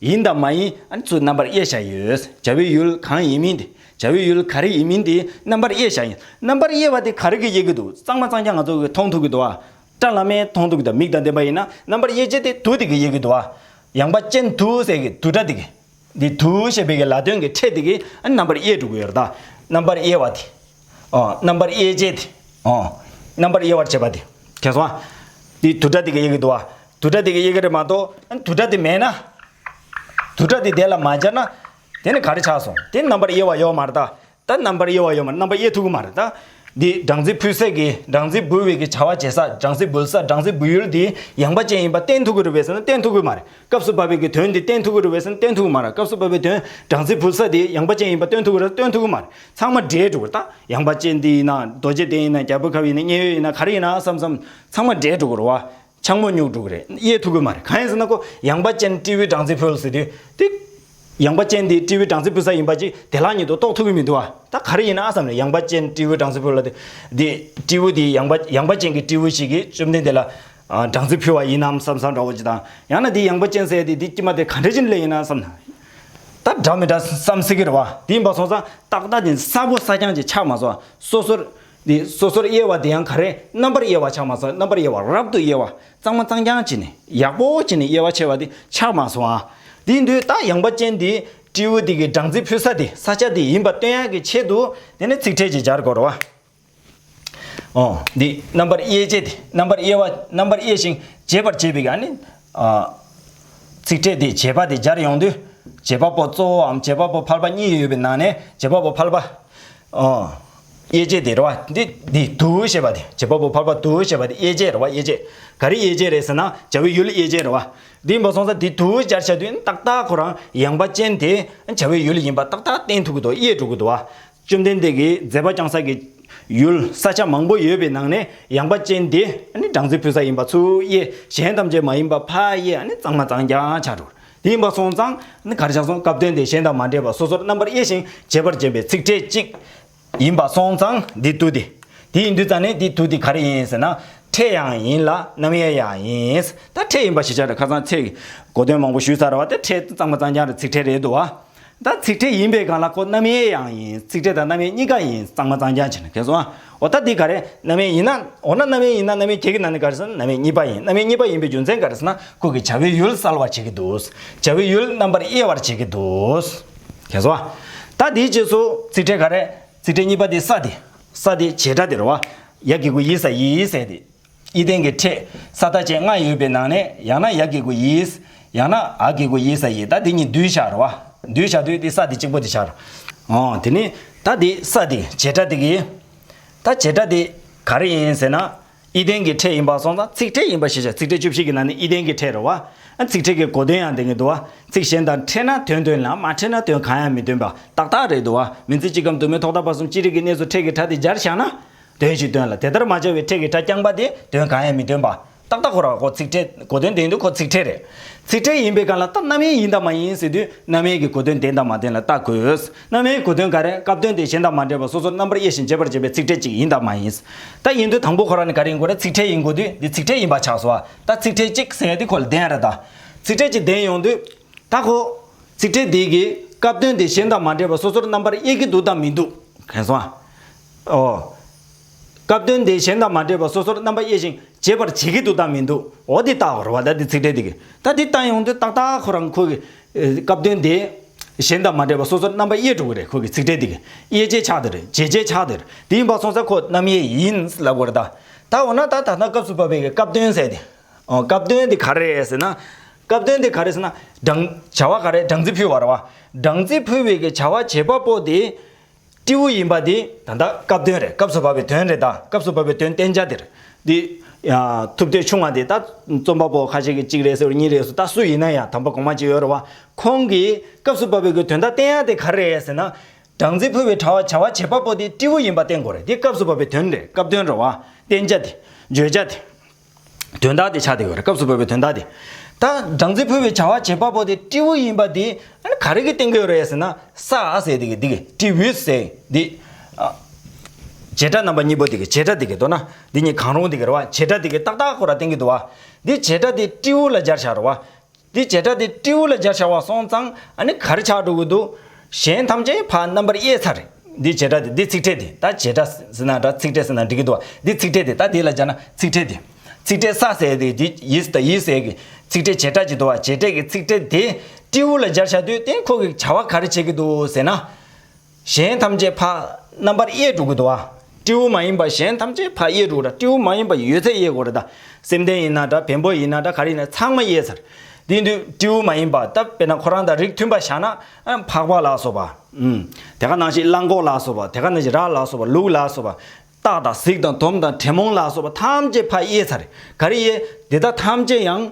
ཡིན་དང་མ་ཡིན་ཨ་ནི་ཚུར་རྣམ་པར་དབྱེ་བཞག་ཡོད། བྱ་བའི་ཡུལ་གང་ཡིན་མིན་དེ། བྱ་བའི་ཡུལ་ག་རེ་ཡིན་མིན་དེ་རྣམ་པར་དབྱེ་བཞག་ཡིན། རྣམ་པར་དབྱེ་བ་དེ་ག་རེ་གིས་དབྱེ་གི་འདུག་གཙང་མ་གཙང་རྐྱང་ང་ཚོ་གིས་མཐོང་ཐུབ་ཀྱི་འདུག་ཨ། སྐྲ་ལམ་མེ་མཐོང་ཐུབ་ཀྱི་འདུག་མིག་དང་ལྡན་པ་ཡིན་ན་རྣམ་པར་དབྱེ་བྱེད་དེ་དུ་དེ་གིས་དབྱེ་གི་འདུག་ཨ། ཡངས་པ་ཅན་དུ་ཟེར་གི་དུ་སྒྲ་དེ་གིས། འདི་དུ་ཞེས་པའི་གི་ལ་དོན་གྱི་ཕྲད་དེ་གིས་ཨ་རྣམ་པར་དབྱེ་འགྲོ་གི་ཡོད་རེད་ད། རྣམ་པར་དབྱེ་བ་དེ། ཨོ། རྣམ་པར་དབྱེ་བྱེད་དེ། ཨོ། རྣམ་པར་དབྱེ་བར་བྱེད་པ་དེ། མཁྱེན་སོང་ཨ། དེ་དུ་སྒྲ་དེ་ག་དབྱེ་གི་འདུག་བ། དུ་སྒྲ་དེ་ག་དབྱེ་གི་རེད་མ་གཏོགས་དུ་སྒྲ་དེ་མེད་ན། དུ་སྒྲ་དེ་དེ་ལ་མ་སྦྱར་ན། དེ་ནི་ག་རེ་ཆགས་སོང་། དེ་རྣམ་པར་དབྱེ་བ་ཡོད་མ་རེད་ད། ད་རྣམ་པར་དབྱེ་བ་ཡོད་མ་རེད། རྣམ་པར་དབྱེ་ཐུབ་ཀྱི་མ་རེད་ད། འདི་སྦྲང་རྩི་ཕུལ་ས་གི་སྦྲང་རྩི་འབུལ་བའི་གི་བྱ་བ་བྱེད་ས། སྦྲང་རྩི་འབུལ་ས། སྦྲང་རྩི་འབུལ་ཡུལ་འདི་ཡངས་པ་ཅན་ཡིན་པ་བསྟན་ཐུབ་ཀྱི་རེད་པས་ཟེར་ན་བསྟན་ཐུབ་ཀྱི་མ་རེད། སྐབས་སུ་བབ་པའི་གི་དོན་འདི་བསྟན་ཐུབ་ཀྱི་རེད་པས་ཟེར་ན་བསྟན་ཐུབ་ཀྱི་མ་རེད། སྐབས་སུ་བབ་པའི་དོན་སྦྲང་རྩི་ཕུལ་ས་འདི་ཡངས་པ་ཅན་ཡིན་པ་བསྟན་ཐུབ་ཀྱི་རེད་བསྟན་ཐུབ་ཀྱི་མ་རེད། ཚང་མ་འདྲེས་འགྲོ་གི་རེད་ད། ཡངས་པ་ཅན་འདི་ཡིན་ན་རྡོ་རྗེ་གདན་ཡིན་ན། རྒྱལ་པོའི་ཁབ་ཡིན་ན། མཉན་ཡོད་ཡིན་ན། ག་རེ་ཡིན་ན་བསམ་བསམ་ཚང་མ་འདྲེས་འགྲོ་གི་རེད་བ། ཆག་མོ་ཉུག་འགྲོ་གི་རེད། དབྱེ་ཐུབ་ཀྱི་མ་རེད། གང་ཡིན་ཟེར་ན་ཁོ་ཡངས་པ་ཅན་སྤྲེའུའི་སྦྲང་རྩི་ཕུལ་ཟེར་དུས་དེ། ཡངས་པ་ཅན་འདི་སྤྲེའུའི་སྦྲང་རྩི་ཕུལ་ས་ཡིན་པ་ཅིག་དེ་ལྷག་ཉིད་དུ་རྟོགས་ཐུབ་ཀྱི་མི་འདུག་བ། ད་ག་རེ་ཡིན་ན་བསམ་ནས་ཡངས་པ་ཅན་སྤྲེའུའི་སྦྲང་རྩི་ཕུལ་ལ་དེ། འདི་སྤྲེའུ་འདི་ཡངས་པ་ཡངས་པ་ཅན་གྱི་སྤྲེའུ་ཞིག་གིས་བཅོམ་ལྡན་འདས་ལ་ཨ་སྦྲང་རྩི་ཕུལ་བ་ཡིན་ནམ་བསམ་བསམ་འདྲ་བོ་ཅིག་དང་། ཡང་ན་འདི་ཡངས་པ་ཅན་ཟེར་དེ་འདི་དཀྱིལ་མ་དེ་ག་འདྲ་ཅིག་སླེབས་ཡིན་ན་བསམ་ན། ད་འདྲ་མི་འདྲ་བསམ་སྲིད་ཀྱི་རེད་བ། དེ་ཡིན་པ་སོང་ཙང་ཏག་ཏག་དེ་གསལ་པོ་གསལ་རྐྱང་ཅིག་ཆགས་མ་སོང་བ། སོ་སོར། འདི་སོ་སོར་དབྱེ་བ་དེ་ཡང་ག་རེ། རྣམ་པར་དབྱེ་བ་ཆགས་མ་སོང་། རྣམ་པར་དབྱེ་བ་རབ་ཏུ་དབྱེ་བ། གཙང་མ་གཙང་རྐྱང་བྱས་ནས་ཡག་པོ་བྱས་ནས་དབྱེ་བ་ཕྱེ་བ་དེ་ཆགས་མ་སོང་ཨ། དེ་ཡིན་དུས་ད་ཡངས་པ་ཅན་དེ་སྤྲེའུ་དེ་གི་སྦྲང་རྩི་ཕུལ་ས་དེ་ས་ཆ་དེ་ཡིན་པ་སྟོན་ཡག་གི་ཆེད་དུ་དེ་ནས་ཚིག་ཕྲད་ཅིག་སྦྱར་དགོས་རེད་བ། ཨོ། འདི་རྣམ་པར་དབྱེ་བྱེད་དེ། རྣམ་པར་དབྱེ་བ། རྣམ་པར་དབྱེ་ཞིང་འབྱེད་པར་བྱེད་པའི་གི་ཨ་ནི། ཨ། ཚིག་ཕྲད་དེ་འབྱེད་པ་དེ་སྦྱར་ཡོང་དུས། འབྱེད་པ་པོ་གཙོ་བོའམ་འབྱེད་པ་པོ་ཕལ་པ་གཉིས་ཡོད་པའི་ནང་ནས་འབྱེད་པ་པོ་ཕལ་པ། ཨོ། དབྱེ་བྱེད་དེ་རེད་བ། འདི་འདི་དུ་ཞེས་པ་དེ། འབྱེད་པ་པོ་ཕལ་པ་དུ་ཞེས་པ་དེ་དབྱེ་བྱེད་རེད་བ། དབྱེ་བྱེད། ག་རེ་དབྱེ་བྱེད་རེད་ཟེར་ན་བྱ་བའི་ཡུལ་དབྱེ་བྱེད་རེད་བ། འདི་ཡིན་པ་སོང་ཙང་འདི་དུ་སྦྱར་བྱ་དུས་ཏག་ཏག་ཁོ་རང་ཡངས་པ་ཅན་དེ་བྱ་བའི་ཡུལ་ཡིན་པ་ཏག་ཏག་བསྟན་ཐུབ་ཀྱི་འདུག་དབྱེ་འགྲོ་གི་འདུག་བ། བཅོམ་ལྡན་འདས་ཀྱིས་མཛད་པ་བསྐྱངས་ས་ཀྱི་ཡུལ་ས་ཆ་མང་པོ་ཡོད་པའི་ནང་ནས་ཡངས་པ་ཅན་དེ་ནི་སྦྲང་རྩི་ཕུལ་ས་ཡིན་པ་ཚུར་དབྱེ། གཞན་ཐམས་ཅད་མ་ཡིན་པ་ཕར་དབྱེ། ཨ་ནི་གཙང་མ་གཙང་རྐྱང་ཆགས་འགྲོ། དེ་ཡིན་པ་སོང་ཙང་ནི་ག་རེ་ཆགས་སོང་། སྐབས་དོན་དེ་གཞན་དང་མ་འདྲེས་པ་སོ་སོར་རྣམ་པར་དབྱེ་ཞིང་འབྱེད་པར་བྱེད་པའི་ཚིག་ཕྲད་གཅིག་ཡིན་པ་སོང་ཙང་འདི་དུ་དེ། དེ་ཡིན་དུས་ཙང་ནས་འདི་དུ་དེ་ག་རེ་ཡིན་ཟེར་ན་ཕྲད་ཡང་ཡིན་ལ་རྣམ་དབྱེ་ཡང་ཡིན། ད་ཕྲད་ཡིན་པ་ཞིག་ཆགས་རེད། ཁ་སང་ཚེ་གི་གོ་དོན་མང་པོ་ཞུས་ཚར་བ་དེ་ཕྲད་གཙང་མ་གཙང་རྐྱང་རེད། ཚིག་ཕྲད་རེད་འདུག་བ། ད་ཚིག་ཕྲད་ཡིན་པའི་སྒང་ལ་ཁོ་རྣམ་དབྱེ་ཡང་ཡིན། ཚིག་ཕྲད་དང་རྣམ་དབྱེ་གཉིས་ཀ་ཡིན། གཙང་མ་གཙང་རྐྱང་བྱས་ནས། མཁྱེན་སོང་ཨ། འོ་ད་འདི་ག་རེ། རྣམ་དབྱེ་ཡིན་ན། འོ་ན་རྣམ་དབྱེ་ཡིན་ན་རྣམ་དབྱེ་གྱད་ཀྱི་ནང་ནས་ག་རེ་ཟེར་ན་རྣམ་དབྱེ་གཉིས་པ་ཡིན། རྣམ་དབྱེ་གཉིས་པ་ཡིན་པའི་རྒྱུ་མཚན་ག་རེ་ཟེར་ན་ཁོ་གི་བྱ་བའི་ཡུལ་གསལ་བར་བྱེད་ཀྱི་འདུག་བྱ་བའི་ཡུལ་རྣམ་པར་དབྱེ་བར་བྱེད་ཀྱི་འདུག་མཁྱེན་སོང་ཨ། ད་འདིའི་རྗེས་སུ་ཚིག་ཕྲད་ག་རེ། ཚིག་ཕྲད་གཉིས་པ་དེ་ས་དེ། ས་དེ་བྱེད་སྒྲ་དེ་རེད་བ། ཡ་གི་གུ་ཡི་ས་ཡིས་ཟེར་དེ། ཨི་ལྡན་གྱི་ཕྲད་ས་མཐའ་ཅན་ལྔ་ཡོད་པའི་ནང་ནས་ཡང་ན་ཡ་གི་གུ་ཡིས། ཡང་ན་འ་གི་གུ་ཡི་ས་ཡིས། ད་འདི་གཉིས་བསྡུས་བཞག་རེད་བ། བསྡུས་བཞག་དུས་འདི་ས་འདི་གཅིག་པོ་འདི་ཆགས་རེད། ཨོ། དེ་ནི་ད་འདི་ས་འདི་བྱེད་སྒྲ་འདི་གི། ད་བྱེད་སྒྲ་འདི་ག་རེ་ཡིན་ཟེར་ན། ཨི་ལྡན་གྱི་ཕྲད་ཡིན་པ་སོང་ཙང་ཚིག་ཕྲད་ཡིན་པ་ཞིག་བྱ། ཚིག་ཕྲད་བཅུ་བཞི་གི་ནང་ནས་ཨི་ལྡན་གྱི་ཕྲད་རེད་བ། ཚིག་ཕྲད་ཀྱི་གོ་དོན་ཡང་ལྡན་གྱི་འདུག་བ། ཚིག་གཞན་དང་ཕྲད་ན་དོན་སྟོན་ལ། མ་ཕྲད་ན་དོན་གང་ཡང་མི་སྟོན་པ་ཏག་ཏག་རེད་འདུག་བ། མིང་ཚིག་སྤྱི་ཁམས་དུ་མའི་ཐོག་མཐའ་བར་གསུམ་སྤྱི་རིགས་ཀྱི་གནས་སུ་ཕྲད་ཀྱི་སྒྲ་དེ་སྦྱར་བཞག་ན། དོན་ཞིག་སྟོན་ལ། དེ་ལྟར་མ་སྦྱར་བའི་ཕྲད་ཀྱི་སྒྲ་རྐྱང་པ་དེ་དོན་གང་ཡང་མི་སྟོན་པ། ཏག་ཏག་ཁོ་རང་ཁོ་ཚིག་ཕྲད་གོ་དོན་ལྡན་དུས་ཁོ་ཚིག་ཕྲད་རེད། ཚིག་ཕྲད་ཡིན་པའི་སྒང་ལ་ད་རྣམ་དབྱེ་ཡིན་དང་མ་ཡིན་ཟེར་དུས་རྣམ་དབྱེ་གི་གོ་དོན་ལྡན་དང་མ་ལྡན་ལ་ལྟ་དགོས། རྣམ་དབྱེའི་གོ་དོན་ག་རེ། སྐབས་དོན་དེ་གཞན་དང་མ་འདྲེས་པ་སོ་སོར་རྣམ་པར་དབྱེ་ཞིང་འབྱེད་པར་བྱེད་པའི་ཚིག་ཕྲད་ཅིག་ཡིན་དང་མ་ཡིན། ད་ཡིན་དུས་དང་པོ་ཁོ་རང་ནི་ག་རེ་ཡིན་དགོས་རེད། ཚིག་ཕྲད་ཡིན་དགོས་དུས་འདི་ཚིག་ཕྲད་ཡིན་པ་ཆགས་སོང་བ། ད་ཚིག་ཕྲད་གཅིག་ཟེར་ཡ་དེ་ཁོ་ལ་ལྡན་རེད་ད། ཚིག་ཕྲད་ཅིག་ལྡན་ཡོང་དུས། ད་ཁོ། ཚིག་ཕྲད་འདི་གིས་སྐབས་དོན་དེ་གཞན་དང་མ་འདྲེས་པ་སོ་སོར་རྣམ་པར་དབྱེ་གི་འདུག་དང་མི་འདུག་མཁྱེན་སོང་ཨ། ཨོ། སྐབས་དོན་དེ་གཞན་དང་མ་འདྲེས་པ་སོ་སོར་རྣམ་པར་དབྱེ་ཞིང་འབྱེད་པར་བྱེད་ཀྱི་འདུག་དང་མི་འདུག་འོ་དེ་བལྟ་དགོས་རེད་བ། ད་འདི་ཚིག་ཕྲད་འདི་གིས་ད་འདི་བལྟ་ཡོང་དུས་ཏག་ཏག་ཁོ་རང་ཁོ་གི་ཨེ། སྐབས་དོན་དེ་གཞན་དང་མ་འདྲེས་པ་སོ་སོར་རྣམ་པར་དབྱེ་འགྲོ་གི་རེད། ཁོ་གི་ཚིག་ཕྲད་འདི་གིས་དབྱེ་བྱེད་ཆགས་བསྡད་རེད། འབྱེད་བྱེད་ཆགས་བསྡད་རེད། དེ་ཡིན་པ་སོང་ཙང་ཁོ་རྣམ་དབྱེ་ཡིན་ལབ་དགོས་རེད་ད། ད་འོ་ན་ད་ད་ལྟ་སྐབས་སུ་བབ་པའི་གི་སྐབས་དོན་ཟེར་དེ། ཨོ། སྐབས་དོན་འདི་ག་རེ་རེད་ཟེར་ན། སྐབས་དོན་འདི་ག་རེ་ཟེར་ན། སྦྲང་། བྱ་བ་ག་རེ། སྦྲང་རྩི་ཕུལ་བ་རེད་བ། སྦྲང་རྩི་ཕུལ་བའི་གི་བྱ་བ་བྱེད་པ་པོ་དེ། སྤྲེའུ་ཡིན་པ་དེ་ད་ལྟ་སྐབས་དོན་རེད། སྐབས་སུ་བབ་པའི་དོན་རེད་ད། སྐབས་སུ་བབ་པའི་དོན་བསྟན་བྱ་དེ་རེད། འདི། ཡ། ཐུབ་བསྟན་ཆུང་བ་དེ་ད་རྩོམ་པ་པོ་ཁ་ཤས་ཀྱིས་གཅིག་རེད་ཟེར། གཉིས་རེད་ཟེར། ད་སུ་ཡིན་ན་ཡང་དམ་པ་གོང་མ་གཅིག་ཡོད་རེད་བ། ཁོང་གིས་སྐབས་སུ་བབ་པའི་གི་དོན་དག་བསྟན་ཡ་དེ་ག་རེ་རེད་ཟེར་ན། སྦྲང་རྩི་ཕུལ་བའི་བྱ་བ། བྱ་བ་བྱེད་པ་པོ་དེ་སྤྲེའུ་ཡིན་པ་བསྟན་དགོས་རེད། དེ་སྐབས་སུ་བབ་པའི་དོན་རེད། སྐབས་དོན་རེད་བ། བསྟན་བྱ་དེ། བརྗོད་བྱ་དེ། དོན་དག་དེ་ཆགས་བསྡད་ཡོད་རེད། སྐབས་སུ་བབ་པའི་དོན་དག་དེ། ད་སྦྲང་རྩི་ཕུལ་བའི་བྱ་བ་བྱེད་པ་པོ་དེ་སྤྲེའུ་ཡིན་པ་དེ་ཨ་ནི་ག་རེ་གིས་བསྟན་གྱི་ཡོད་རེད་ཟེར་ན། ས་ཟེར་དེ་གི་དེ་གི་སྤྲེའུ་ཟེར་དེ། ཨ། བྱེད་སྒྲ་རྣམ་པ་གཉིས་པོ་དེ་གི་བྱེད་སྒྲ་དེ་གི་མདོར་ན་འདི་གཉིས་གང་རུང་དེ་གི་རེད་བ། བྱེད་སྒྲ་དེ་གི་ཏག་ཏག་ཁོ་ར་བསྟན་གྱི་འདུག་བ། འདི་བྱེད་སྒྲ་དེ་སྤྲེའུ་ལ་སྦྱར་བཞག་རེད་བ། འདི་བྱེད་སྒྲ་དེ་སྤྲེའུ་ལ་སྦྱར་བཞག་པ་སོང་ཙང་ཨ་ནི་ག་རེ་ཆགས་འགྲོ་གི་འདུག་གཞན་ཐམས་ཅད་ཕར་རྣམ་པར་དབྱེ་ཚར་རེད། འདི་བྱེད་སྒྲ་དེ། འདི་ཚིག་ཕྲད་དེ། ད་བྱེད་སྒྲ་ཟེར་ན་འདྲ། ཚིག་ཕྲད་ཟེར་ན་འགྲིག་གི་འདུག་བ། འདི་ཚིག་ཕྲད་དེ། ད་དེ་ལ་སྦྱར་ན་ཚིག་ཕྲད་དེ། ཚིག་ཕྲད་ས་ཟེར་དེ་འདི་ཡིས་དང་ཡིས་ཟེར་གི། ཚིག་ཕྲད་བྱེད་སྒྲ་ཅིག་འདུག་བ། བྱེད་སྒྲ་གི་ཚིག་ཕྲད་དེ་སྤྲེའུ་ལ་སྦྱར་བཞག་དུས་དེ་ཁོ་གི་བྱ་བ་ག་རེ་བྱེད་ཀྱི་འདུག་ཟེར་ན། གཞན་ཐམས་ཅད་ཕར་རྣམ་པར་དབྱེ་འགྲོ་གི་འདུག་བ། སྤྲེའུ་མ་ཡིན་པ་གཞན་ཐམས་ཅད་ཕར་དབྱེ་འགྲོ་ར། སྤྲེའུ་མ་ཡིན་པ་ཡོད་ཚད་དབྱེ་དགོས་རེད་ད། སེམས་ལྡན་ཡིན་ན་འདྲ། བེམ་པོ་ཡིན་ན་འདྲ། ག་རེ་ཡིན་ན་ཚང་མ་དབྱེ་ཚར། དེ་དུས་སྤྲེའུ་མ་ཡིན་པ་ད་དཔེར་ན་ཁོ་རང་དང་རིགས་མཐུན་པ་བཞག་ན། ཨ། ཕག་པ་ལ་སོགས་པ། ཨུམ། དེ་ག་ནང་བཞིན་གླང་གོག་ལ་སོགས་པ། དེ་ག་ནང་བཞིན་ར་ལ་སོགས་པ། ལུག་ལ་སོགས་པ། སྟག་དང་གཟིག་དང་དོམ་དང་དྲེད་མོང་ལ་སོགས་པ་ཐམས་ཅད་ཕར་དབྱེ་ཚར། ག་རེ་དབྱེ། འདི་དག་ཐམས་ཅད་ཡང་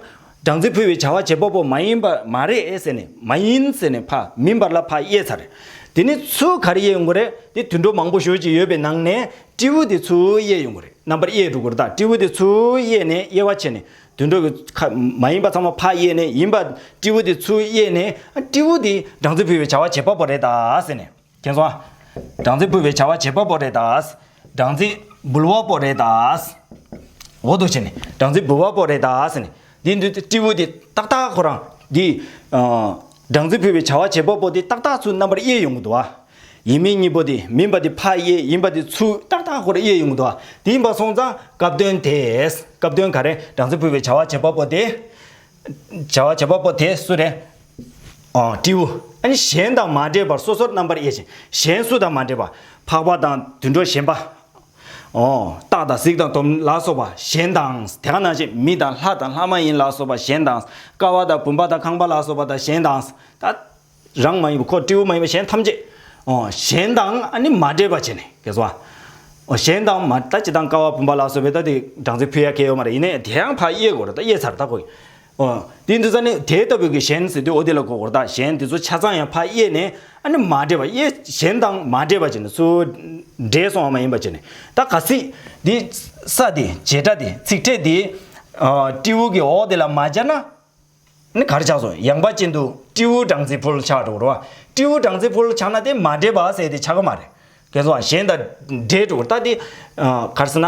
སྦྲང་རྩི་ཕུལ་བའི་བྱ་བ་བྱེད་པ་པོ་མ་ཡིན་པ་མ་རེད་ཟེར་ནས། མ་ཡིན་ཟེར་ནས་ཕར་མིན་པ་ལ་ཕར་དབྱེ་ཚར། དེ་ནས་ཚུར་ག་རེ་དབྱེ་ཡོང་གི་རེད། དེ་དུད་འགྲོ་མང་པོ་ཞེ་པོ་ཅིག་ཡོད་པའི་ནང་ནས་སྤྲེའུ་དེ་ཚུར་དབྱེ་ཡོང་གི་རེད། རྣམ་པར་དབྱེ་འགྲོ་གི་རེད་ད། སྤྲེའུ་དེ་ཚུར་དབྱེ་ནས། དབྱེ་བ་ཕྱེ་ནས། དུད་འགྲོ་གི་ཁ་མ་ཡིན་པ་ཚང་མ་ཕར་དབྱེ་ནས། ཡིན་པ་སྤྲེའུ་དེ་ཚུར་དབྱེ་ནས། ཨ། སྤྲེའུ་དེ་སྦྲང་རྩི་ཕུལ་བའི་བྱ་བ་བྱེད་པ་པོ་རེད་ད་ཟེར་ནས། མཁྱེན་སོང་ཨ། སྦྲང་རྩི་ཕུལ་བའི་བྱ་བ་བྱེད་པ་པོ་རེད་ད། སྦྲང་རྩི་འབུལ་བ་པོ་རེད་ད། འོ་འདུག་བྱས་ནས་སྦྲང་རྩི་འབུལ་བ་པོ་རེད་ད་ཟེར་ནས། འདི་འདི་སྤྲེའུ་དེ་ཏག་ཏག་ཁོ་རང་འདི། ཨ། སྦྲང་རྩི་ཕུལ་བའི་བྱ་བ་བྱེད་པ་པོ་དེ་ཏག་ཏག་ཚུར་རྣམ་པར་དབྱེ་ཡོང་གི་འདུག་ཨ། ཡིན་མིན་གཉིས་པོ་དེ། མིན་པ་དེ་ཕར་དབྱེ། ཡིན་པ་དེ་ཚུར་ཏག་ཏག་ཁོ་རང་དབྱེ་ཡོང་གི་འདུག་ཨ། དེ་ཡིན་པ་སོང་ཙང་སྐབས་དོན་དེ། སྐབས་དོན་ག་རེ། སྦྲང་རྩི་ཕུལ་བའི་བྱ་བ་བྱེད་པ་པོ་དེ། བྱ་བ་བྱེད་པ་པོ་དེ་སུ་རེད། ཨོ། སྤྲེའུ། ཨ་ནི་གཞན་དང་མ་འདྲེས་པར་སོ་སོར་རྣམ་པར་དབྱེ་ཞིང་། གཞན་སུ་དང་མ་འདྲེས་པ། ཕག་པ་དང་དུད་འགྲོ་གཞན་པ། ཨོ། སྟག་དང་གཟིག་དང་དོམ་ལ་སོགས་པ་གཞན་དང་། དེ་ག་ནང་བཞིན་མི་དང་ལྷ་དང་ལྷ་མ་ཡིན་ལ་སོགས་པ་གཞན་དང་། ཀ་བ་དང་བུམ་པ་དང་ཁང་པ་ལ་སོགས་པ་དང་གཞན་དང་། ད་རང་མ་ཡིན་པ། ཁོ་སྤྲེའུ་མ་ཡིན་པ་གཞན་ཐམས་ཅད། ཨོ། གཞན་དང་ཨ་ནི་མ་འདྲེས་པ་བྱས་ནས། གལ་སྲིད་ཨོ། གཞན་དང་མ། ད་སྤྱིར་བཏང་ཀ་བ་བུམ་པ་ལ་སོགས་པའི་ད་དེ་སྦྲང་རྩི་ཕུལ་ཡ་གལ་ཡོད་མ་རེད། ཡིན་ནའི་དེ་ཡང་ཕར་དབྱེ་དགོས་རེད། ད་དབྱེ་ཚར་ད་ཁོ། ཨོ། དེ་འདི་ཙ་ནི་དེ་ལྟ་བུའི་གི་གཞན་ཟེར་དུས་འོ་དེ་ལ་གོ་དགོས་རེད། ད་གཞན་དེ་ཚོ་ཆ་ཚང་ཡང་ཕར་དབྱེ་ནས། ཨ་ནི་མ་འདྲེས་པ། དབྱེ། གཞན་དང་མ་འདྲེས་པ་བྱས་ནས་ཚུར་འདྲེས་སོང་བ་མ་ཡིན་པ་བྱས་ནས། ད་གལ་སྲིད་འདི་ས་དེ། བྱེད་སྒྲ་དེ། ཚིག་ཕྲད་དེ། ཨ། སྤྲེའུ་གི་འོག་དེ་ལ་མ་སྦྱར་ན། ནི་ག་རེ་ཆགས་སོང་། ཡངས་པ་ཅན་དུ་སྤྲེའུ་སྦྲང་རྩི་ཕུལ་ཆགས་འགྲོ་གི་རེད་བ། སྤྲེའུ་སྦྲང་རྩི་ཕུལ་ཆགས་ན་དེ་མ་འདྲེས་པ་ཟེར་དེ་ཆགས་ཀྱི་མ་རེད། གལ་སྲིད་གཞན་དང་འདྲེས་འགྲོ་གི་རེད། ད་དེ། ཨ། ག་རེ་ཟེར་ན།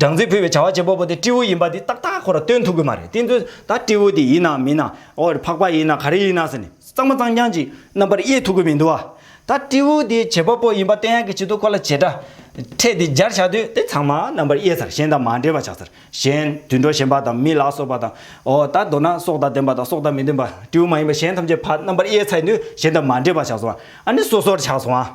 སྦྲང་རྩི་ཕུལ་བའི་བྱ་བ་བྱེད་པ་པོ་དེ་སྤྲེའུ་ཡིན་པ་དེ་ཏག་ཏག་ཁོ་རང་སྟོན་ཐུབ་ཀྱི་མ་རེད། དེ་དུས་ད་སྤྲེའུ་དེ་ཡིན་ན་མིན་ན། ཨོ། ཕག་པ་ཡིན་ན་ག་རེ་ཡིན་ན་ཟེར་ནས་གཙང་མ་གཙང་རྐྱང་ཅིག་རྣམ་པར་དབྱེ་ཐུབ་ཀྱི་མི་འདུག་བ། ད་སྤྲེའུ་དེ་བྱེད་པ་པོ་ཡིན་པ་སྟོན་ཡག་གི་ཆེད་དུ་ཁོ་ལ་བྱེད་སྒྲ་ཕྲད་དེ་སྦྱར་བཞག་དུས་དེ་ཚང་མ་རྣམ་པར་དབྱེ་ཚར། གཞན་དང་མ་འདྲེས་པ་ཆགས་ཚར། གཞན་དུད་འགྲོ་གཞན་པ་དང་མི་ལ་སོགས་པ་དང་། ཨོ། ད་མདོར་ན་སྲོག་དང་ལྡན་པ་དང་སྲོག་དང་མི་ལྡན་པ། སྤྲེའུ་མ་ཡིན་པ་གཞན་ཐམས་ཅད་ཕར་རྣམ་པར་དབྱེ་ཚར་དུས་གཞན་དང་མ་འདྲེས་པ་ཆགས་སོང་ཨ། ཨ་ནི་སོ་སོར་ཆགས་སོང་ཨ།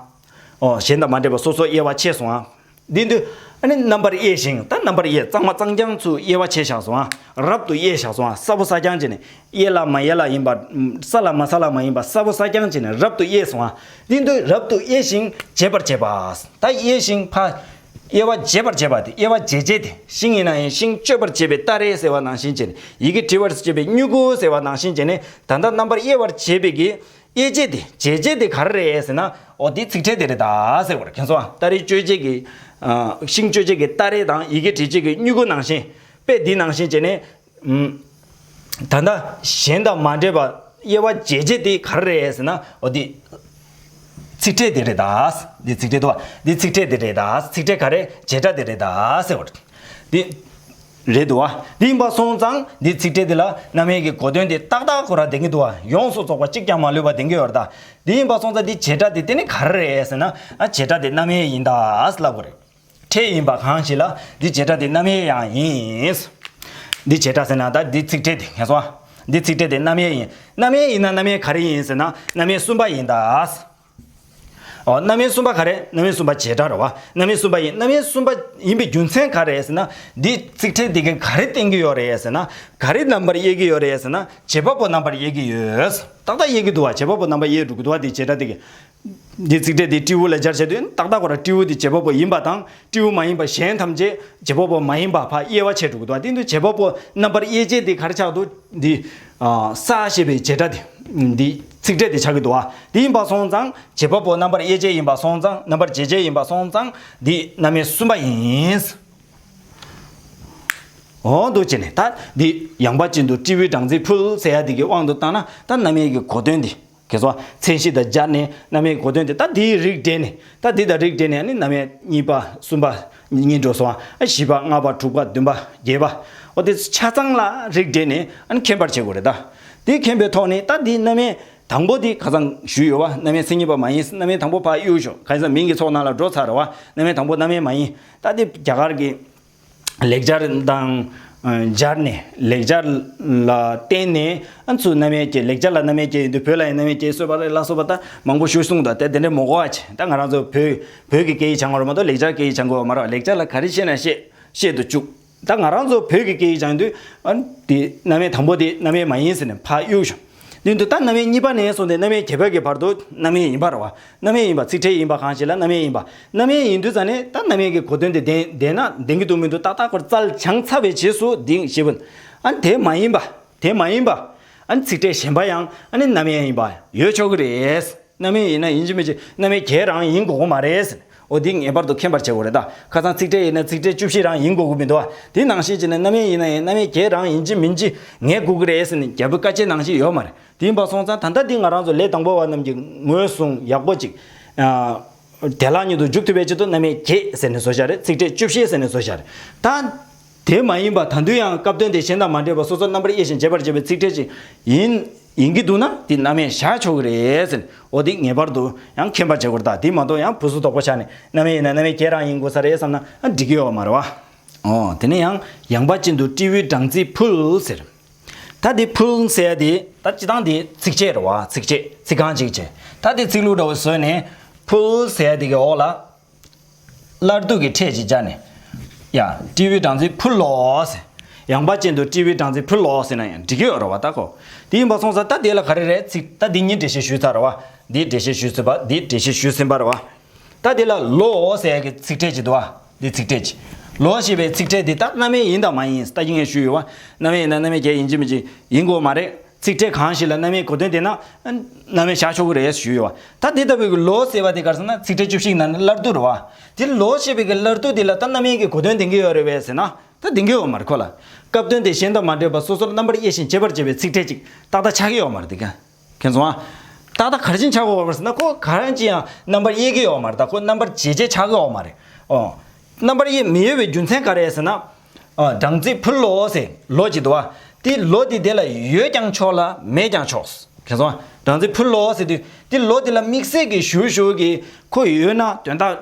ཨོ། གཞན་དང་མ་འདྲེས་པ་སོ་སོར་དབྱེ་བ་ཕྱེ་སོང་ཨ། འདི་དུས་ཨ་ནི་རྣམ་པར་དབྱེ་ཞིང་། ད་རྣམ་པར་དབྱེ། གཙང་མ་གཙང་རྐྱང་ཚུར་དབྱེ་བ་ཕྱེ་བཞག་སོང་ཨ། རབ་ཏུ་དབྱེ་བཞག་སོང་ཨ། ས་བོ་ས་རྐྱང་བྱས་ནས། དབྱེ་ལ་མ་དབྱེ་ལ་ཡིན་པ། ས་ལ་མ་ས་ལ་མ་ཡིན་པ། ས་བོ་ས་རྐྱང་བྱས་ནས་རབ་ཏུ་དབྱེ་སོང་ཨ། འདི་དུས་རབ་ཏུ་དབྱེ་ཞིང་འབྱེད་པར་བྱེད་པ། ད་དབྱེ་ཞིང་ཕར། དབྱེ་བ་འབྱེད་པར་བྱེད་པ་དེ། དབྱེ་བ་འབྱེད་བྱེད་དེ། ཤིང་ཡིན་ན་ཡང་ཤིང་གཅོད་པར་བྱེད་པའི་སྟ་རེ་ཟེར་བ་ནང་བཞིན་བྱས་ནས། ཡི་གེ་བྲི་བར་བྱེད་པའི་སྨྱུ་གུ་ཟེར་བ་ནང་བཞིན་བྱས་ནས། ད་ལྟ་རྣམ་པར་དབྱེ་བར་བྱེད་པའི་གི་དབྱེ་བྱེད་དེ། འབྱེད་བྱེད་དེ་ག་རེ་རེད་ཟེར་ན། འོ། དེ་ཚིག་ཕྲད་དེ་རེད་ད་ཟེར་བ་རེད། མཁྱེན་སོང་ཨ། སྟ་རེ་གཅོད་བྱེད་ཀྱི། ཨ། ཤིང་གཅོད་བྱེད་ཀྱི་སྟ་རེ་དང་། ཡི་གེ་བྲི་བྱེད་ཀྱི་སྨྱུ་གུ་ནང་བཞིན། དཔེ་འདི་ནང་བཞིན་བྱས་ནས། ཨུམ། ད་ལྟ་གཞན་དང་མ་འདྲེས་པ། དབྱེ་བ་འབྱེད་བྱེད་དེ་ག་རེ་རེད་ཟེར་ན། འོ། འདི་ཚིག་ཕྲད་དེ་རེད་ད། འདི་ཚིག་ཕྲད་དུ་བ། འདི་ཚིག་ཕྲད་དེ་རེད་ད། ཚིག་ཕྲད་ག་རེ། བྱེད་སྒྲ་དེ་རེད་ད་ཟེར་བ་རེད། འདི་རེད་དུ་བ། འདི་ཡིན་པ་སོང་ཙང་འདི་ཚིག་ཕྲད་དེ་ལ་རྣམ་དབྱེ་གི་གོ་དོན་དེ་ཏག་ཏག་ཁོ་རང་ལྡན་གྱི་འདུག་བ། ཡོངས་སུ་རྫོགས་པ་གཅིག་ཀྱང་མ་ལུས་པ་ལྡན་གྱི་ཡོད་རེད་ད། འདི་ཡིན་པ་སོང་ཙང་འདི་བྱེད་སྒྲ་དེ་དེ་ནི་ག་རེ་རེད་ཟེར་ན། ཨ། བྱེད་སྒྲ་དེ་རྣམ་དབྱེ་ཡིན་ད་ལབ་དགོས་རེད། ཕྲད་ཡིན་པ་གང་ཞིག་ལ་འདི་བྱེད་སྒྲ་དེ་རྣམ་དབྱེ་ཡང་ཡིན། འདི་བྱེད་སྒྲ་ཟེར་ན་ད་འདི་ཚིག་ཕྲད་དེ། ངས་སོ། འདི་ཚིག་ཕྲད་དེ་རྣམ་དབྱེ་ཡིན། རྣམ་དབྱེ་ཡིན་ན་རྣམ་དབྱེ་ག་རེ་ཡིན་ཟེར་ན། རྣམ་དབྱེ་གསུམ་པ་ཡིན་ད། ཨོ། རྣམ་དབྱེ་གསུམ་པ་ག་རེ། རྣམ་དབྱེ་གསུམ་པ་བྱེད་སྒྲ་རེད་བ། རྣམ་དབྱེ་གསུམ་པ་ཡིན། རྣམ་དབྱེ་གསུམ་པ་ཡིན་པའི་རྒྱུ་མཚན་ག་རེ་ཟེར་ན། འདི་ཚིག་ཕྲད་འདི་གིས་ག་རེ་བསྟན་གྱི་ཡོད་རེད་ཟེར་ན། ག་རེ་རྣམ་པར་དབྱེ་གི་ཡོད་རེད་ཟེར་ན། བྱེད་པ་པོ་རྣམ་པར་དབྱེ་གི་ཡོད། ཏག་ཏག་དབྱེ་གི་འདུག་བ། བྱེད་པ་པོ་རྣམ་པར་དབྱེ་འགྲོ་གི་འདུག་བ། འདི་བྱེད་སྒྲ་འདི་གིས། འདི་ཚིག་ཕྲད་འདི་སྤྲེའུ་ལ་སྦྱར་བྱས་དུས་ཏག་ཏག་ཁོ་རང་སྤྲེའུ་འདི་བྱེད་པ་པོ་ཡིན་པ་དང་། སྤྲེའུ་མ་ཡིན་པ་གཞན་ཐམས་ཅད་བྱེད་པ་པོ་མ་ཡིན་པ་ཕར་དབྱེ་བ་ཕྱེ་འགྲོ་གི་འདུག་བ། དེ་དུས་བྱེད་པ་པོ་རྣམ་པར་དབྱེ་བྱེད་འདི་ག་རེ་ཆགས་འདུག་འདི། ཨ། ས་ཞེས་པའི་བྱེད་སྒྲ་འདི། འདི་ཚིག་ཕྲད་འདི་ཆགས་ཀྱི་འདུག་བ། འདི་ཡིན་པ་སོང་ཙང་བྱེད་པ་པོ་རྣམ་པར་དབྱེ་བྱེད་ཡིན་པ་སོང་ཙང་། རྣམ་པར་འབྱེད་བྱེད་ཡིན་པ་སོང་ཙང་འདི་རྣམ་དབྱེ་གསུམ་པ་ཡིན། འོ་འདུག་བྱས་ནས་ད་འདི་ཡངས་པ་ཅན་དུ་སྤྲེའུས་སྦྲང་རྩི་ཕུལ་ཟེར་ཡ་འདི་གི་དབང་དུ་བཏང་ན། ད་རྣམ་དབྱེ་གི་གོ་དོན་འདི། གལ་སྲིད་མཚན་གཞི་དང་སྦྱར་ནས་རྣམ་དབྱེ་གོ་དོན་དེ། ད་དེའི་རིགས་འགྲེ་ནས། ད་དེ་དང་རིགས་འགྲེ་ནས་ནི་རྣམ་དབྱེ་གཉིས་པ། གསུམ་པ། གཉིས་འགྲོ་སོང་། ཨ། བཞི་པ། ལྔ་པ། དྲུག་པ། བདུན་པ། བརྒྱད་པ། འོ། དེ་ཆ་ཚང་ལ་རིགས་འགྲེ་ནས་ཨ་ནི་མཁྱེན་པར་བྱེད་དགོས་རེད་ད། དེ་མཁྱེན་པའི་ཐོག་ནས་ད་དེ་རྣམ་དབྱེ་དང་པོ་དེ་ཁ་སང་ཞུས་ཡོད་བ། རྣམ་དབྱེ་མཚན་ཉིད་པ་མ་ཡིན། རྣམ་དབྱེ་དང་པོ་ཕར་གཡུག་ཞོག་ཁ་སང་མིང་གི་ཚོགས་ནང་ལ་འགྲོ་ཚར་རེད་བ། རྣམ་དབྱེ་དང་པོ་རྣམ་དབྱེ་མ་ཡིན། ད་དེ་རྒྱ་གར་གྱི་ལེགས་སྦྱར་དང་ སྦྱར་ནས་ལེགས་སྦྱར་ལ་བརྟེན་ནས་ཨ་ཚུར་རྣམ་དབྱེ་སྐྱེ། ལེགས་སྦྱར་ལ་རྣམ་དབྱེ་སྐྱེ་ཡིན་དུས་བོད་ལ་ཡང་རྣམ་དབྱེ་སྐྱེ་སྲོལ་བ་རེད་ལ་སོགས་པ་ད་མང་པོ་ཞུ་གསུངས་དང་། དེ་དེ་འདྲའི་མོ་གོ་བ་ཆེ། ད་ང་རང་ཚོ་བོད་བོད་ཀྱི་སྐད་ཡིག་སྦྱང་དགོས་རེད་མ་གཏོགས་ལེགས་སྦྱར་སྐད་ཡིག་སྦྱང་དགོས་པ་མ་རེད་བ། ལེགས་སྦྱར་ལ་ག་རེ་ཤེས་ན་ཤེས་ཤེས་དུ་བཅུག་ད་ང་རང་ཚོ་བོད་ཀྱི་སྐད་ཡིག་སྦྱང་དུས་ཨ་དེ་རྣམ་དབྱེ་དང་པོ་དེ་རྣམ་དབྱེ་མ་ཡིན་ཟེར་ནས་ཕར་གཡུག་ཤོག་དེ་འདུག་ད་རྣམ་དབྱེ་གཉིས་པ་ནས་བཟུང་སྟེ་རྣམ་དབྱེ་བརྒྱད་པ་གི་བར་དུ་རྣམ་དབྱེ་ཡིན་པ་རེད་བ། རྣམ་དབྱེ་ཡིན་པ། ཚིག་ཕྲད་ཡིན་པ་གང་ཞིག་ལ་རྣམ་དབྱེ་ཡིན་པ། རྣམ་དབྱེ་ཡིན་དུས་ཙང་ནས་ད་རྣམ་དབྱེ་གི་གོ་དོན་དེ་ལྡན་ལྡན་ན་ལྡན་གྱི་འདུག་མི་འདུག་ཏག་ཏག་ཁོ་རྩལ་བྱང་ཚར་བའི་རྗེས་སུ་འདི་ཞེས་པ། ཨ་ནི་དེ་མ་ཡིན་པ། དེ་མ་ཡིན་པ། ཨ་ནི་ཚིག་ཕྲད་གཞན་པ་ཡང་ཨ་ནི་རྣམ་དབྱེ་ཡིན་པ་ཡོད་ཆོག་གི་རེད། རྣམ་དབྱེ་ཡིན་ན་ཡིན་གཅིག་མིན་གཅིག་རྣམ་དབྱེ་གང་རུང་ཡིན་དགོས་ཀྱི་མ་རེད། འོ་འདི་ངེས་པར་དུ་མཁྱེན་པར་བྱེད་དགོས་རེད་ད། ཁ་སང་ཚིག་ཕྲད་ཡིན་ན་ཚིག་ཕྲད་བཅུ་བཞི་རང་ཡིན་དགོས་ཀྱི་མི་འདུག་བ། དེ་ནང་བཞིན་བྱས་ན་རྣམ་དབྱེ་ཡིན་ན་ཡང་རྣམ་དབྱེ་གང་རུང་ཡིན་གཅིག་མིན་གཅིག་ངེས་དགོས་ཀྱི་རེད་ཟེར་ནས་རྒྱལ་པོའི་བཀའ་ཆད་ནང་བཞིན་ཡོད་མ་རེད། དེ་ཡིན་པ་སོང་ཙང་ད་ལྟ་འདི་ང་རང་ཚོ་ལས་དང་པོ་བ་རྣམས་ཀྱིས་ངོས་བཟུང་ཡག་པོ་ཅིག་ཨ་བདེ་བླག་ཉིད་དུ་འཇུག་ཐུབ་པའི་ཆེད་དུ་རྣམ་དབྱེ་བརྒྱད་ཟེར་ནས་བཟོ་བཞག་རེད། ཚིག་ཕྲད་བཅུ་བཞི་ཟེར་ནས་བཟོ་བཞག་རེད་ད། དེ་མ་ཡིན་པ་ད་དུང་ཡང་སྐབས་དོན་དེ་གཞན་དང་མ་འདྲེས་པ་སོ་སོར་རྣམ་པར་དབྱེ་ཞིང་འབྱེད་པར་བྱེད་པའི་ཚིག་ཕྲད་ཅིག་ཡིན་ཡིན་གྱི་འདུག་ན་དེ་རྣམ་དབྱེ་བཞག་ཆོག་གི་རེད་ཟེར། འོ་དེ་ངེས་པར་དུ་ཡང་མཁྱེན་པར་བྱེད་དགོས་རེད་ད། དེ་མ་གཏོགས་ཡང་ཕུ་སུ་དོག་པོ་ཆགས་ནས་རྣམ་དབྱེ་ཡིན་ན་རྣམ་དབྱེ་གང་རུང་ཡིན་དགོས་ས་རེད་བསམ་ན་ཨ་འགྲིག་གི་ཡོད་མ་རེད་བ། ཨོ་དེ་ནས་ཡང་ཡངས་པ་ཅན་དུ་སྤྲེའུའི་སྦྲང་རྩི་ཕུལ་ཟེར། ད་དེ་ཕུལ་ཟེར་ཡ་དེ་ད་སྤྱིར་བཏང་དེ་ཚིགས་བཅད་རེད་བ། ཚིགས་བཅད་ཚིག་རྐང་གཅིག་བྱས་ད་དེ་ཚིག་ལྷུག་འདྲ་བོ་བཟོས་ནས་ཕུལ་ཟེར་ཡ་དེ་གི་འོག་ལ། སླར་བསྡུ་གི་ཕྲད་ཅིག་སྦྱར་ནས། ཡ། སྤྲེའུའི་སྦྲང་རྩི་ཕུལ་ལོ་ཟེར། ཡངས་པ་ཅན་དུ་སྤྲེའུའི་སྦྲང་རྩི་ཕུལ་ལོ་ཟེར་ན་ཡང་འགྲིག་གི་ཡོད་རེད་བ་ད་ཁོ། དེ་ཡིན་པ་སོང་ཙང་ད་དེ་ལ་ག་རེ་རེད་ཚིག་ད་འདི་གཉིས་འགྲེལ་བཤད་ཞུས་ཚར་རེད་བ། འདི་འགྲེལ་བཤད་ཞུས་ཚར་བ་འདི་འགྲེལ་བཤད་ཞུས་ཟིན་པ་རེད་བ། ད་དེ་ལ་ལོ་ཟེར་ཡ་གི་ཚིག་ཕྲད་ཅིག་འདུག་བ། འདི་ཚིག་ཕྲད་ཅིག་ལོ་ཞེས་པའི་ཚིག་ཕྲད་འདི་ད་རྣམ་དབྱེ་ཡིན་དང་མ་ཡིན་ད་གིན་ངས་ཞུས་ཡོད་བ། རྣམ་དབྱེ་ཡིན་ན་རྣམ་དབྱེ་བརྒྱད་ཡིན་གཅིག་མིན་གཅིག་ཡིན་དགོས་མ་རེད། ཚིག་ཕྲད་གང་ཞིག་ལ་རྣམ་དབྱེ་གོ་དོན་ལྡན་ན་རྣམ་དབྱེ་བཞག་ཆོག་གི་རེད་ཞུས་ཡོད་བ། ད་དེ་ལྟ་བུའི་གི་ལོ་ཟེར་བ་དེ་ག་རེ་ཟེར་ན་ཚིག་ཕྲད་བཅུ་བཞི་ནང་ནས་སླར་བསྡུ་རེད་བ། དེ་ལོ་ཞེས་པའི་གི་སླར་བསྡུ་དེ་ལ་ད་རྣམ་དབྱེ་གི་གོ་དོན་ལྡན་གྱི་ཡོད་རེད་བས་ཟེར་ན་ད་ལྡན་གྱི་ཡོད་མ་རེད་ཁོ་ལ། སྐབས་དོན་དེ་གཞན་དང་མ་འདྲེས་པ་སོ་སོར་རྣམ་པར་དབྱེ་ཞིང་འབྱེད་པར་བྱེད་པའི་ཚིག་ཕྲད་ཅིག་ཏག་ཏག་ཆགས་ཀྱི་ཡོད་མ་རེད་དེ་ག་མཁྱེན་སོང་ཨ། ཏག་ཏག་ག་རེ་བཞིན་ཆགས་ཀྱི་ཡོད་མ་རེད་ཟེར་ན་ཁོ་ག་རེ་ཅི་ཡང་རྣམ་པར་དབྱེ་གི་ཡོད་མ་རེད་ད་ཁོ་རྣམ་པར་འབྱེད་བྱེད་ཆགས་ཀྱི་ཡོད་མ་རེད། ཨོ། རྣམ་པར་དབྱེ་མི་ཡོད་པའི་རྒྱུ་མཚན་ག་རེ་ཟེར་ན། ཨ། སྦྲང་རྩི་ཕུལ་ལོ་ཟེར་ལོ་ཅིག་འདུག་བ། དེ་ལོ་དེ་དེ་ལ་ཡོད་ཀྱང་ཆོག་ལ་མེད་ཀྱང་ཆོག་མཁྱེན་སོང་ཨ། སྦྲང་རྩི་ཕུལ་ལོ་ཟེར་དུས་དེ་ལོ་དེ་ལ་དམིགས་བསལ་གྱི་ཞུ་ཞུ་གི་ཁོ་ཡོད་ན་དོན་དག་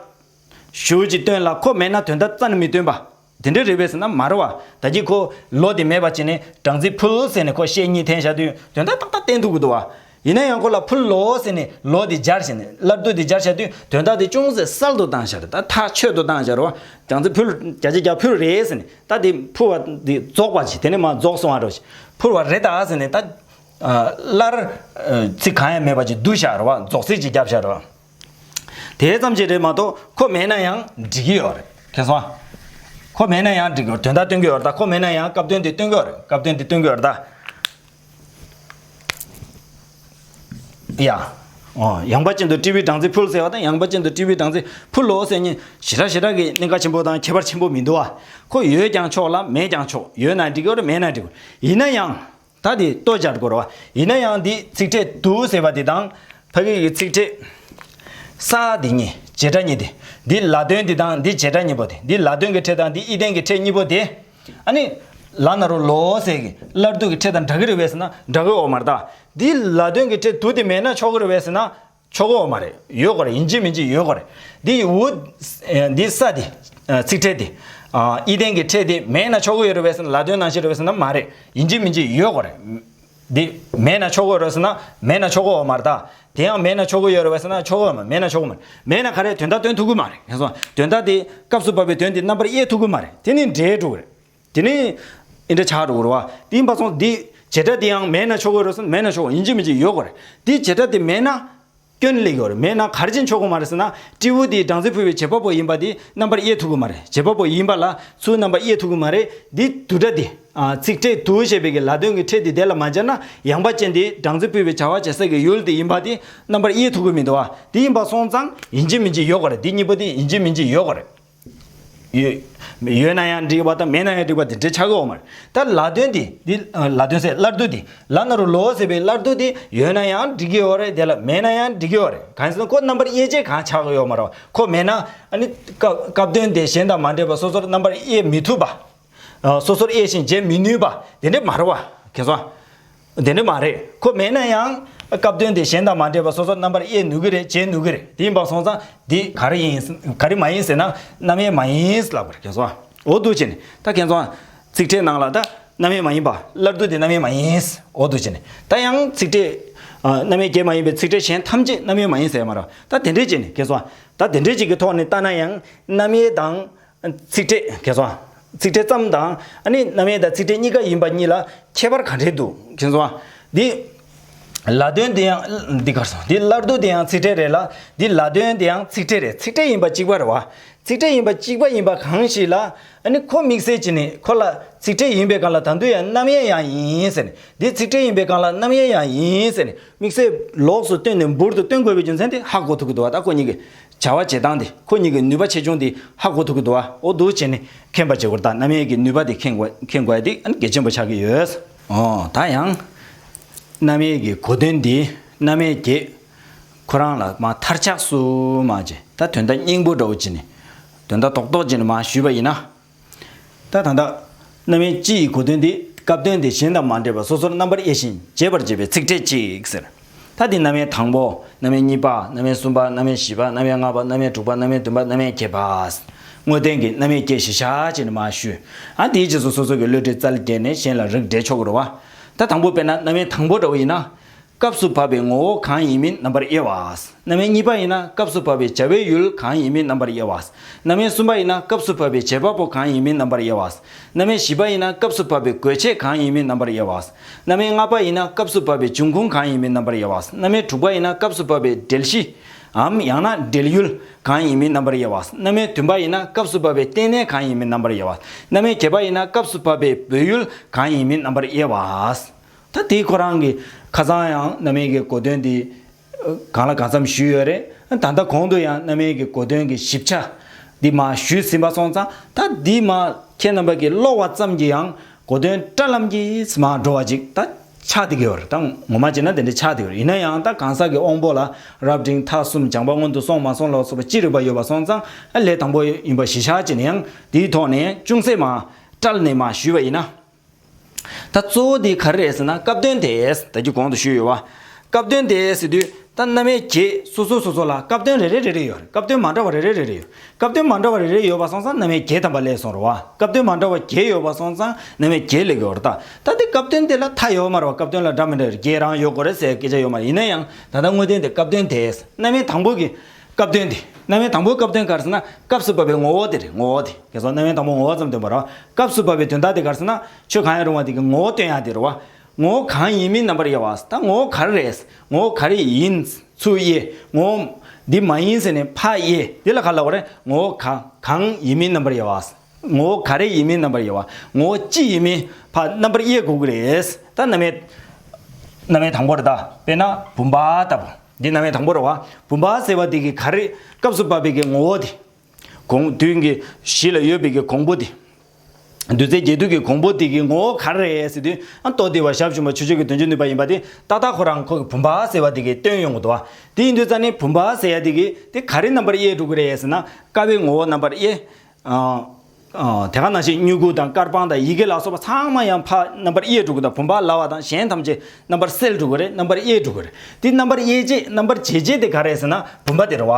ཞུ་ཅིག་སྟོན་ལ་ཁོ་མེད་ན་དོན་དག་རྩ་ནས་མི་སྟོན་པ། དེ་འདྲ་རེད་པས་ཟེར་ན་མ་རེད་བ། ད་གིན་ཁོ་ལོ་དེ་མེད་པ་བྱས་ནས་སྦྲང་རྩི་ཕུལ་ཟེར་ནས་ཁོ་ཤད་གཉིས་འཐེན་བཞག་དུས་དོན་དག་ཏག་ཏག་བསྟན་ཐུབ་ཀྱི་འདུག་བ། ཡིན་ན་ཡང་ཁོ་ལ་ཕུལ་ལོ་ཟེར་ནས་ལོ་དེ་སྦྱར་བྱས་ནས་སླར་བསྡུ་དེ་སྦྱར་བྱས་དུས་དོན་དག་དེ་ཅུང་ཟད་གསལ་དུ་བཏང་བཞག་རེད་ད་ཐག་ཆོད་དུ་བཏང་བཞག་རེད་བ། སྦྲང་རྩི་ཕུལ་བརྒྱ་ཆ་བརྒྱ་ཕུལ་རེད་ཟེར་ནས་ད་དེ་ཕུལ་བ་དེ་རྫོགས་པ་ཞིག་དེ་ནས་མ་རྫོགས་སོང་བ་འགྲོ་ཞིག་ཕུལ་བ་རེད་ད་ཟེར་ནས་ད། ཨ། སླར་ཨ། ཚིག་གང་ཡང་མེད་པ་ཅིག་བསྡུ་བཞག་རེད་བ་རྫོགས་ཚིག་ཅིག་བརྒྱབ་བཞག་རེད་བ། དེ་ཙམ་གྱིས་རེད་མ་གཏོགས་ཁོ་མེད་ན་ཡང་འགྲིག་གི་ཡོད་རེད་མཁྱེན་སོང་ཨ། ཁོ་མེད་ན་ཡང་འགྲིག་གི་ཡོད་དོན་དག་སྟོན་གྱི་ཡོད་རེད་ད་ཁོ་མེད་ན་ཡང་སྐབས་དོན་དེ་སྟོན་གྱི་ཡོད་རེད་སྐབས་དོན་དེ་སྟོན་གྱི་ཡོད་རེད་ད། ཡ། ཨོ། ཡངས་པ་ཅན་དུ་སྤྲེའུའི་སྦྲང་རྩི་ཕུལ་ཟེར་བ་དང་ཡངས་པ་ཅན་དུ་སྤྲེའུའི་སྦྲང་རྩི་ཕུལ་ལོ་ཟེར་གཉིས་ཞེ་དྲག་ཞེ་དྲག་གི་གནད་འགག་ཆེན་པོ་དང་ཁྱད་པར་ཆེན་པོ་མི་འདུག་ཨ། ཁོ་ཡོད་ཀྱང་ཆོག་ལ་མེད་ཀྱང་ཆོག་ཡོད་ན་འགྲིག་གི་ཡོད་རེད་མེད་ན་འགྲིག་གི་ཡོད་ཡིན་ན་ཡང་། ད་དེ་ལྟོ་སྦྱར་དགོས་རེད་བ། ཡིན་ན་ཡང་འདི་ཚིག་ཕྲད་དུ་ཟེར་བ་འདི་དང་། ཕ་གི་གི་ཚིག་ཕྲད། ས་འདི་གཉིས་བྱེད་སྒྲ་གཉིས་དེ། འདི་ལ་དོན་འདི་དང་འདི་བྱེད་སྒྲ་གཉིས་པོ་དེ། འདི་ལ་དོན་གྱི་ཕྲད་དང་འདི་ཡིད་བརྟན་གྱི་ཕྲད་གཉིས་པོ་དེ། ཨ་ནི། ལ་ན་རོ་ལོ་ཟེར་གི་སླར་བསྡུ་གི་ཕྲད་དང་འདྲ་གི་རེད་བས་ཟེར་ན་འདྲ་གི་ཡོད་མ་རེད་ད། འདི་ལ་དོན་གྱི་ཕྲད་དུ་དེ་མེད་ན་ཆོག་གི་རེད་བས་ཟེར་ན། ཆོག་གི་ཡོད་མ་རེད། ཡོད་དགོས་རེད། ཡིན་གཅིག་མིན་གཅིག་ཡོད་དགོས་རེད། འདི་འུ། འདི་ས་འདི། ཚིག་ཕྲད་འདི། ཨ། ཡིད་བརྟན་གྱི་ཕྲད་འདི་མེད་ན་ཆོག་གི་ཡོད་རེད་བས་ཟེར་ན་ལ་དོན་ནང་བཞིན་རེད་བས་ཟེར་ན་མ་རེད། ཡིན་གཅིག་མིན་གཅིག་ཡོད་དགོས་རེད། འདི་མེད་ན་ཆོག་གི་ཡོད་རེད་ཟེར་ན་མེད་ན་ཆོག་གི་ཡོད་མ་རེད་ད། དེ་ཡང་མེད་ན་ཆོག་གི་ཡོད་རེད་བས་ཟེར་ན་ཆོག་གི་ཡོད་མ་རེད། མེད་ན་ཆོག་གི་མ་རེད། མེད་ན་ག་རེ་དོན་དག་སྟོན་ཐུབ་ཀྱི་མ་རེད། ཡིན་སོང་དོན་དག་དེ་སྐབས་སུ་བབས་པའི་དོན་དེ་རྣམ་པར་དབྱེ་ཐུབ་ཀྱི་མ་རེད། དེ་ནི་འདྲེས་འགྲོ་གི་རེད། དེ་ནི་འདི་འདྲ་ཆགས་འགྲོ་གི་རེད་བ། དེ་ཡིན་པ་སོང་འདི་བྱེད་སྒྲ་དེ་ཡང་མེད་ན་ཆོག་གི་ཡོད་རེད་ཟེར་ན་མེད་ན་ཆོག་ཡིན་གཅིག་མིན་གཅིག་ཡོད་དགོས་རེད། དེ་བྱེད་སྒྲ་དེ་མེད་ན། སྐྱོན་སླེབས་ཡོད་རེད། མེད་ན་ག་རེ་བྱས་ཆོག་གི་མ་རེད་ཟེར་ན་སྤྲེའུ་དེས་སྦྲང་རྩི་ཕུལ་བའི་བྱེད་པ་པོ་ཡིན་པ་དེ་རྣམ་པར་དབྱེ་ཐུབ་ཀྱི་མ་རེད། བྱེད་པ་པོ་ཡིན་པ་ལ་ཚུར་རྣམ་པར་དབྱེ་ཐུབ་ཀྱི་མ་རེད། འདི་དུ་སྒྲ་དེ། ཚིག་ཕྲད་དུ་ཞེས་པའི་གི་ལ་དོན་གྱི་ཕྲད་དེ་དེ་ལ་མ་སྦྱར་ན་ཡངས་པ་ཅན་དེ་སྦྲང་རྩི་ཕུལ་བའི་བྱ་བ་བྱེད་ས་གི་ཡུལ་དེ་ཡིན་པ་དེ་རྣམ་པར་དབྱེ་ཐུབ་ཀྱི་མི་འདུག་བ། དེ་ཡིན་པ་སོང་ཙང་ཡིན་གཅིག་མིན་གཅིག་ཡོད་དགོས་རེད། འདི་གཉིས་པོ་དེ་ཡིན་གཅིག་མིན་གཅིག་ཡོད་དགོས་རེད། ཡོད། ཡོད་ན་ཡང་འགྲིག་པ་དང་མེད་ན་ཡང་འགྲིག་པ་དེ་འདྲ་ཆགས་ཀྱི་ཡོད་མ་རེད། ད་ལ་དོན་དེ་འདི་ལ་དོན་ཟེར་སླར་བསྡུ་དེ་ལ་ན་རོ་ལོ་ཟེར་བའི་སླར་བསྡུ་དེ་ཡོད་ན་ཡང་འགྲིག་གི་ཡོད་རེད། དེ་ལ་མེད་ན་ཡང་འགྲིག་གི་ཡོད་རེད། གང་ཡིན་ཟེར་ན་ཁོ་རྣམ་པར་དབྱེ་བྱེད་གང་ཆགས་ཀྱི་ཡོད་མ་རེད། ཁོ་མེད་ན་ཨ་ནི་སྐབས་སྐབས་དོན་དེ་གཞན་དང་མ་འདྲེས་པ་སོ་སོར་རྣམ་པར་དབྱེ་མི་ཐུབ་པ། སོ་སོར་དབྱེ་ཞིང་འབྱེད་མི་ནུས་པ་དེ་འདྲ་མ་རེད་བ། མཁྱེན་སོང་། དེ་འདྲ་མ་རེད། ཁོ་མེད་ན་ཡང་སྐབས་དོན་དེ་གཞན་དང་མ་འདྲེས་པ་སོ་སོར་རྣམ་པར་དབྱེ་ནུས་ཀྱི་རེད། འབྱེད་ནུས་ཀྱི་རེད། དེ་ཡིན་པ་སོང་ཙང་འདི་ག་རེ་ཡིན་ག་རེ་མ་ཡིན་ཟེར་ན་རྣམ་དབྱེ་མ་ཡིན་ལབ་པ་རེད། མཁྱེན་སོང་། འོ་འདུག་བྱས་ནས་ད་མཁྱེན་སོང་ ཚིག་ཕྲད་ནང་ལ་ད་རྣམ་དབྱེ་མ་ཡིན་པ། སླར་བསྡུ་དེ་རྣམ་དབྱེ་མ་ཡིན། འོ་འདུག་བྱས་ནས་ད་ཡང་ཚིག་ཕྲད། ཨ། རྣམ་དབྱེ་བརྒྱད་མ་ཡིན་པའི་ཚིག་ཕྲད་གཞན་ཐམས་ཅད་རྣམ་དབྱེ་མ་ཡིན་ཟེར་ཡ་མ་རེད། ད་དེ་འདྲས་བྱས་ནས། ཁྱེད་ཚོ་ད་དེ་འདྲས་ཅིག་གི་ཐོག་ནས་ལྟ་ན་ཡང་རྣམ་དབྱེ་དང་ཚིག་ཕྲད། ཁྱེད་ཚོ་ཚིག་ཕྲད་ཙམ་དང་། ཨ་ནི་རྣམ་དབྱེ་དང་ཚིག་ཕྲད་གཉིས་ཀ་ཡིན་པ་གཉིས་ལ་ཁྱད་པར་ག་འདྲས་འདུག། ཁྱེད་ཚོ་འདི། ལ་དོན་དེ་ཡང་འདི་གར་སོང་། འདི་སླར་བསྡུ་དེ་ཡང་ཚིག་ཕྲད་རེད་ལ། འདི་ལ་དོན་དེ་ཡང་ཚིག་ཕྲད་རེད། ཚིག་ཕྲད་ཡིན་པ་གཅིག་པ་རེད་བ། ཚིག་ཕྲད་ཡིན་པ་གཅིག་པ་ཡིན་པ་གང་ཞིག་ལ། ཨ་ནི་ཁོ་དམིགས་བསལ་བྱས་ནས་ཁོ་ལ་ཚིག་ཕྲད་ཡིན་པའི་སྒང་ལ་ད་དུང་ཡང་རྣམ་དབྱེ་ཡང་ཡིན་ཟེར་ནས། འདི་ཚིག་ཕྲད་ཡིན་པའི་སྒང་ལ་རྣམ་དབྱེ་ཡང་ཡིན་ཟེར་ནས། དམིགས་བསལ་ལོགས་སུ་བཏོན་ནས་འབུར་དུ་བཏོན་དགོས་པའི་རྒྱུ་མཚན་དེ་ཧ་གོ་ཐུབ་ཀྱི་འདུག་བ། ད་ཁོ་གཉིས་ཀྱི་བྱ་བ་བྱེད་སྟངས་དེ། ཁོ་གཉིས་ཀྱི་ནུས་པ་ཆེ་ཆུང་དེ་ཧ་གོ་ཐུབ་ཀྱི་འདུག་བ། འོ་འདུག་བྱས་ནས་མཁྱེན་པ་བྱེད་དགོས་རེད། ད་རྣམ་དབྱེ་གི་ནུས་པ་དེ་མཁྱེན་དགོས། མཁྱེན་དགོས་ཡ་དེ་ཨ་ནི་གལ་ཆེན་པོ་ཆགས་ཀྱི་ཡོད། ཨོ། ད་ཡང་རྣམ་དབྱེ་གི་གོ་དོན་འདི་རྣམ་དབྱེ་བརྒྱད་ཁོ་རང་ལ་མར་མཐར་ཆགས་སུ་མར་བྱས། ད་དོན་དག་སྙིང་པོ་འདྲ་བོ་བྱས་ནས། དོན་དག་རྡོག་རྡོག་བྱས་ནས་མར་ཞུས་པ་ཡིན་ན། ད་ད་ལྟ་རྣམ་དབྱེ་སྤྱི་ཡི་གོ་དོན་འདི་སྐབས་དོན་དེ་གཞན་དང་མ་འདྲེས་པར་སོ་སོར་རྣམ་པར་དབྱེ་ཞིང་འབྱེད་པར་བྱེད་པའི་ཚིག་ཕྲད་གཅིག་ཟེར། ད་འདི་རྣམ་དབྱེ་དང་པོ། རྣམ་དབྱེ་གཉིས་པ། རྣམ་དབྱེ་གསུམ་པ། རྣམ་དབྱེ་བཞི་པ། རྣམ་དབྱེ་ལྔ་པ། རྣམ་དབྱེ་དྲུག་པ། རྣམ་དབྱེ་བདུན་པ། རྣམ་དབྱེ་བརྒྱད་པ། དངོས་བསྟན་གྱི་རྣམ་དབྱེ་བརྒྱད་གཞི་བཞག་བྱས་ནས་མར་ཞུས། ཨ། དེའི་རྗེས་སུ་སོ་སོ་གི་བློ་གྲོས་རྩལ་བསྐྱེད་ནས་གཞན་ལ་རིགས་འགྲེ་ཆོག་གི་རེད་བ། ད་དང་པོ་དཔེར་ན་རྣམ་དབྱེ་དང་པོ་འདྲ་བོ་ཡིན་ན། སྐབས་སུ་བབ་པའི་ངོ་བོ་གང་ཡིན་མིན་རྣམ་པར་དབྱེ་བ། རྣམ་དབྱེ་གཉིས་པ་ཡིན་ན་སྐབས་སུ་བབ་པའི་བྱ་བའི་ཡུལ་གང་ཡིན་མིན་རྣམ་པར་དབྱེ་བ། རྣམ་དབྱེ་གསུམ་པ་ཡིན་ན་སྐབས་སུ་བབ་པའི་བྱེད་པ་པོ་གང་ཡིན་མིན་རྣམ་པར་དབྱེ་བ། རྣམ་དབྱེ་བཞི་པ་ཡིན་ན་སྐབས་སུ་བབ་པའི་དགོས་ཆེད་གང་ཡིན་མིན་རྣམ་པར་དབྱེ་བ། རྣམ་དབྱེ་ལྔ་པ་ཡིན་ན་སྐབས་སུ་བབ་པའི་འབྱུང་ཁུངས་གང་ཡིན་མིན་རྣམ་པར་དབྱེ་བ། རྣམ་དབྱེ་དྲུག་པ་ཡིན་ན་སྐབས་སུ་བབ་པའི་འགྲེལ་གཞི་འམ་ཡང་ན་འགྲེལ་ཡུལ་གང་ཡིན་མིན་རྣམ་པར་དབྱེ་བ། རྣམ་དབྱེ་བདུན་པ་ཡིན་ན་སྐབས་སུ་བབ་པའི་རྟེན་གནས་གང་ཡིན་མིན་རྣམ་པར་དབྱེ་བ། རྣམ་དབྱེ་བརྒྱད་པ་ཡིན་ན་སྐབས་སུ་བབ་པའི་བོད་ཡུལ་གང་ཡིན་མིན་རྣམ་པར་དབྱེ་བ། ད་དེ་ཁོ་རང་གི་ཁ་སང་ཡང་རྣམ་དབྱེ་གི་གོ་དོན་འདི་གང་ལ་གང་འཚམ་ཞུས་ཡོད་རེད། ད་ལྟ་གོང་དུ་ཡང་རྣམ་དབྱེ་གི་གོ་དོན་གྱི་ཞིབ་ཆ་འདི་མར་ཞུས་ཟིན་པ་སོང་ཙང་། ད་འདི་མར་ཁྱེད་རྣམ་པ་གིས་ཀློག་པ་ཙམ་གྱིས་ཡང་གོ་དོན་བཀྲ་ལམ་གྱིས་མར་འགྲོ་བ་ཅིག་ད་ཆགས་བསྡད་ཀྱི་ཡོད་རེད། ད་ངོ་མ་བྱས་ན་དེ་འདྲ་ཆགས་བསྡད་ཀྱི་ཡོད་རེད། ཡིན་ན་ཡང་ད་གང་ཟག་གི་དབང་པོ་ལ་རབ་འབྲིང་ཐ་གསུམ་སྦྱངས་པ་སྔོན་དུ་སོང་མ་སོང་ལ་སོགས་པ་ཅི་རིགས་པ་ཡོད་པ་སོང་ཙང་། ཨ། ལས་དང་པོ་ཡིན་པ་གཞི་བཞག་བྱས་ནས་ཡང་དེའི་ཐོག་ནས་ཅུང་ཟད་མར་བཀྲལ་ནས་མར་ཞུས་པ་ཡིན་ན། ད་གཙོ་བོ་དེ་ག་རེ་རེད་ཟེར་ན། སྐབས་དོན་དེ། ད་ཅི་གོང་དུ་ཞུས་ཡོད་པ། སྐབས་དོན་དེ་ཟེར་དུས་ད་རྣམ་དབྱེ་བརྒྱད་སོ་སོ་སོ་སོ་ལ་སྐབས་དོན་རེ་རེ་རེ་རེ་ཡོད་རེད། སྐབས་དོན་མ་འདྲ་བ་རེ་རེ་རེ་རེ་ཡོད། སྐབས་དོན་མ་འདྲ་བ་རེ་རེ་ཡོད་པ་སོང་ཙང་རྣམ་དབྱེ་བརྒྱད་ཐམ་པ་སླེབས་སོང་རེད་བ། སྐབས་དོན་མ་འདྲ་བ་བརྒྱད་ཡོད་པ་སོང་ཙང་རྣམ་དབྱེ་བརྒྱད་སླེབས་ཀྱི་ཡོད་རེད། ད་ད་དེ་སྐབས་དོན་དེ་ལ་མཐའ་ཡོད་མ་རེད་བ། སྐབས་དོན་ལ་འདྲ་མི་འདྲ་བརྒྱད་རང་ཡོད་དགོས་རེད་ཟེར་སྐད་ཆ་ཡོད་མ་རེད། ཡིན་ན་ཡང་ད་ལྟ་དངོས་བསྟན་དེ་སྐབས་དོན་དེ། རྣམ་དབྱེ་དང་པོ་གི་སྐབས་དོན་དེ། རྣམ་དབྱེ་དང་པོའི་སྐབས་དོན་ག་རེ་ཟེར་ན། སྐབས་སུ་བབ་པའི་ངོ་བོ་དེ་རེད། ངོ་བོ་དེ། ཁྱེད་ཚོ་རྣམ་དབྱེ་དང་པོ་ངོ་བོ་ཙམ་སྟོན་པ་རེད། སྐབས་སུ་བབ་པའི་དོན་དག་དེ་ག་རེ་ཟེར་ན། ཆོས་གང་ཡང་རུང་བ་དེ་གི་ངོ་བོ་སྟོན་ཡག་དེ་རེད་བ། ངོ་བོ་གང་ཡིན་མིན་རྣམ་པར་དབྱེ་བ། ད་ངོ་བོ་ག་རེ་རེད། ངོ་བོ་ག་རེ་ཡིན་ཚུར་དབྱེ། ངོ་བོ་འདི་མ་ཡིན་ཟེར་ནས་ཕར་དབྱེ། དེ་ལ་ག་ལབ་དགོས་རེད། ངོ་བོ་གང་གང་ཡིན་མིན་རྣམ་པར་དབྱེ་བ། ངོ་བོ་ག་རེ་ཡིན་མིན་རྣམ་པར་དབྱེ་བ། ངོ་བོ་ཅི་ཡིན་མིན་ཕར་རྣམ་པར་དབྱེ་དགོས་ཀྱི་རེད། ད་རྣམ་དབྱེ་རྣམ་དབྱེ་དང་པོ་རེད། ད་དཔེར་ན་བུམ་པ་ལྟ་བུ། འདི་རྣམ་དབྱེ་དང་པོ་རེད་བ། བུམ་པ་ཟེར་བ་དེ་གི་ག་རེ། སྐབས་སུ་བབ་པའི་གི་ངོ་བོ་དེ། གོང་དུས་ཀྱི་གཞི་ལ་ཡོད་པའི་གི་གོང་བུ་དེ། རྡུལ་རྫས་བརྒྱད་འདུས་ཀྱི་གོང་བུ་དེ་གི་ངོ་བོ་ག་རེ་རེད་ཟེར་དུས། ཨ། རྟོགས་བདེ་བ་ཞབས་ཞུམ་པ་ཆོས་སྤྱོད་ཀྱི་དོན་བྱེད་ནུས་པ་ཡིན་པ་དེ་ཏག་ཏག་ཁོ་རང་ཁོ་གི་བུམ་པ་ཟེར་བ་དེ་གི་སྟོན་ཡོང་གི་འདུག་བ། དེ་ཡིན་དུས་ཙ་ནས་བུམ་པ་ཟེར་ཡ་དེ་གི་དེ་ག་རེ་རྣམ་པར་དབྱེ་འགྲོ་གི་རེད་ཟེར་ན། ཀ་བའི་ངོ་བོ་རྣམ་པར་དབྱེ། ཨ། ཨ། དེ་ག་ནང་བཞིན་མྱུ་གུ་དང་དཀར་པང་དང་ཡི་གེ་ལ་སོགས་པ་ཚང་མ་ཡང་ཕར་རྣམ་པར་དབྱེ་འགྲོ་གི་འདུག། བུམ་པ་ལབ་པ་དང་གཞན་ཐམས་ཅད་རྣམ་པར་སེལ་འགྲོ་གི་རེད། རྣམ་པར་དབྱེ་འགྲོ་གི་རེད། དེ་རྣམ་པར་དབྱེ་བྱེད། རྣམ་པར་འབྱེད་བྱེད་དེ་ག་རེད་ཟེར་ན་བུམ་པ་དེ་རེད་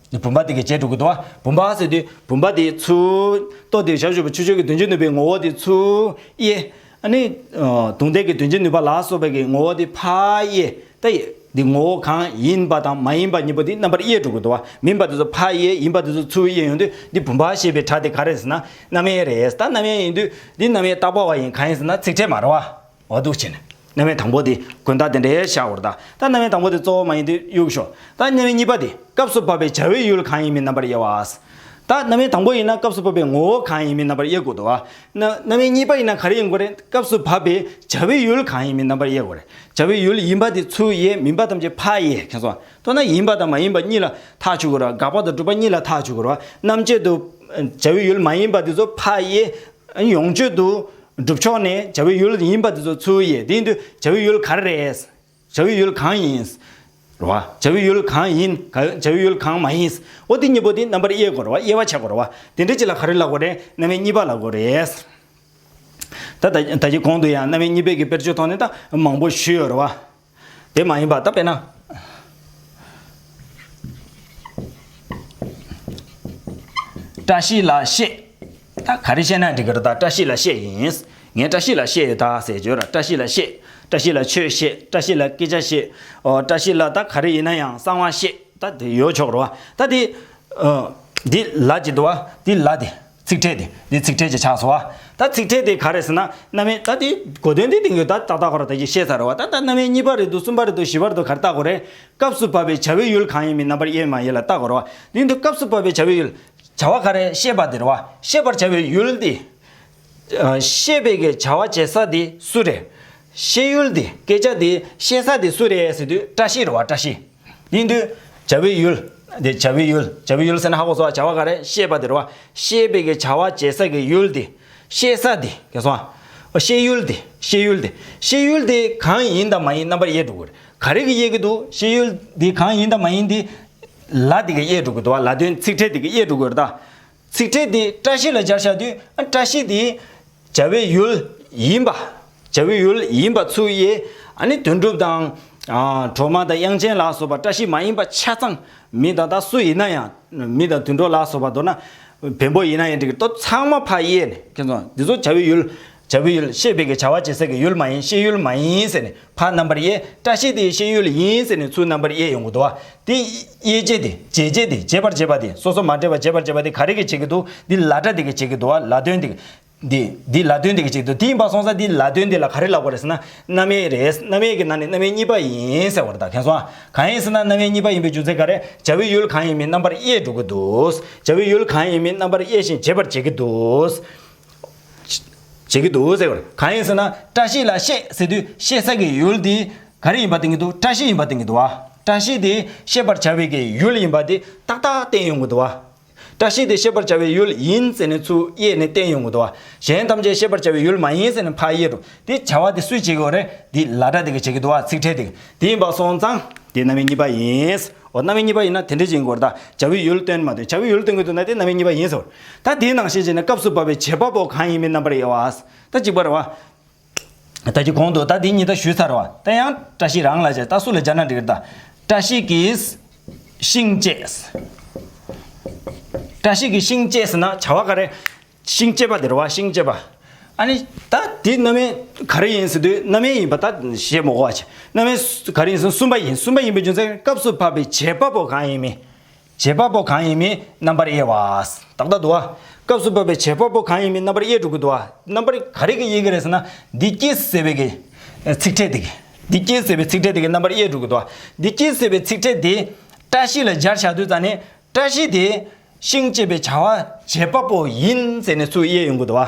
བ། བུམ་པ་དེ་གིས་བྱེད་འགྲོ་གི་འདུག་བ། བུམ་པ་ཟེར་དུས་བུམ་པ་དེ་ཚུར། རྟོགས་བདེ་བ་ཞབས་ཞུམ་པ་ཆོས་སྤྱོད་ཀྱི་དོན་བྱེད་ནུས་པའི་ངོ་བོ་དེ་ཚུར་དབྱེ། ཨ་ནི། ཨ། རྡུལ་རྫས་ཀྱི་དོན་བྱེད་ནུས་པ་ལ་སོགས་པའི་གི་ངོ་བོ་དེ་ཕར་དབྱེ། ད་འདི་ངོ་བོ་གང་ཡིན་པ་དང་མ་ཡིན་པ་གཉིས་པོ་དེ་རྣམ་པར་དབྱེ་འགྲོ་གི་འདུག་བ། མིན་པ་དེ་ཚོ་ཕར་དབྱེ། ཡིན་པ་དེ་ཚོ་ཚུར་དབྱེ་ཡོང་དུས་འདི་བུམ་པ་ཞེས་པའི་སྒྲ་དེ་ག་རེ་ཟེར་ན་རྣམ་དབྱེ་རེད། ད་རྣམ་དབྱེ་ཡིན་དུས་འདི་རྣམ་དབྱེ་བཏགས་པ་བ་ཡིན། གང་ཡིན་ཟེར་ན་ཚིག་ཕྲད་མ་རེད་བ། འོ་འདུག་བྱས་ནས། རྣམ་དབྱེ་དང་པོ་དེ་དགོན་བདག་དེ་འདྲའི་བཞག་པ་རེད། ད་ད་རྣམ་དབྱེ་དང་པོ་དེ་གཙོ་བོ་མ་ཡིན་དུས་གཡུག་ཞོག། ད་རྣམ་དབྱེ་གཉིས་པ་དེ་སྐབས་སུ་བབ་པའི་བྱ་བའི་ཡུལ་གང་ཡིན་མིན་རྣམ་པར་དབྱེ་བ། ད་རྣམ་དབྱེ་དང་པོ་ཡིན་ན་སྐབས་སུ་བབ་པའི་ངོ་བོ་གང་ཡིན་མིན་རྣམ་པར་དབྱེ་དགོས་འདུག་བ། ན་རྣམ་དབྱེ་གཉིས་པ་ཡིན་ན་ག་རེ་ཡིན་དགོས་རེད། སྐབས་སུ་བབ་པའི་བྱ་བའི་ཡུལ་གང་ཡིན་མིན་རྣམ་པར་དབྱེ་དགོས་རེད། བྱ་བའི་ཡུལ་ཡིན་པ་དེ་ཚུར་དབྱེ། མིན་པ་ཐམས་ཅད་ཕར་དབྱེ། མཁྱེན་སོང་། མདོར་ན་ཡིན་པ་དང་མ་ཡིན་པ་གཉིས་ལ་ཐག་གཅོད་དགོས་རེད། དགག་པ་དང་སྒྲུབ་པ་གཉིས་ལ་ཐག་གཅོད་དགོས་རེད་བ། རྣམ་བཅད་དུ་བྱ་བའི་ཡུལ་མ་ཡིན་པ་དེ་ཚོ་ཕར་དབྱེ། ཡོངས་གཅོད་དུ་སྒྲུབ་ཕྱོགས་ནས་བྱ་བའི་ཡུལ་ཡིན་པ་དེ་ཚོ་ཚུར་དབྱེ། དེ་ཡིན་དུས་བྱ་བའི་ཡུལ་ག་རེ་རེད། བྱ་བའི་ཡུལ་གང་ཡིན། རེད་བ། བྱ་བའི་ཡུལ་གང་ཡིན། ག་བྱ་བའི་ཡུལ་གང་མ་ཡིན། འོ་དེ་གཉིས་པོ་དེ་རྣམ་པར་དབྱེ་དགོས་རེད་བ། དབྱེ་བ་ཕྱེ་དགོས་རེད་བ། དེ་འདྲ་ཅིག་ལ་ག་རེ་ལབ་དགོས་རེད། རྣམ་དབྱེ་གཉིས་པ་ལབ་དགོས་རེད། ད་ད་ད་ཅི་གོང་དུ་ཡང་རྣམ་དབྱེ་གཉིས་པའི་གི་དཔེར་བརྗོད་ཐོག་ནས་ད་མང་པོ་ཞུས་ཡོད་རེད་བ། དེ་མ་ཡིན་པ་ད་དཔེར་ན། བཀྲ་ཤིས་ལ་ཤེས། ད་ ད་ག་རེ་བཤད་ན་འགྲིག་གི་རེད། ད་བཀྲ་ཤིས་ལ་བཤད་ཡིན། ངས་བཀྲ་ཤིས་ལ་བཤད་ཡོད་ད་ཟེར་བརྗོད་ར། བཀྲ་ཤིས་ལ་བཤད། བཀྲ་ཤིས་ལ་ཆོས་བཤད། བཀྲ་ཤིས་ལ་སྐད་ཆ་བཤད། ཨོ། བཀྲ་ཤིས་ལ་ད་ག་རེ་ཡིན་ན་ཡང་གསང་བ་བཤད། ད་དེ་ཡོད་ཆོག་རེད་བ། ད་དེ། ཨ། འདི་ལ་ཅིག་འདུག་བ། འདི་ལ་དེ། ཚིག་ཕྲད་དེ། འདི་ཚིག་ཕྲད་ཅིག་ཆགས་སོང་བ། ད་ཚིག་ཕྲད་དེ་ག་རེ་ཟེར་ན། རྣམ་དབྱེ་ད་དེ་གོ་དོན་དེ་དེང་གི་ད་ཏག་ཏག་ཁོ་ར་ད་ཅིག་བཤད་ཚར་རེད་བ། ད་ད་རྣམ་དབྱེ་གཉིས་པ་རེད་འདུག་གསུམ་པ་རེད་འདུག་བཞི་པ་རེད་འདུག་ག་རེ་ལྟ་དགོས་རེད། སྐབས་སུ་བབ་པའི་བྱ་བའི་ཡུལ་གང་ཡིན་མིན་རྣམ་པར་དབྱེ་མ་དབྱེ་ལ་ལྟ་དགོས་རེད་བ། དེ་དུས་སྐབས་སུ་བབ་པའི་བྱ་བའི་ཡུལ། བྱ་བ་ག་རེ། བཤད་པ་དེ་རེད་བ། བཤད་པར་བྱ་བའི་ཡུལ་དེ། ཨ། བཤད་པའི་གི་བྱ་བ་བྱེད་ས་དེ་སུ་རེད། བཤད་ཡུལ་དེ། སྐད་ཆ་དེ་བཤད་ས་དེ་སུ་རེད་ཟེར་དུས་བཀྲ་ཤིས་རེད་བ། བཀྲ་ཤིས། དེ་དུས་བྱ་བའི་ཡུལ། དེ་བྱ་བའི་ཡུལ། བྱ་བའི་ཡུལ་ཟེར་ན་ཧ་གོ་སོང་བ། བྱ་བ་ག་རེ། བཤད་པ་དེ་རེད་བ། བཤད་པའི་གི་བྱ་བ་བྱེད་ས་གི་ཡུལ་དེ། བཤད་ས་དེ། ག་རེ་སོང་བ། བཤད་ཡུལ་དེ། བཤད་ཡུལ་དེ། བཤད་ཡུལ་དེ་གང་ཡིན་དང་མ་ཡིན་རྣམ་པར་དབྱེ་འགྲོ་གི་རེད། ག་རེ་གི་དབྱེ་གི་འདུག་བཤད་ཡུལ་དེ་གང་ཡིན་དང་མ་ཡིན་དེ། ལ་དེ་གི་དབྱེ་འགྲོ་གི་འདུག་བ། ལ་དོན་ཚིག་ཕྲད་དེ་གི་དབྱེ་འགྲོ་གི་རེད་ད། ཚིག་ཕྲད་དེ་བཀྲ་ཤིས་ལ་སྦྱར་བཞག་དུས། ཨ། བཀྲ་ཤིས་དེ་བྱ་བའི་ཡུལ་ཡིན་པ། བྱ་བའི་ཡུལ་ཡིན་པ་ཚུར་དབྱེ། ཨ་ནི་དོན་གྲུབ་དང་། ཨ། གྲོ་མ་དང་དབྱངས་ཅན་ལ་སོགས་པ་བཀྲ་ཤིས་མ་ཡིན་པ་ཆ་ཚང་། མི་དང་ད་སུ་ཡིན་ན་ཡང་། མི་དང་དུད་འགྲོ་ལ་སོགས་པ། མདོར་ན་བེམ་པོ་ཡིན་ན་ཡང་འགྲིག་གི། ད་ཚང་མ་ཕར་དབྱེ་ནས། ཁྱེད་ཚོ་འདི་ཚོ་བྱ་བའི་ཡུལ། བྱ་བའི་ཡུལ། བཤད་པའི་གི་བྱ་བ་བྱེད་ས་གི་ཡུལ་མ་ཡིན། བཤད་ཡུལ་མ་ཡིན་ཟེར་ནས་ཕར་རྣམ་པར་དབྱེ། བཀྲ་ཤིས་དེ་བཤད་ཡུལ་ཡིན་ཟེར་ནས་ཚུར་རྣམ་པར་དབྱེ་ཡོང་གི་འདུག་བ། དེ་དབྱེ་བྱེད་དེ། འབྱེད་བྱེད་དེ། འབྱེད་པར་བྱེད་པ་དེ། སོ་སོ་མ་འདྲེས་པ་འབྱེད་པར་བྱེད་པ་དེ་ག་རེ་གིས་བྱེད་ཀྱི་འདུག་འདི་ལ་སྒྲ་དེ་གིས་བྱེད་ཀྱི་འདུག་བ། ལ་དོན་དེ། འདི། འདི་ལ་དོན་དེ་གིས་བྱེད་ཀྱི་འདུག་དེ་ཡིན་པ་སོང་ཙང་འདི་ལ་དོན་དེ་ལ་ག་རེ་ལབ་དགོས་རེད་ཟེར་ན། རྣམ་དབྱེ་རེད། རྣམ་དབྱེ་གི་ནང་ནས་རྣམ་དབྱེ་གཉིས་པ་ཡིན་ཟེར་བ་རེད་ད། མཁྱེན་སོང་ཨ། གང་ཡིན་ཟེར་ན་རྣམ་དབྱེ་གཉིས་པ་ཡིན་པའི་རྒྱུ་མཚན་ག་རེ། བྱ་བའི་ཡུལ་གང་ཡིན་མིན་རྣམ་པར་དབྱེ་འགྲོ་གི་འདུག་བྱ་བའི་ཡུལ་གང་ཡིན་མིན་རྣམ་པར་དབྱེ་ཞིང་འབྱེད་པར་བྱེད་ཀྱི་འདུག་བྱེད་ཀྱི་འདུག་ཟེར་བ་རེད། གང་ཡིན་ཟེར་ན། བཀྲ་ཤིས་ལ་བཤད་ཟེར་དུས་བཤད་ས་གི་ཡུལ་དེ་ག་རེ་ཡིན་པ་སྟོན་གྱི་འདུག་བཀྲ་ཤིས་ཡིན་པ་སྟོན་གྱི་འདུག་བ། བཀྲ་ཤིས་དེ་བཤད་པར་བྱ་བའི་གི་ཡུལ་ཡིན་པ་དེ་ཏག་ཏག་བསྟན་ཡོང་གི་འདུག་བ། བཀྲ་ཤིས་དེ་བཤད་པར་བྱ་བའི་ཡུལ་ཡིན་ཟེར་ནས་ཚུར་དབྱེ་ནས་བསྟན་ཡོང་གི་འདུག་བ། གཞན་ཐམས་ཅད་བཤད་པར་བྱ་བའི་ཡུལ་མ་ཡིན་ཟེར་ནས་ཕར་དབྱེ་འགྲོ། དེ་བྱ་བ་དེ་སུས་བྱེད་ཀྱི་ཡོད་རེད། དེ་ལ་སྒྲ་དེ་གིས་བྱེད་ཀྱི་འདུག་བ། ཚིག་ཕྲད་དེ་གིས། དེ་ཡིན་པ་སོང་ཙང་དེ་རྣམ་དབྱེ་གཉིས་པ་ཡིན། འོ། རྣམ་དབྱེ་གཉིས་པ་ཡིན་ན་དེ་འདྲ་ཅིག་ཡིན་དགོས་རེད་ད། བྱ་བའི་ཡུལ་སྟོན་མ་སྟོན། བྱ་བའི་ཡུལ་སྟོན་གྱི་འདུག་ན་དེ་རྣམ་དབྱེ་གཉིས་པ་ཡིན་ཟེར་བ། ད་དེའི་ནང་བཞིན་བྱས་ནས་སྐབས་སུ་བབ་པའི་བྱེད་པ་པོ་གང་ཡིན་མིན་རྣམ་པར་དབྱེ་བ། ད་གཅིག་པ་རེད་བ། ད་ཀྱི་གོང་དུ་ད་འདི་གཉིས་ད་ཞུས་ཚར་བ། ད་ཡང་བཀྲ་ཤིས་རང་ལ་བྱས། ད་སུ་ལ་སྦྱར་ན་འགྲིག་གི་རེད་ད། བཀྲ་ཤིས་ཀྱིས་ཤིང་བཅད། བཀྲ་ཤིས་ཀྱིས་ཤིང་བཅད་ཟེར་ན་བྱ་བ་ག་རེ། ཤིང་བཅད་པ་དེ་རེད་བ། ཤིང་བཅད་པ། ཨ་ནི་ད་དེ་རྣམ་དབྱེ་ག་རེ་ཡིན་ཟེར་དུས་རྣམ་དབྱེ་ཡིན་པ་ད་བཤད་མི་དགོས་པ་བྱས། རྣམ་དབྱེ་ག་རེ་ཡིན་ཟེར་ན་གསུམ་པ་ཡིན། གསུམ་པ་ཡིན་པའི་རྒྱུ་མཚན་སྐབས་སུ་བབ་པའི་བྱེད་པ་པོ་གང་ཡིན་མིན། བྱེད་པ་པོ་གང་ཡིན་མིན་རྣམ་པར་དབྱེ་བ། ཏག་ཏག་འདུག་བ། སྐབས་སུ་བབ་པའི་བྱེད་པ་པོ་གང་ཡིན་མིན་རྣམ་པར་དབྱེ་འགྲོ་གི་འདུག་བ། རྣམ་པར་ག་རེ་གིས་དབྱེ་གི་རེད་ཟེར་ན། འདི་ཀྱིས་ཟེར་བའི་གི་ཚིག་ཕྲད་དེ་གིས། འདི་ཀྱིས་ཟེར་བའི་ཚིག་ཕྲད་དེ་གིས་རྣམ་པར་དབྱེ་འགྲོ་གི་འདུག་བ། འདི་ཀྱིས་ཟེར་བའི་ཚིག་ཕྲད་དེ་བཀྲ་ཤིས་ལ་སྦྱར་བཞག་དུས་ཙང་ནས། བཀྲ་ཤིས་དེ་ཤིང་བཅད་པའི་བྱ་བ་བྱེད་པ་པོ་ཡིན་ཟེར་ནས་ཚུར་དབྱེ་ཡོང་གི་འདུག་བ།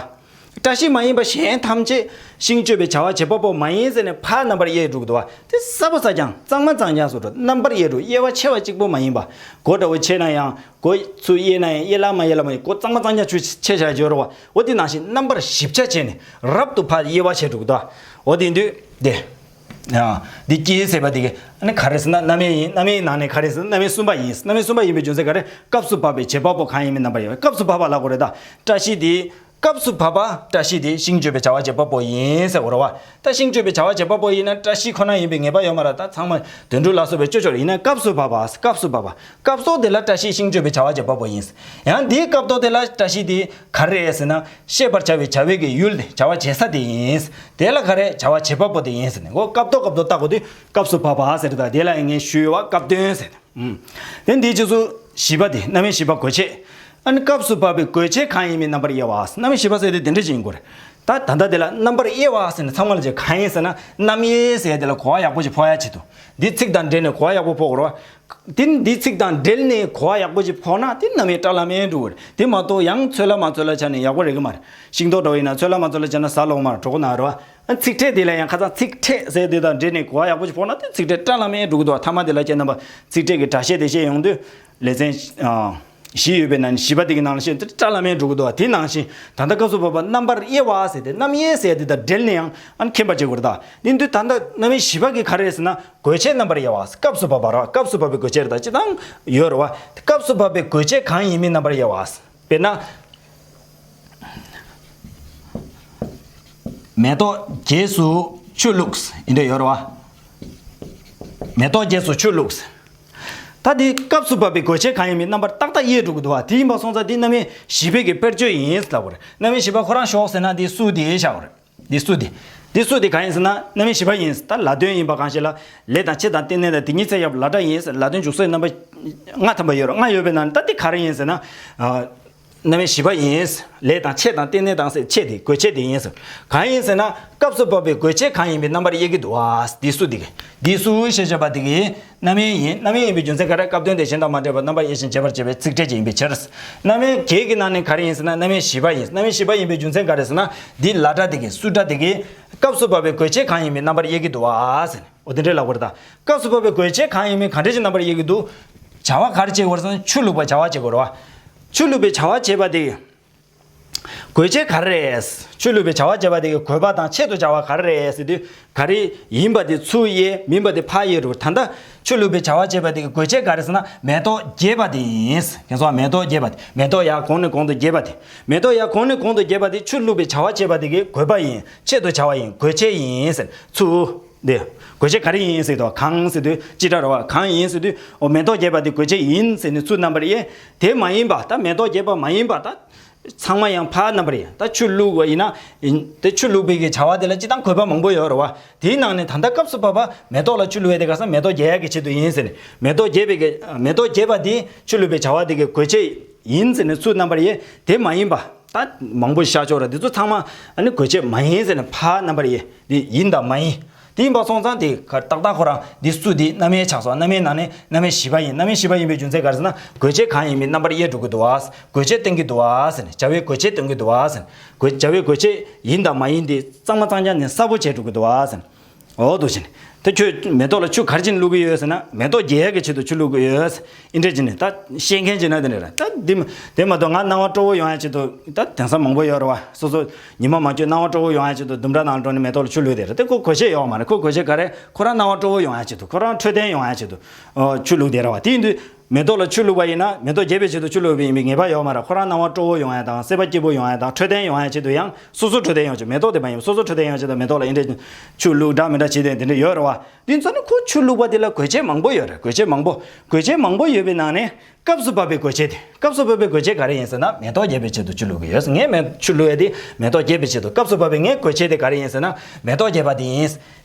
བཀྲ་ཤིས་མ་ཡིན་པ་གཞན་ཐམས་ཅད་ཤིང་གཅོད་པའི་བྱ་བ་བྱེད་པ་པོ་མ་ཡིན་ཟེར་ནས་ཕར་རྣམ་པར་དབྱེ་འགྲོ་གི་འདུག་བ། དེ་གསལ་པོ་གསལ་རྐྱང་གཙང་མ་གཙང་རྐྱང་སོ་འགྲོ། རྣམ་པར་དབྱེ་འགྲོ། དབྱེ་བ་ཕྱེ་བ་གཅིག་པོ་མ་ཡིན་པ། སྒོ་འདྲ་བོ་ཕྱེ་ན་ཡང་སྒོ་ཚུར་དབྱེ་ན་ཡང་དབྱེ་ལ་མ་དབྱེ་ལ་མ་ཡིན། སྒོ་གཙང་མ་གཙང་རྐྱང་ཚུར་ཕྱེ་བཞག་ཡོད་རེད་བ། འོ་དེ་ནང་བཞིན་རྣམ་པར་ཞིབ་ཆ་བྱས་ནས་རབ་ཏུ་ཕར་དབྱེ་བ་ཕྱེ་འགྲོ་གི་འདུག་བ། འོ་དེ་དུས་དེ། ཡང་། འདི་ཀྱིས་ཟེར་བ་དེ་གི་ཨ་ནི་ག་རེ་ཟེར་ན། རྣམ་དབྱེ་ཡིན། རྣམ་དབྱེའི་ནང་ནས་ག་རེ་ཟེར་ན། རྣམ་དབྱེ་གསུམ་པ་ཡིན། རྣམ་དབྱེ་གསུམ་པ་ཡིན་པའི་རྒྱུ་མཚན་ག་རེ། སྐབས་སུ་བབ་པའི་བྱེད་པ་པོ་གང་ཡིན་མིན་རྣམ་པར་དབྱེ་བ། སྐབས་སུ་བབ་པ་ལབ་དགོས་རེད་ད། བཀྲ་ཤིས་དེ། སྐབས་སུ་བབ་པ་བཀྲ་ཤིས་དེ་ཤིང་གཅོད་པའི་བྱ་བ་བྱེད་པ་པོ་ཡིན་ཟེར་དགོས་རེད་བ། ད་ཤིང་གཅོད་པའི་བྱ་བ་བྱེད་པ་པོ་ཡིན་ན་བཀྲ་ཤིས་ཁོ་ན་ཡིན་པའི་ངེས་པ་ཡོད་མ་རེད། ད་ཚང་མ་དུད་འགྲོ་ལ་སོགས་པའི་གཅོད་ཆོག་རེད། ཡིན་ན་སྐབས་སུ་བབ་པ། སྐབས་སུ་བབ་པ། སྐབས་ཐོག་དེ་ལ་བཀྲ་ཤིས་ཤིང་གཅོད་པའི་བྱ་བ་བྱེད་པ་པོ་ཡིན། ཡང་དེའི་སྐབས་ཐོག་དེ་ལ་བཀྲ་ཤིས་དེ་ག་རེ་རེད་ཟེར་ན། བཤད་པར་བྱ་བའི་བྱ་བའི་གི་ཡུལ་དེ་བྱ་བ་བྱེད་ས་དེ་ཡིན། དེ་ལ་ག་རེ། བྱ་བ་བྱེད་པ་པོ་དེ་ཡིན་ཟེར་ནས། འོ། སྐབས་ཐོག་སྐབས་ཐོག་ལྟ་དགོས་དུས་སྐབས་སུ་བབ་པ་ཟེར། ད་དེ་ལ་ཡང་ངས་ཞུས་ཡོད་བ། སྐབས་དོན་ཟེར་ནས། ཨུམ། དེ་འདིའི་རྗེས་སུ་བཞི་པ་དེ། རྣམ་དབྱེ་བཞི་པ་དགོས་ཆེད། ཨ་ནི་སྐབས་སུ་བབ་པའི་དགོས་ཆེད་གང་ཡིན་མིན་རྣམ་པར་དབྱེ་བ། རྣམ་དབྱེ་བཞི་པ་ཟེར་དེ་དེ་འདྲ་ཅིག་ཡིན་དགོས་རེད། ད་ད་ལྟ་དེ་ལ་རྣམ་པར་དབྱེ་བ་ཟེར་ནས་ཚང་མ་ལ་བྱས། གང་ཡིན་ཟེར་ན། རྣམ་དབྱེ་ཟེར་དེ་ལ་གོ་བ་ཡག་པོ་ཞིག་ཕོག་ཡ་ཆེད་དུ། འདི་ཚིག་དང་འབྲེལ་ནས་གོ་བ་ཡག་པོ་ཕོག་དགོས་རེད་བ། དེ་ནི་འདི་ཚིག་དང་འབྲེལ་ནས་གོ་བ་ཡག་པོ་ཞིག་ཕོག་ན་དེ་རྣམ་དབྱེ་བཀྲ་ལམ་ཡང་འགྲོ་གི་རེད། དེ་མ་གཏོགས་ཡང་ཚོད་ལ་མ་ཚོད་ལ་ཆ་ནས་ཡག་པོ་རེད་གི་མ་རེད། ཤིང་ཏོག་འདྲ་བོ་ཡིན་ན་ཚོད་ལ་མ་ཚོད་ལ་ཆ་ན་ཟ་ལོང་མ་རེད། གྲོགས་ན་རེད་བ། ཨ། ཚིག་ཕྲད་དེ་ལ་ཡང་ཁ་སང་ཚིག་ཕྲད་ཟེར་དེ་དང་འབྲེལ་ནས་གོ་བ་ཡག་པོ་ཞིག་ཕོག་ན་དེ་ཚིག་ཕྲད་བཀྲ་ལམ་ཡང་འགྲོ་གི་འདུག་བ། ཐ་མ་དེ་ལ་ཁྱེད་རྣམ་པ་ཚིག་ཕྲད་ཀྱི་སྒྲ་བཤད་དེ་བཤད་ཡོང་དུས་ལེ་ཚན། ཨ། བཞི་ཡོད་པའི་ནང་ནས་བཞི་པ་དེ་གི་ནང་ལ་བཤད་དེ་བཀྲ་ལམ་ཡང་འགྲོ་གི་འདུག་བ། དེ་ནང་བཞིན་ད་ལྟ་སྐབས་སུ་བབ་པ་རྣམ་པར་དབྱེ་བ་ཟེར་དེ། རྣམ་དབྱེ་ཟེར་དེ་དང་འབྲེལ་ནས་ཡང་ཨ་ནི་མཁྱེན་པ་བྱེད་དགོས་རེད་ད། དེ་དུས་ད་ལྟ་རྣམ་དབྱེ་བཞི་པ་གི་ག་རེ་ཟེར་ན། དགོས་ཆེད་རྣམ་པར་དབྱེ་བ། སྐབས་སུ་བབ་པ་ར། སྐབས་སུ་བབ་པའི་དགོས་ཆེད་རེད་ད། སྤྱིར་བཏང་ཡོད་རེད་བ། སྐབས་སུ་བབ་པའི་དགོས་ཆེད་གང་ཡིན་མིན་རྣམ་པར་དབྱེ་བ། དཔེར་ན། མེ་ཏོག་རྗེས་སུ་ཆུ་བླུགས། འདི་འདྲ་ཡོད་རེད་བ། མེ་ཏོག་རྗེས་སུ་ཆུ་བླུགས། ད་འདི་སྐབས་སུ་བབ་པའི་དགོས་ཆེད་གང་ཡིན་མིན་རྣམ་པར་ཏག་ཏག་དབྱེ་འགྲོ་གི་འདུག་བ། དེ་ཡིན་པ་སོང་ཙང་འདི་རྣམ་དབྱེ་བཞི་པའི་གི་དཔེར་བརྗོད་ཡིན་ལབ་དགོས་རེད། རྣམ་དབྱེ་བཞི་པ་ཁོ་རང་ཞོག་ཟེར་ན་འདི་སུ་དེ་བཞག་དགོས་རེད། འདི་སུ་དེ། འདི་སུ་དེ་གང་ཡིན་ཟེར་ན་རྣམ་དབྱེ་བཞི་པ་ཡིན། ད་ལ་དོན་ཡིན་པ་གང་ཞིག་ལ་ལས་དང་ཆེད་དང་རྟེན་གནས་དང་དེ་ཉིད་ཚེ་ཡབ་ལ་སྒྲ་ཡིན། ལ་དོན་འཇུག་སའི་རྣམ་པ་ལྔ་ཐམ་པ་ཡོད་རེད། ལྔ་ཡོད་པའི་ནང་ནས་ད་འདི་ག་རེ་ཡིན་ཟེར་ན། རྣམ་དབྱེ་བཞི་པ་ཡིན། ལས་དང་ཆེད་དང་རྟེན་གནས་དང་ཟེར་ཆེད་དེ་དགོས་ཆེད་དེ་ཡིན་ཟེར། གང་ཡིན་ཟེར་ན་སྐབས་སུ་བབ་པའི་དགོས་ཆེད་གང་ཡིན་པའི་རྣམ་པར་དབྱེ་གི་འདུག་བ། འདི་སུ་དེ་གི་འདི་སུ་ཞེས་བྱ་བ་དེ་གི་རྣམ་དབྱེ་ཡིན། རྣམ་དབྱེ་ཡིན་པའི་རྒྱུ་མཚན་ག་རེ། སྐབས་དོན་དེ་གཞན་དང་མ་འདྲེས་པར་རྣམ་པར་དབྱེ་ཞིང་འབྱེད་པར་བྱེད་པའི་ཚིག་ཕྲད་ཅིག་ཡིན་པའི་ཕྱིར། རྣམ་དབྱེ་བརྒྱད་ཀྱི་ནང་ནས་ག་རེ་ཡིན་ཟེར་ན་རྣམ་དབྱེ་བཞི་པ་ཡིན། རྣམ་དབྱེ་བཞི་པ་ཡིན་པའི་རྒྱུ་མཚན་ག་རེ་ཟེར་ན་འདི་ལ་སྒྲ་དེ་གི་སུ་སྒྲ་དེ་གི་སྐབས་སུ་བབ་པའི་དགོས་ཆེད་གང་ཡིན་མིན་རྣམ་པར་དབྱེ་གི་འདུག་བ་ཟེར་ནས། འོ་དེ་འདྲའི་ལབ་དགོས་རེད་ད། སྐབས་སུ་བབ་པའི་དགོས་ཆེད་གང་ཡིན་མིན་ག་འདྲ་ཞིག་རྣམ་པར་དབྱེ་གི་འདུག་བྱ་བ་ག་རེ་བྱེད་དགོས་རེད་ཟེར་ན་ཆུ་བླུགས་པའི་བྱ་བ་བྱེད་དགོས་རེད་བ། ཆུ་བླུགས་པའི་བྱ་བ་བྱེད་པ་དེ། དགོས་ཆེད་ག་རེ་རེད། ཆུ་བླུགས་པའི་བྱ་བ་བྱེད་པ་དེ་གི་དགོས་པ་དང་ཆེད་དུ་བྱ་བ་ག་རེ་རེད་ཟེར་དུས། ག་རེ་ཡིན་པ་དེ་ཚུར་དབྱེ། མིན་པ་དེ་ཕར་དབྱེ་རུ། ད་ལྟ་ཆུ་བླུགས་པའི་བྱ་བ་བྱེད་པ་དེ་གི་དགོས་ཆེད་ག་རེ་ཟེར་ན་མེ་ཏོག་རྒྱས་པ་དེ་ཡིན། དེ་ཚོ་མེ་ཏོག་རྒྱས་པ་དེ། མེ་ཏོག་ཡར་གོང་ནས་གོང་དུ་རྒྱས་པ་དེ། མེ་ཏོག་ཡར་གོང་ནས་གོང་དུ་རྒྱས་པ་དེ་ཆུ་བླུགས་པའི་བྱ་བ་བྱེད་པ་དེ་གི་དགོས་པ་ཡིན། ཆེད་དུ་བྱ་བ་ཡིན། དགོས་ཆེད་ཡིན་ཟེར་ཚུར། འདི། དགོས་ཆེད་ག་རེ་ཡིན་ཟེར་དུས་གང་ཟེར་དུས་ཅི་འདྲ་རེད་བ། གང་ཡིན་ཟེར་དུས་འོ་མེ་ཏོག་རྒྱས་པ་དེ་དགོས་ཆེད་ཡིན་ཟེར་ནས་ཚུར་རྣམ་པར་དབྱེ། དེ་མ་ཡིན་པ་ད་མེ་ཏོག་རྒྱས་པ་མ་ཡིན་པ་ད། ཚང་མ་ཡང་ཕར་རྣམ་པར་དབྱེ། ད་ཆུ་བླུགས་པ་ཡིན་ན། ཡིན་དེ་ཆུ་བླུགས་པའི་གི་བྱ་བ་དེ་ལ་སྤྱིར་བཏང་དགོས་པ་མང་པོ་ཡོད་རེད་བ། དེའི་ནང་ནས་ད་ལྟ་སྐབས་སུ་བབ་པ་མེ་ཏོག་ལ་ཆུ་བླུགས་ཡས་དེ་ག་ས་མེ་ཏོག་རྒྱས་ཡས་ཀྱི་ཆེད་དུ་ཡིན་ཟེར་ནས། མེ་ཏོག་རྒྱས་པའི་གི་མེ་ཏོག་རྒྱས་པ་དེ་ཆུ་བླུགས་པའི་བྱ་བ་དེ་གི་དགོས་ཆེད་ཡིན་ཟེར་ནས་ཚུར་རྣམ་པར་དབྱེ། དེ་མ་ཡིན་པ། ད་མང་པོ་བཞག་ཆོག་ར། འདི་ཚོ་ཚང་མ་ཨ་ནི་དགོས་ཆེད་མ་ཡིན་ཟེར་ནས་ཕར་རྣམ་པར་དབྱེ། འདི་ཡིན་དང་མ་ཡིན། དེ་ཡིན་པ་སོང་ཙང་དེ་ག་ཏག་ཏག་ཁོ་རང་འདི་སུ་འདི་རྣམ་དབྱེ་ཆགས་སོང་། རྣམ་དབྱེ་ནང་ནས་རྣམ་དབྱེ་བཞི་པ་ཡིན། རྣམ་དབྱེ་བཞི་པ་ཡིན་པའི་རྒྱུ་མཚན་ག་རེ་ཟེར་ན་དགོས་ཆེད་གང་ཡིན་མིན་རྣམ་པར་དབྱེ་འགྲོ་གི་འདུག་བ། དགོས་ཆེད་བསྟན་གྱི་འདུག་བ་ཟེར་ནས། བྱ་བའི་དགོས་ཆེད་སྟོན་གྱི་འདུག་བ་ཟེར་ནས། དགོས་བྱ་བའི་དགོས་ཆེད་ཡིན་དང་མ་ཡིན་དེ་གཙང་མ་གཙང་རྐྱང་ནས་གསལ་པོ་བྱས་འགྲོ་གི་འདུག་བ་ཟེར་ནས། འོ་འདུག་བྱས་ནས། དེ་ཁྱོད་མེ་ཏོག་ལ་ཆུ་ག་རེ་བྱས་ནས་བླུག་གི་ཡོད་ཟེར་ན་མེ་ཏོག་རྒྱས་ཡག་གི་ཆེད་དུ་ཆུ་བླུག་གི་ཡོད། ཨིན་འདྲ་བྱས་ནས་ད་བཤད་མཁན་བྱས་ན་དེ་འདྲ་རེད། ད་འདི་མ་དེ་མ་གཏོགས་ང་སྣང་བ་སྤྲོ་བོ་ཡོང་ཡག་ཆེད་དུ་ད་དེང་སང་མང་པོ་ཡོད་རེད་བ། སོ་སོ་ཉི་མ་མ་འཁྱོལ་སྣང་བ་སྤྲོ་བོ་ཡོང་ཡག་ཆེད་དུ་ལྡུམ་ར་ནང་འགྲོ་ནས་མེ་ཏོག་ལ་ཆུ་བླུགས་དེ་རེད། དེ་ཁོ་དགོས་ཆེད་ཡོད་མ་རེད། ཁོ་དགོས་ཆེད་ག་རེ། ཁོ་རང་སྣང་བ་སྤྲོ་བོ་ཡོང་ཡག་ཆེད་དུ། ཁོ་རང་འཕྲོད་བསྟེན་ཡོང་ཡག་ཆེད་དུ་ཨོ་ཆུ་བླུགས་དེ་རེད་བ། དེ་ཡིན་དུས། མེ་ཏོག་ལ་ཆུ་བླུགས་པ་ཡིན་ན་མེ་ཏོག་རྒྱས་པའི་ཆེད་དུ་ཆུ་བླུགས་པ་ཡིན་པའི་ངེས་པ་ཡོད་མ་རེད། ཁོ་རང་སྣང་བ་སྤྲོ་བོ་ཡོང་ཡ་དང་སེམས་པ་སྐྱིད་པོ་ཡོང་ཡ་དང་འཕྲོད་བསྟེན་ཡོང་ཡ་ཆེད་དུ་ཡང་སོ་སོ་འཕྲོད་བསྟེན་ཡོང་ཆེད། མེ་ཏོག་དེ་མ་ཡིན་སོ་སོ་འཕྲོད་བསྟེན་ཡོང་ཆེད་དུ་མེ་ཏོག་ལ་ཨིན་འདྲ་ཆུ་བླུགས་འདྲ་མི་འདྲ་བྱེད་དེ་དེ་འདྲ་ཡོད་རེད་བ། དེ་ཚོ་ནི་ཁོ་ཆུ་བླུགས་པ་དེ་ལ་དགོས་ཆེད་མང་པོ་ཡོད་རེད། དགོས་ཆེད་མང་པོ། དགོས་ཆེད་མང་པོ་ཡོད་པའི་ནང་ནས་སྐབས་སུ་བབ་པའི་དགོས་ཆེད་དེ། སྐབས་སུ་བབ་པའི་དགོས་ཆེད་ག་རེ་ཡིན་ཟེར་ན་མེ་ཏོག་རྒྱས་པའི་ཆེད་དུ་ཆུ་བླུགས་ཀྱི་ཡོད། ངས་མེ་ཆུ་བླུགས་ཡ་དེ་མེ་ཏོག་རྒྱས་པའི་ཆེད་དུ། སྐབས་སུ་བབ་པའི་ངའི་དགོས་ཆེད་དེ་ག་རེ་ཡིན་ཟེར་ན་མེ་ཏོག་རྒྱས་པ་དེ་ཡིན།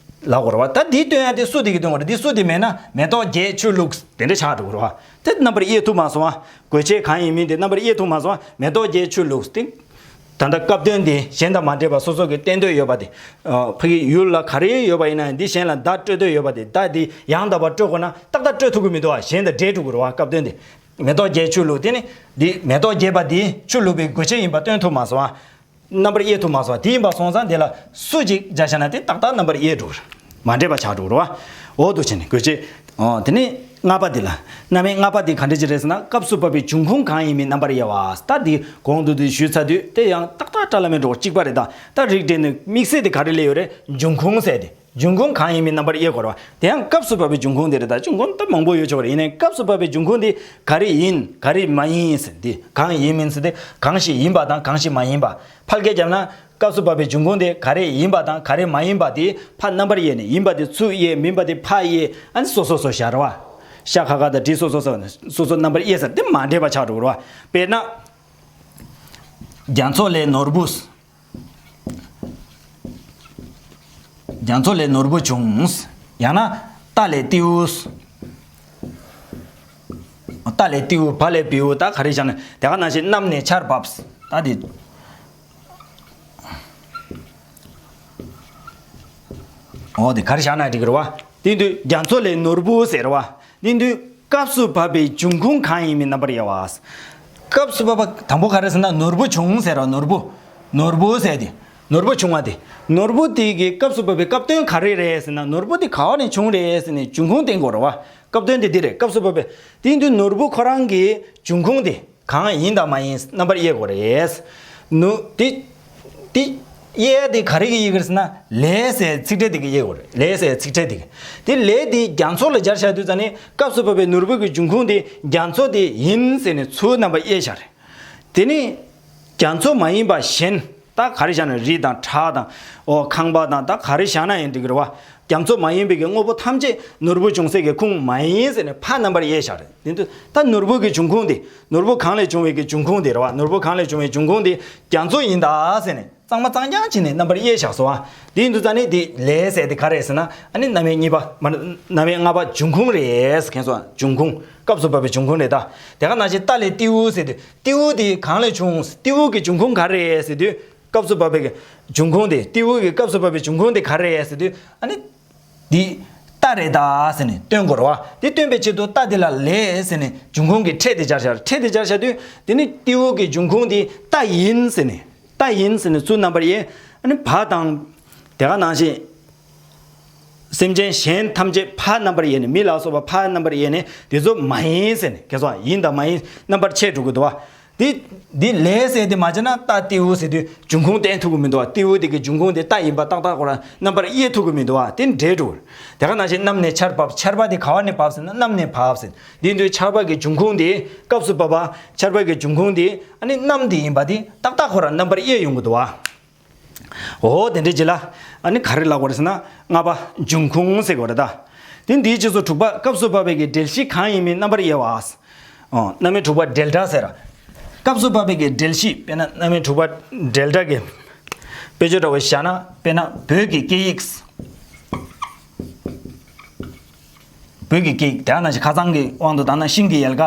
ལབ་དགོས་རེད་བ། ད་འདི་སྟོན་ཡ་དེ་སུ་དེ་གིས་སྟོན་དགོས་རེད། འདི་སུ་དེ་མེད་ན་མེ་ཏོག་རྒྱས་ཆུ་བླུགས་དེ་འདྲ་ཆགས་འགྲོ་གི་རེད་བ། དེ་རྣམ་པར་དབྱེ་ཐུབ་མ་སོང་བ། དགོས་ཆེད་གང་ཡིན་མིན་དེ་རྣམ་པར་དབྱེ་ཐུབ་མ་སོང་བ། མེ་ཏོག་རྒྱས་ཆུ་བླུགས་དེ། ད་ལྟ་སྐབས་དོན་དེ་གཞན་དང་མ་འདྲེས་པ་སོ་སོ་གིས་བསྟན་འདོད་ཡོད་པ་དེ། ཨ་ཕ་གི་ཡུལ་ལ་ག་རེ་ཡོད་པ་ཡིན་ན་འདི་གཞན་ལ་བརྡ་སྤྲོད་འདོད་ཡོད་པ་དེ། བརྡ་དེ་ཡང་དག་པར་སྤྲོད་དགོས་ན་ཏག་ཏག་སྤྲོད་ཐུབ་ཀྱི་མི་འདུག་བ། གཞན་དང་འདྲེས་འགྲོ་གི་རེད་བ། སྐབས་དོན་དེ། མེ་ཏོག་རྒྱས་ཆུ་བླུགས་དེ་ནི་འདི་མེ་ཏོག་རྒྱས་པ་འདི་ཆུ་བླུགས་པའི་དགོས་ཆེད་ཡིན་པ་སྟོན་ཐུབ་མ་སོང་བ། རྣམ་པར་དབྱེ་ཐུབ་མ་སོང་། དེ་ཡིན་པ་སོང་ཙང་དེ་ལ་སུ་ཅིག་སྦྱར་བཞག་ན་དེ་ཏག་ཏག་རྣམ་པར་དབྱེ་འགྲོ་གི་རེད། མ་འདྲེས་པ་ཆགས་འགྲོ་གི་རེད་བ། འོ་འདུག་བྱས་ནས་དགོས་ཆེད། ཨོ་དེ་ནས་ལྔ་པ་དེ་ལ། རྣམ་དབྱེ་ལྔ་པ་དེ་ག་འདྲ་ཅིག་རེད་ཟེར་ན་སྐབས་སུ་བབ་པའི་འབྱུང་ཁུངས་གང་ཡིན་མིན་རྣམ་པར་དབྱེ་བ། ད་དེ་གོང་དུ་དེ་ཞུས་ཚར་དུས་དེ་ཡང་ཏག་ཏག་བཀྲ་ལམ་མེ་འགྲོ་གཅིག་པ་རེད། ད་ད་རིགས་འགྲེ་ནས་དམིགས་བསལ་དེ་ག་རེ་སླེབས་ཡོད་རེད། འབྱུང་ཁུངས་ཟེར་དེ། འབྱུང་ཁུངས་གང་ཡིན་མིན་རྣམ་པར་དབྱེ་དགོས་རེད་བ། དེ་ཡང་སྐབས་སུ་བབ་པའི་འབྱུང་ཁུངས་དེ་རེད། ད་འབྱུང་ཁུངས་ད་མང་པོ་ཡོད་ཆོག་རེད། ཡིན་ནའི་སྐབས་སུ་བབ་པའི་འབྱུང་ཁུངས་དེ་ག་རེ་ཡིན་ག་རེ་མ་ཡིན་ཟེར་དེ། གང་ཡིན་མིན་ཟེར་དེ་གང་ཞིག་ཡིན་པ་དང་གང་ཞིག་མ་ཡིན་པ། ཕལ་སྐད་བརྒྱབ་ན། སྐབས་སུ་བབ་པའི་འབྱུང་ཁུངས་དེ་ག་རེ་ཡིན་པ་དང་ག་རེ་མ་ཡིན་པ་དེ་ཕར་རྣམ་པར་དབྱེ་ནས། ཡིན་པ་དེ་ཚུར་དབྱེ། མིན་པ་དེ་ཕར་དབྱེ། ཨ་ནི་སོ་སོ་སོ་བཞག་རེད་བ། ཤ་ཁ་ཁ་དང་འབྲི་སོ་སོ་སོ་ནས་སོ་སོ་རྣམ་པར་དབྱེ་ཟེར་དེ་མ་འདྲེས་པ་ཆགས་འགྲོ་གི་རེད་བ། དཔེར་ན། རྒྱ་མཚོ་ལས་ནོར་བུ། རྒྱ་མཚོ་ལས་ནོར་བུ་བྱུང་། ཡང་ན་རྟ་ལས་རྟེའུ། རྟ་ལས་རྟེའུ། བ་ལས་བེའུ། ད་ག་རེ་བྱས་ན་དེ་ག་ནང་བཞིན་གནམ་ནས་ཆར་བབས། ད་དེ། འོ་དེ་ག་རེ་བཞག་ན་འགྲིག་གི་རེད་བ། དེ་དུས་རྒྱ་མཚོ་ལས་ནོར་བུ་ཟེར་བ། དེ་དུས་སྐབས་སུ་བབ་པའི་འབྱུང་ཁུངས་གང་ཡིན་མིན་རྣམ་པར་དབྱེ་བ། སྐབས་སུ་བབ་པ་དང་པོ་ག་རེ་ཟེར་ན་ནོར་བུ་བྱུང་ཟེར་བ། ནོར་བུ། ནོར་བུ་ཟེར་དེ། ནོར་བུ་བྱུང་བ་དེ། ནོར་བུ་དེ་གི་སྐབས་སུ་བབ་པའི་སྐབས་དོན་ག་རེ་རེད་ཟེར་ན་ནོར་བུ་དེ་ག་བ་ནས་བྱུང་རེད་ཟེར་ནས་འབྱུང་ཁུངས་བསྟན་དགོས་རེད་བ། སྐབས་དོན་དེ་འདི་རེད། སྐབས་སུ་བབ་པའི། དེ་དུས་ནོར་བུ་ཁོ་རང་གི་འབྱུང་ཁུངས་དེ། གང་ཡིན་དང་མ་ཡིན་རྣམ་པར་དབྱེ་དགོས་རེད། ནུ་དེ་དེ་དབྱེ་དེ་ག་རེ་གི་དབྱེ་གི་རེད་ཟེར་ན་ལས་ཟེར་ཚིག་ཕྲད་དེ་གི་དབྱེ་དགོས་རེད། ལས་ཟེར་ཚིག་ཕྲད་དེ་གི། དེ་ལས་དེ་རྒྱ་མཚོ་ལ་སྦྱར་བཞག་དུས་ཙ་ནི་སྐབས་སུ་བབ་པའི་ནོར་བུ་གི་འབྱུང་ཁུངས་དེ་རྒྱ་མཚོ་དེ་ཡིན་ཟེར་ནས་ཚུར་རྣམ་པར་དབྱེ་བཞག་རེད། དེ་ནི་རྒྱ་མཚོ་མ་ཡིན་པ་གཞན་ད་ག་རེ་བཞག་ན་རི་དང་བྲག་དང་ཨོ་ཁང་པ་དང་ད་ག་རེ་བཞག་ན་ཡང་འགྲིག་གི་རེད་བ། རྒྱ་མཚོ་མ་ཡིན་པའི་གི་དངོས་པོ་ཐམས་ཅད་ནོར་བུ་ཅུང་ཟད་ཀྱི་ཁུངས་མ་ཡིན་ཟེར་ནས་ཕ་རྣམ་པར་དབྱེ་བཞག་རེད། དེ་དུས་ད་ནོར་བུ་གི་འབྱུང་ཁུངས་དེ་ནོར་བུ་གང་ལས་བྱུང་བའི་གི་འབྱུང་ཁུངས་དེ་རེད་བ། ནོར་བུ་གང་ལས་བྱུང་བའི་འབྱུང་ཁུངས་དེ་རྒྱ་མཚོ་ཡིན་ད་ཟེར་ནས་གཙང་མ་གཙང་རྐྱང་བྱས་ནས་རྣམ་པར་དབྱེ་བཞག་སོང་བ། དེ་ཡིན་དུས་ཙང་ནི་དེ་ལས་ཟེར་དེ་ག་རེད་ཟེར་ན། ཨ་ནི་རྣམ་དབྱེ་གཉིས་པ་མ་རྣམ་དབྱེ་ལྔ་པ་འབྱུང་ཁུངས་རེད། མཁྱེན་སོང་། འབྱུང་ཁུངས། སྐབས་སུ་བབ་པའི་འབྱུང་ཁུངས་རེད་ད། དེ་ག་ནང་བཞིན་རྟ་ལས་ཏེའུ་ཟེར་དུས་ཏེའུ་དེ་གང་ལས་བྱུང་། ཏེའུ་གི་འབྱུང་ཁུངས་ག་རེ་རེད་ཟེར་དུས། སྐབས་སུ་བབ་པའི་འབྱུང་ཁུངས་དེ། ཏེའུ་གི་སྐབས་སུ་བབ་པའི་འབྱུང་ཁུངས་དེ་ག་རེ་རེད་ཟེར་དུས། ཨ་ནི་འདི་རྟ་རེད་ད་ཟེར་ནས་སྟོན་དགོས་རེད་བ། འདི་སྟོན་པའི་ཆེད་དུ་རྟ་འདི་ལ་ལས་ཟེར་ནས་འབྱུང་ཁུངས་ཀྱི་ཕྲད་དེ་སྦྱར་བཞག་ཕྲད་དེ་སྦྱར་བཞག་དུས་དེ་ནི་ཏེའུ་གི་འབྱུང་ཁུངས་འདི་རྟ་ཡིན་ཟེར་ནས། རྟ་ཡིན་ཟེར་ནས་ཚུར་རྣམ་པར་དབྱེ། ཨ་ནི་བ་དང་། དེ་ག་ནང་བཞིན། སེམས་ཅན་གཞན་ཐམས་ཅད་ཕར་རྣམ་པར་དབྱེ་ནས། མི་ལ་སོགས་པ་ཕར་རྣམ་པར་དབྱེ་ནས་དེ་ཚོ་མ་ཡིན་ཟེར་ནས། མཁྱེན་སོང་། ཡིན་དང་མ་ཡིན་རྣམ་པར་ཕྱེ་འགྲོ་གི་འདུག་བ། འདི་འདི་ལས་ཟེར་དེ་མ་བྱས་ན་རྟ་ཏེའུ་ཟེར་དུས་འབྱུང་ཁུངས་བསྟན་ཐུབ་ཀྱི་མི་འདུག་བ། ཏེའུ་དེ་གི་འབྱུང་ཁུངས་དེ་རྟ་ཡིན་པ་ཏག་ཏག་ཁོ་རང་རྣམ་པར་དབྱེ་ཐུབ་ཀྱི་མི་འདུག་བ། དེ་འདྲེས་འགྲོ། དེ་ག་ནང་བཞིན་གནམ་ནས་ཆར་བབས། ཆར་པ་དེ་ག་བ་ནས་བབས་ཟེར་ན་གནམ་ནས་བབས་ཟེར། འདི་འདུག་ཆར་པ་གི་འབྱུང་ཁུངས་དེ་སྐབས་སུ་བབ་པ། ཆར་པ་གི་འབྱུང་ཁུངས་དེ་ཨ་ནི་གནམ་དེ་ཡིན་པ་དེ་ཏག་ཏག་ཁོ་རང་རྣམ་པར་དབྱེ་ཡོང་གི་འདུག་བ། འོ་དེ་འདྲའི་རྗེས་ལ་ཨ་ནི་ག་རེ་ལབ་དགོས་རེད་ཟེར་ན། ལྔ་པ་འབྱུང་ཁུངས་ཟེར་དགོས་རེད་ད། དེ་འདིའི་རྗེས་སུ་དྲུག་པ་སྐབས་སུ་བབ་པའི་གི་འགྲེལ་གཞི་གང་ཡིན་མིན་རྣམ་པར་དབྱེ་བ། ཨོ་རྣམ་དབྱེ་དྲུག་པ་འབྲེལ་སྒྲ་ཟེར། སྐབས་སུ་བབ་པའི་གི་འགྲེལ་གཞི། དཔེར་ན་རྣམ་དབྱེ་དྲུག་པ་འབྲེལ་སྒྲ་གི་དཔེ་བརྗོད་འདྲ་བོ་བཞག་ན། དཔེར་ན་བོད་ཀྱི་སྐད་ཡིག་བོད་ཀྱི་སྐད་ཡིག་དེ་ནང་བཞིན་ཁ་སང་གི་དབང་དུ་བཏང་ན་ཤིང་གི་ཡལ་ག་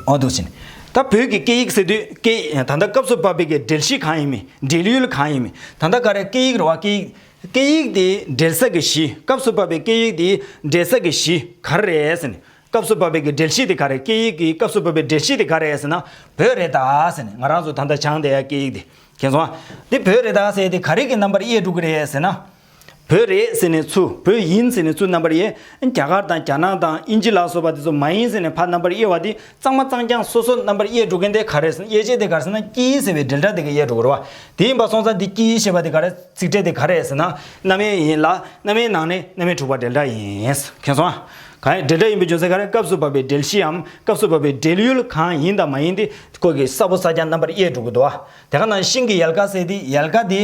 འོ་འདུག་ཕྱིན། ད་བོད་ཀྱི་སྐད་ཡིག་ཟེར་དུས་སྐད་ད་ལྟ་སྐབས་སུ་བབ་པའི་གི་འགྲེལ་གཞི་གང་ཡིན་མིན། འབྲེལ་ཡུལ་གང་ཡིན་མིན། ད་ལྟ་ག་རེ་སྐད་ཡིག་རེད་བ། སྐད་ཡིག་སྐད་ཡིག་དེ་འབྲེལ་ས་གི་གཞི། སྐབས་སུ་བབ་པའི་སྐད་ཡིག་དེ་འབྲེལ་ས་གི་གཞི་ག་རེ་རེད་ཟེར་ནས། སྐབས་སུ་བབ་པའི་གི་འགྲེལ་གཞི་དེ་ག་རེ། སྐད་ཡིག་གི་སྐབས་སུ་བབ་པའི་འགྲེལ་གཞི་དེ་ག་རེ་རེད་ཟེར་ན། བོད་རེད་ད་ཟེར་ནས། ང་རང་ཚོ་ད་ལྟ་སྦྱངས་བསྡད་ཡ་སྐད་ཡིག་དེ། མཁྱེན་སོང་ཨ། འདི་བོད་རེད་ད་ཟེར་དེ་ག་རེ་གི་རྣམ་པར་དབྱེ་འགྲོ་གི་རེད་ཟེར་ན། བོད་རེད་ཟེར་ནས་ཚུར། བོད་ཡིན་ཟེར་ནས་ཚུར་རྣམ་པར་དབྱེ། རྒྱ་གར་དང་རྒྱ་ནག་དང་དབྱིན་ཇི་ལ་སོགས་པ་དེ་ཚོ་མ་ཡིན་ཟེར་ནས་ཕར་རྣམ་པར་དབྱེ་བ་དེ་གཙང་མ་གཙང་རྐྱང་སོ་སོ་རྣམ་པར་དབྱེ་འགྲོ་མཁན་དེ་ག་རེ་ཟེར་ན། དབྱེ་བྱེད་དེ་ག་རེ་ཟེར་ན་དཀྱིལ་ཟེར་བའི་འབྲེལ་སྒྲ་དེ་ག་དབྱེ་འགྲོ་གི་རེད་བ། དེ་ཡིན་པ་སོང་ཙང་འདི་དཀྱིལ་ཞེས་པ་དེ་ག་རེ། ཚིག་ཕྲད་དེ་ག་རེ་ཟེར་ན། རྣམ་དབྱེ་ཡིན་ལ། རྣམ་དབྱེའི་ནང་ནས་རྣམ་དབྱེ་དྲུག་པ་འབྲེལ་སྒྲ་ཡིན། མཁྱེན་སོང་ཨ། གང་ཡིན་འབྲེལ་སྒྲ་ཡིན་པའི་རྒྱུ་མཚན་ག་རེ། སྐབས་སུ་བབ་པའི་འགྲེལ་གཞིའམ་སྐབས་སུ་བབ་པའི་འབྲེལ་ཡུལ་གང་ཡིན་དང་མ་ཡིན་དེ་ཁོ་གི་ས་བོ་ས་རྐྱང་རྣམ་པར་དབྱེ་འགྲོ་གི་འདུག་བ། དེ་ག་ནང་ཤིང་གི་ཡལ་ག་ཟེར་དེ་ཡལ་ག་དེ་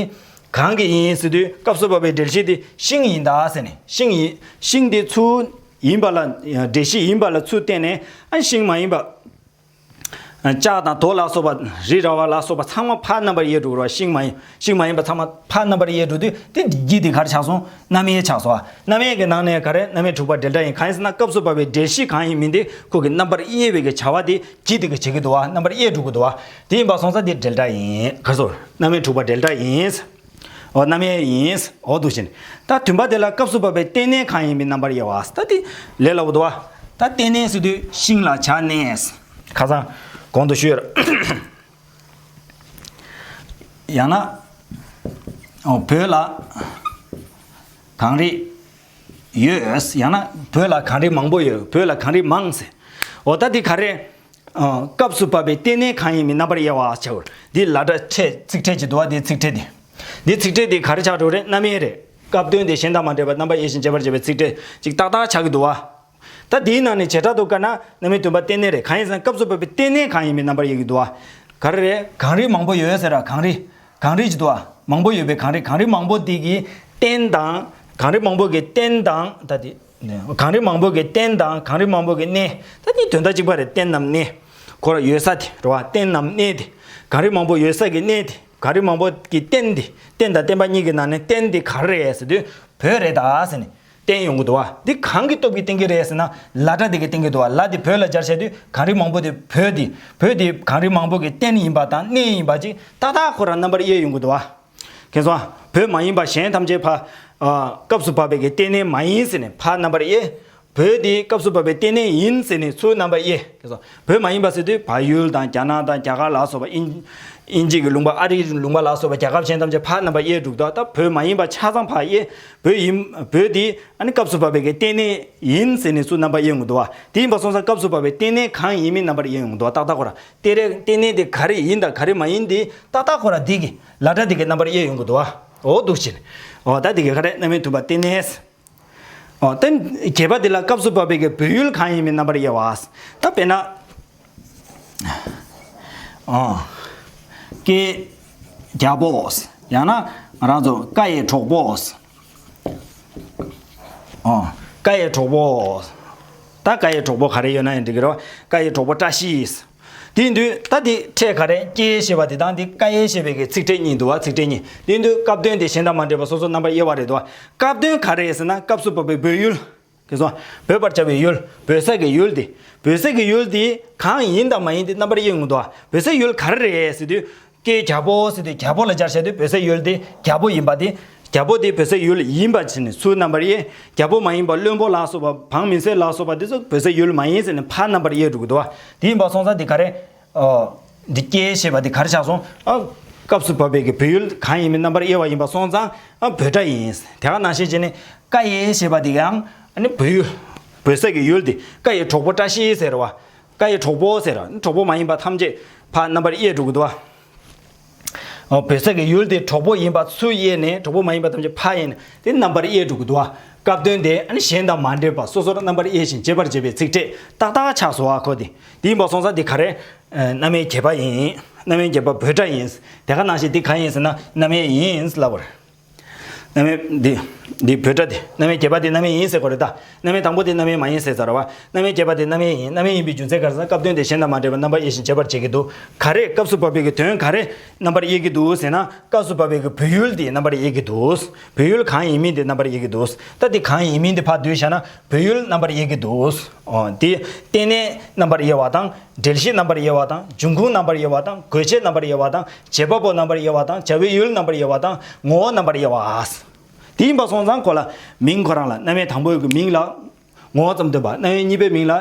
གང་གི་ཡིན་ཟེར་དུས་སྐབས་སུ་བབ་པའི་འགྲེལ་གཞི་དེ་ཤིང་ཡིན་ད་ཟེར་ནས། ཤིང་ཡིན། ཤིང་དེ་ཚུར་ཡིན་པ་ལ། འགྲེལ་གཞི་ཡིན་པ་ལ་ཚུར་བརྟེན་ནས། ཨ་ཤིང་མ་ཡིན་པ། ལྕགས་དང་རྡོ་ལ་སོགས་པ། རི་ར་བ་ལ་སོགས་པ་ཚང་མ་ཕར་རྣམ་པར་དབྱེ་འགྲོ་གི་རེད་བ། ཤིང་མ་ཡིན། ཤིང་མ་ཡིན་པ་ཚང་མ་ཕར་རྣམ་པར་དབྱེ་འགྲོ་དུས་དེ་གི་དེ་ག་རེ་ཆགས་སོང་། རྣམ་དབྱེ་ཆགས་སོང་བ། རྣམ་དབྱེ་གི་ནང་ནས་ག་རེ། རྣམ་དབྱེ་དྲུག་པ་འབྲེལ་སྒྲ་ཡིན། གང་ཡིན་ཟེར་ན་སྐབས་སུ་བབ་པའི་འགྲེལ་གཞི་གང་ཡིན་མིན་དེ་ཁོ་གི་རྣམ་པར་དབྱེ་བའི་གི་བྱ་བ་དེ་གི་དེ་གི་བྱེད་ཀྱི་འདུག་བ། རྣམ་པར་དབྱེ་འགྲོ་གི་འདུག་བ། དེ་ཡིན་པ་སོང་ཙང་དེ་འབྲེལ་སྒྲ་ཡིན། ག་རེ་ཟེར། རྣམ་དབྱེ་དྲུག་པ་འབྲེལ་སྒྲ་ཡིན། འོ་རྣམ་དབྱེ་ཡིན། འོ་འདུག་ཕྱིན། ད་བདུན་པ་དེ་ལ་སྐབས་སུ་བབ་པའི་རྟེན་གནས་གང་ཡིན་མིན་རྣམ་པར་དབྱེ་བ། ད་དེ་ལས་སླ་པོ་འདུག་བ། ད་རྟེན་གནས་ཟེར་དུས་ཤིང་ལ་བྱ་གནས། ཁ་སང་གོང་དུ་ཞུས་ཡོད། ཡང་ན། འོ་བོད་ལ་གངས་རི་ཡོད། ཡང་ན་བོད་ལ་གངས་རི་མང་པོ་ཡོད། བོད་ལ་གངས་རི་མང་ཟེར། འོ་ད་འདི་ག་རེ། ཨ་སྐབས་སུ་བབ་པའི་རྟེན་གནས་གང་ཡིན་མིན་རྣམ་པར་དབྱེ་བ་ཆེ་བར། འདི་ལ་སྒྲ་ཕྲད། ཚིག་ཕྲད་ཅིག་འདུག་བ། འདི་ཚིག་ཕྲད་འདི། འདི་ཚིག་ཕྲད་འདི་ག་རེ་ཆགས་འགྲོ་རེད། རྣམ་དབྱེ་རེད། སྐབས་དོན་དེ་གཞན་དང་མ་འདྲེས་པར་རྣམ་པར་དབྱེ་ཞིང་འབྱེད་པར་བྱེད་པའི་ཚིག་ཕྲད་ཅིག་ཏག་ཏག་ཆགས་ཀྱི་འདུག་བ། ད་འདིའི་ནང་ནས་བྱེ་བྲག་ཏུ་བཀར་ན་རྣམ་དབྱེ་བདུན་པ་རྟེན་གནས་རེད། གང་ཡིན་ཟེར་ན་སྐབས་སུ་བབ་པའི་རྟེན་གནས་གང་ཡིན་མིན་རྣམ་པར་དབྱེ་གི་འདུག་བ། ག་རེ་རེད། གངས་རི་མང་པོ་ཡོད་ཟེར་ར། གངས་རི། གངས་རི་ཅིག་འདུག་བ། མང་པོ་ཡོད་པའི་གངས་རི། གངས་རི་མང་པོ་འདི་གི་རྟེན་དང་། གངས་རི་མང་པོ་གི་རྟེན་དང་། ད་དེ། གངས་རི་མང་པོ་གི་རྟེན་དང་གངས་རི་མང་པོ་གི་གནས། ད་དེ་དོན་དག་གཅིག་པ་རེད། རྟེན་ནམ་གནས། ཁོ་ར་ཡོད་ས་དེ་རེད་བ། རྟེན་ནམ་གནས་དེ། གངས་རི་མང་པོ་ཡོད་ས་གི་གནས་དེ། གངས་རི་མང་པོ་གི་རྟེན་དེ། རྟེན་དང་བརྟེན་པ་གཉིས་ཀྱི་ནང་ནས་རྟེན་དེ་ག་རེ་རེད་ཟེར་དུས་བོད་རེད་ད་ཟེར་ནས་བསྟན་ཡོང་གི་འདུག་བ། འདི་གང་གི་སྟོབས་ཀྱིས་བསྟན་གྱི་རེད་ཟེར་ན། ལ་སྒྲ་དེ་གིས་བསྟན་གྱི་འདུག་བ། ལ་དེ་བོད་ལ་སྦྱར་བྱས་དུས་གངས་རི་མང་པོ་དེ་བོད་དེ། བོད་དེ་གངས་རི་མང་པོ་གི་རྟེན་ཡིན་པ་དང་གནས་ཡིན་པ་ཅིག་ཏག་ཏག་ཁོ་རང་རྣམ་པར་དབྱེ་ཡོང་གི་འདུག་བ། མཁྱེན་སོང་ཨ། བོད་མ་ཡིན་པ་གཞན་ཐམས་ཅད་ཕར། ཨ་སྐབས་སུ་བབ་པའི་གི་རྟེན་གནས་མ་ཡིན་ཟེར་ནས་ཕར་རྣམ་པར་དབྱེ། བོད་དེ་སྐབས་སུ་བབ་པའི་རྟེན་གནས་ཡིན་ཟེར་ནས་ཚུར་རྣམ་པར་དབྱེ། མཁྱེན་སོང་། བོད་མ་ཡིན་པ་ཟེར་དུས་བལ་ཡུལ་དང་རྒྱ་ནག་དང་རྒྱ་གར་ལ་སོགས་པ། དབྱིན་དབྱིན་ཇི་གི་ལུང་པ། ཨ་རིའི་ལུང་པ་ལ་སོགས་པ། རྒྱལ་ཁབ་གཞན་ཐམས་ཅད་ཕར་རྣམ་པར་དབྱེ་འགྲོ་གི་འདུག་ད་བོད་མ་ཡིན་པ་ཆ་ཚང་ཕར་དབྱེ། བོད་ཡིན། བོད་དེ་ཨ་ནི་སྐབས་སུ་བབ་པའི་གི་རྟེན་གནས་ཡིན་ཟེར་ནས་ཚུར་རྣམ་པར་དབྱེ་ཡོང་གི་འདུག་བ། དེ་ཡིན་པ་སོང་ཙང་སྐབས་སུ་བབ་པའི་རྟེན་གནས་གང་ཡིན་མིན་རྣམ་པར་དབྱེ་ཡོང་གི་འདུག་བ། ཏག་ཏག་ཁོ་ར། རྟེན་རེ། རྟེན་གནས་དེ་ག་རེ་ཡིན་དང་ག་རེ་མ་ཡིན་དེ་ཏག་ཏག་ཁོ་ར་འདི་གི་ལ་སྒྲ་དེ་གི་རྣམ་པར་དབྱེ་ཡོང་གི་འདུག་བ། འོ་འདུག་ཕྱིན། འོ་ད་དེ་གི་ག་རེ། རྣམ་དབྱེ་བདུན་པ་རྟེན་གནས། འོ་ད་བརྒྱད་པ་དེ་ལ་སྐབས་སུ་བབ་པའི་གི་བོད་ཡུལ་གང་ཡིན་མིན་རྣམ་པར་དབྱེ་བ། ད་དཔེར་ན། ཨ་སྐད། རྒྱལ་པོ། ཡང་ན་ ང་རང་ཚོ་ཀ་ཡི་གྲོགས་པོ། ཨོ། ཀ་ཡི་གྲོགས་པོ། ད་ཀ་ཡི་གྲོགས་པོ་ག་རེ་ཡོད་ན་ཡང་འགྲིག་གི་རེད་བ། ཀ་ཡི་གྲོགས་པོ་བཀྲ་ཤིས། དེ་དུས་ད་དེ་ཕྲད་ག་རེ། ཀྱེ་ཞེས་པ་དེ་དང་དེ་ཀ་ཡེ་ཞེས་པའི་གི་ཚིག་ཕྲད་གཉིས་འདུག་བ། ཚིག་ཕྲད་གཉིས། དེ་དུས་སྐབས་དོན་དེ་གཞན་དང་མ་འདྲེས་པ་སོ་སོར་རྣམ་པར་དབྱེ་བ་རེད་འདུག་བ། སྐབས་དོན་ག་རེ་ཟེར་ན་སྐབས་སུ་བབ་པའི་བོད་ཡུལ། ག་སོ། བོད་པར་བྱ་བའི་ཡུལ། བོད་ས་གི་ཡུལ་དེ། བོད་ས་གི་ཡུལ་དེ་གང་ཡིན་དང་མ་ཡིན་དེ་རྣམ་པར་དབྱེ་ཡོང་གི་འདུག་བ། བོད་ས་ཡུལ་ག་རེ་རེད་ཟེར་དུས། ཀྱེ་རྒྱལ་པོ་ཟེར་དུས་རྒྱལ་པོ་ལ་སྦྱར་བྱ་དུས་བོད་ས་ཡུལ་དེ་རྒྱལ་པོ་ཡིན་པ་དེ། རྒྱལ་པོ་དེ་བོད་ས་ཡུལ་ཡིན་པ་ཟེར་ནས་ཚུར་རྣམ་པར་དབྱེ། རྒྱལ་པོ་མ་ཡིན་པ་བློན་པོ་ལ་སོགས་པ་འབངས་མི་སེར་ལ་སོགས་པ་དེ་ཚོ་བོད་ས་ཡུལ་མ་ཡིན་ཟེར་ནས་ཕར་རྣམ་པར་དབྱེ་འགྲོ་གི་འདུག་བ། དེ་ཡིན་པ་སོང་ཙང་དེ་ག་རེ། ཨོ། འདི་ཀྱེ་ཞེས་པ་འདི་ག་རེ་ཆགས་སོང་། ཨ། སྐབས་སུ་བབ་པའི་གི་བོད་ཡུལ་གང་ཡིན་མིན་རྣམ་པར་དབྱེ་བ་ཡིན་པ་སོང་ཙང་། ཨ། བོད་སྒྲ་ཡིན། དེ་ག་ནང་བཞིན་བྱས་ནས་ཀ་ཡེ་ཞེས་པ་འདི་ཡང་ཨ་ནི་བོད་ཡུལ། བོད་ས་གི་ཡུལ་འདི་ཀ་ཡི་གྲོགས་པོ་བཀྲ་ཤིས་ཟེར་བ། ཀ་ཡི་གྲོགས་པོ་ཟེར་བ། གྲོགས་པོ་མ་ཡིན་པ་ཐམས་ཅད་ཕར་རྣམ་པར་དབྱེ་འགྲོ་གི་འདུག་བ། ཨོ། བོད་ས་གི་ཡུལ་དེ་གྲོགས་པོ་ཡིན་པ་ཚུར་དབྱེ་ནས་གྲོགས་པོ་མ་ཡིན་པ་ཐམས་ཅད་ཕར་དབྱེ་ནས་དེ་རྣམ་པར་དབྱེ་འགྲོ་གི་འདུག་བ། སྐབས་དོན་དེ་ཨ་ནི་གཞན་དང་མ་འདྲེས་པ་སོ་སོར་རྣམ་པར་དབྱེ་ཞིང་འབྱེད་པར་བྱེད་པའི་ཚིག་ཕྲད་ཏག་ཏག་ཆགས་སོང་བ། ཁོ་དེ། དེ་ཡིན་པ་སོང་ཙང་དེ་ག་རེ། ཨ། རྣམ་དབྱེ་བརྒྱད་པ་ཡིན། རྣམ་དབྱེ་བརྒྱད་པ་བོད་སྒྲ་ཡིན། དེ་ག་ནང་བཞིན་དེ་ག་ཡིན་ཟེར་ན་རྣམ་དབྱེ་ཡིན་ལབ་པ་རེད། རྣམ་དབྱེ་འདི། འདི་བོད་སྒྲ་དེ་རྣམ་དབྱེ་བརྒྱད་པ་དེ་རྣམ་དབྱེ་ཡིན་ཟེར་དགོས་རེད་ད། རྣམ་དབྱེ་དང་པོ་དེ་རྣམ་དབྱེ་མ་ཡིན་ཟེར་ཚར་བ། རྣམ་དབྱེ་བརྒྱད་པ་དེ་རྣམ་དབྱེ་ཡིན། རྣམ་དབྱེ་ཡིན་པའི་རྒྱུ་མཚན་ག་རེ་ཟེར་ན་སྐབས་དོན་དེ་གཞན་དང་མ་འདྲེས་པར་རྣམ་པར་དབྱེ་ཞིང་འབྱེད་པར་བྱེད་ཀྱི་འདུག་ག་རེ། སྐབས་སུ་བབ་པའི་གི་དོན་ག་རེ་རྣམ་པར་དབྱེ་གི་འདུག་ཟེར་ན་སྐབས་སུ་བབ་པའི་གི་བོད་ཡུལ་དེ་རྣམ་པར་དབྱེ་གི་འདུག་བོད་ཡུལ་གང་ཡིན་མིན་དེ་རྣམ་པར་དབྱེ་གི་འདུག་ད་དེ་གང་ཡིན་མིན་དེ་ཕར་བསྡུས་བཞག་ན་བོད་ཡུལ་རྣམ་པར་དབྱེ་གི་འདུག་ཨོ། དེ་རྟེན་གནས་རྣམ་པར་དབྱེ་བ་དང་། འབྲེལ་གཞི་རྣམ་པར་དབྱེ་བ་དང་། འབྱུང་ཁུངས་རྣམ་པར་དབྱེ་བ་དང་། དགོས་ཆེད་རྣམ་པར་དབྱེ་བ་དང་། བྱེད་པ་པོ་རྣམ་པར་དབྱེ་བ་དང་། བྱ་བའི་ཡུལ་རྣམ་པར་དབྱེ་བ་དང་། ངོ་བོ་རྣམ་པར་དབྱེ་བ། དེ་ཡིན་པ་སོང་ཙང་ཁོ་ལ་མིང་ཁོ་རང་ལ་རྣམ་དབྱེ་དང་པོའི་གི་མིང་ལ། ངོ་བོ་ཙམ་སྟོན་པ། རྣམ་དབྱེ་གཉིས་པའི་མིང་ལ་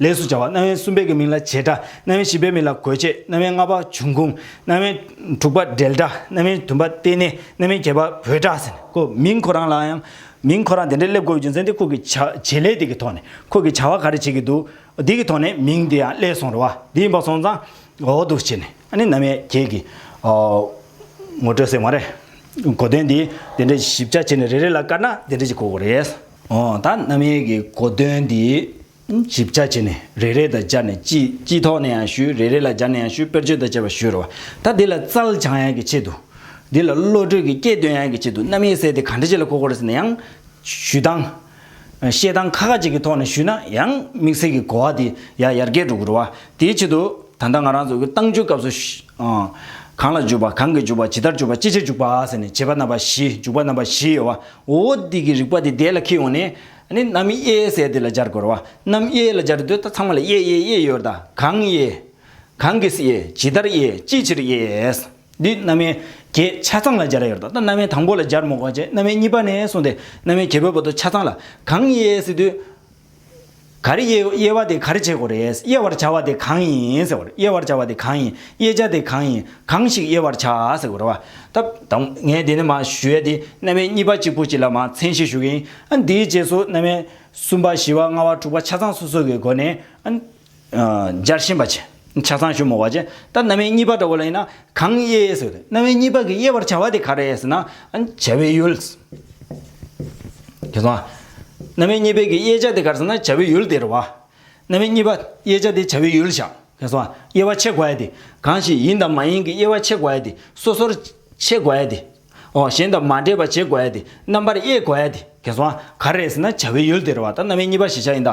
ལས་སུ་བྱ་བ། རྣམ་དབྱེ་གསུམ་པའི་གི་མིང་ལ་བྱེད་སྒྲ། རྣམ་དབྱེ་བཞི་པའི་མིང་ལ་དགོས་ཆེད། རྣམ་དབྱེ་ལྔ་པ་འབྱུང་ཁུངས། རྣམ་དབྱེ་དྲུག་པ་འབྲེལ་སྒྲ། རྣམ་དབྱེ་བདུན་པ་རྟེན་གནས། རྣམ་དབྱེ་བརྒྱད་པ་བོད་སྒྲ་ཟེར་ནས་ཁོ་མིང་ཁོ་རང་ལ་ཡང་། མིང་ཁོ་རང་དེ་འདྲའི་སླེབས་དགོས་པའི་རྒྱུ་མཚན་དེ་ཁོ་གི་བྱ་བྱེད་ལས་དེ་གི་ཐོག་ནས་ཁོ་གི་བྱ་བ་ག་རེ་བྱེད་ཀྱི་འདུག་འདི་གི་ཐོག་ནས་མིང་དེ་ཡང་སླེབས་སོང་རེད་བ། འདི་ཡིན་པ་སོང་ཙང་འོ་འདུག་བྱས་ནས་ཨ་ནི་རྣམ་དབྱེ་བརྒྱད་ཀྱི་ཨོ་ངོ་སྤྲོད་ཟེར་མ་རེད། གོ་དོན་འདི་དེ་འདྲའི་ཞིབ་ཆ་བྱས་ནས་རེ་རེ་ལ་བཀར་ན་དེ་འདྲ་ཞིག་གོ་དགོས་རེད། ཨོ་ད་རྣམ་དབྱེ་གི་གོ་དོན་འདི་ཞིབ་ཆ་བྱས་ནས་རེ་རེ་དང་སྦྱར་ནས་སྤྱི་སྤྱི་ཐོག་ནས་ཡང་ཞུས། རེ་རེ་ལ་སྦྱར་ནས་ཡང་ཞུས། དཔེར་བརྗོད་དང་བཅས་པ་ཞུས་རེད་བ། ད་འདི་ལ་རྩལ་སྦྱང་ཡག་གི་ཆེད་དུ། འདི་ལ་བློ་གྲོས་ཀྱི་སྐད་འདོན་ཡག་གི་ཆེད་དུ་རྣམ་དབྱེ་ཟེར་དེ་ག་འདྲ་ཅིག་ལ་གོ་དགོས་རེད་ཟེར་ན་ཡང་། ཞུ་སྟངས། བཤད་སྟངས་ཁ་ཁ་ཅིག་གི་ཐོག་ནས་ཞུས་ན་ཡང་དམིགས་བསལ་གྱི་གོ་བ་དེ་ཡང་ཡར་རྒྱས་འགྲོ་གི་རེད་བ། དེའི་ཆེད་དུ་ད་ལྟ་ང་རང་ཚོ་གི་རྟགས་འཇུག་སྐབས་སུ་ཞུ། ཨ། གང་ལ་འཇུག་པ། གང་གིས་འཇུག་པ། ཇི་ལྟར་འཇུག་པ། ཅི་ཕྱིར་འཇུག་པ་ཟེར་ནས་བྱེད་པ་རྣམ་པ་བཞི། འཇུག་པ་རྣམ་པ་བཞི་ཡོད་བ། འོ་འདི་གི་རིགས་པ་དེ་དེ་ལ་འཁྱེར་ཡོང་ནས་ཨ་ནི་རྣམ་དབྱེ་ཟེར་དེ་ལ་སྦྱར་དགོས་རེད་བ། རྣམ་དབྱེ་ལ་སྦྱར་དུས་ད་ཚང་མ་ལ་དབྱེ་དབྱེ་དབྱེ་ཡོད་རེད་ད། གང་དབྱེ། གང་གིས་དབྱེ། ཇི་ལྟར་དབྱེ། ཅི་ཕྱིར་དབྱེ། འདི་རྣམ་དབྱེ་བརྒྱད་ཆ་ཚང་ལ་སྦྱར་ཡོད་རེད་ད། ད་རྣམ་དབྱེ་དང་པོ་ལ་སྦྱར་མི་དགོས་བྱས་རྣམ་དབྱེ་གཉིས་པ་ནས་བཟུང་སྟེ་རྣམ་དབྱེ་བརྒྱད་པའི་བར་དུ་ཆ་ཚང་ལ་གང་དབྱེ་ཟེར་དུས། ག་རེ་དབྱེ། དབྱེ་བ་དེ་ག་རེ་བྱེད་དགོས་རེད། དབྱེ་བར་བྱ་བ་དེ་གང་ཡིན་ཟེར་བ་རེད། དབྱེ་བར་བྱ་བ་དེ་གང་ཡིན། དབྱེ་བྱ་དེ་གང་ཡིན། གང་ཞིག་དབྱེ་བར་བྱ་ཟེར་བ་རེད་བ། ད་དང་ངས་དེ་ནས་མར་ཞུ་ཡ་དེ་རྣམ་དབྱེ་གཉིས་པ་གཅིག་པུ་གཅིག་ལ་མར་མཚན་གཞི་ཞུ་གི་ཡིན། ཨ་འདིའི་རྗེས་སུ་རྣམ་དབྱེ་གསུམ་པ་བཞི་པ་ལྔ་པ་དྲུག་པ་ཆ་ཚང་སོ་སོ་གི་སྒོ་ནས་ཨ། སྦྱར་བཞིན་པ་བྱས། ཆ་ཚང་ཞུ་མི་དགོས་བྱས། ད་རྣམ་དབྱེ་གཉིས་པ་འདྲ་བོ་ལ་ཡིན་ན་གང་དབྱེ་ཟེར། རྣམ་དབྱེ་གཉིས་པ་གི་དབྱེ་བར་བྱ་བ་དེ་ག་རེ་ཟེར་ན་ཨ་བྱ་བའི་ཡུལ། ཁྱེད་ཚོ། རྣམ་དབྱེ་གཉིས་པའི་གི་དབྱེ་བྱ་དེ་ག་རེ་ཟེར་ན་བྱ་བའི་ཡུལ་དེ་རེད་བ། རྣམ་དབྱེ་གཉིས་པ་དབྱེ་བྱ་དེ་བྱ་བའི་ཡུལ་བཞག་ཁྱེད་ཚོ། དབྱེ་བ་ཕྱེ་དགོས་ཡ་དེ། གང་ཞིག་ཡིན་དང་མ་ཡིན་གྱི་དབྱེ་བ་ཕྱེ་དགོས་ཡ་དེ། སོ་སོར་ཕྱེ་དགོས་ཡ་དེ། ཨོ་གཞན་དང་མ་འདྲེས་པ་བྱེད་དགོས་ཡ་དེ། རྣམ་པར་དབྱེ་དགོས་ཡ་དེ། ཁྱེད་ཚོ། ག་རེ་ཟེར་ན་བྱ་བའི་ཡུལ་དེ་རེད་བ། ད་རྣམ་དབྱེ་གཉིས་པ་ཞིག་བྱ་ཡིན་ད།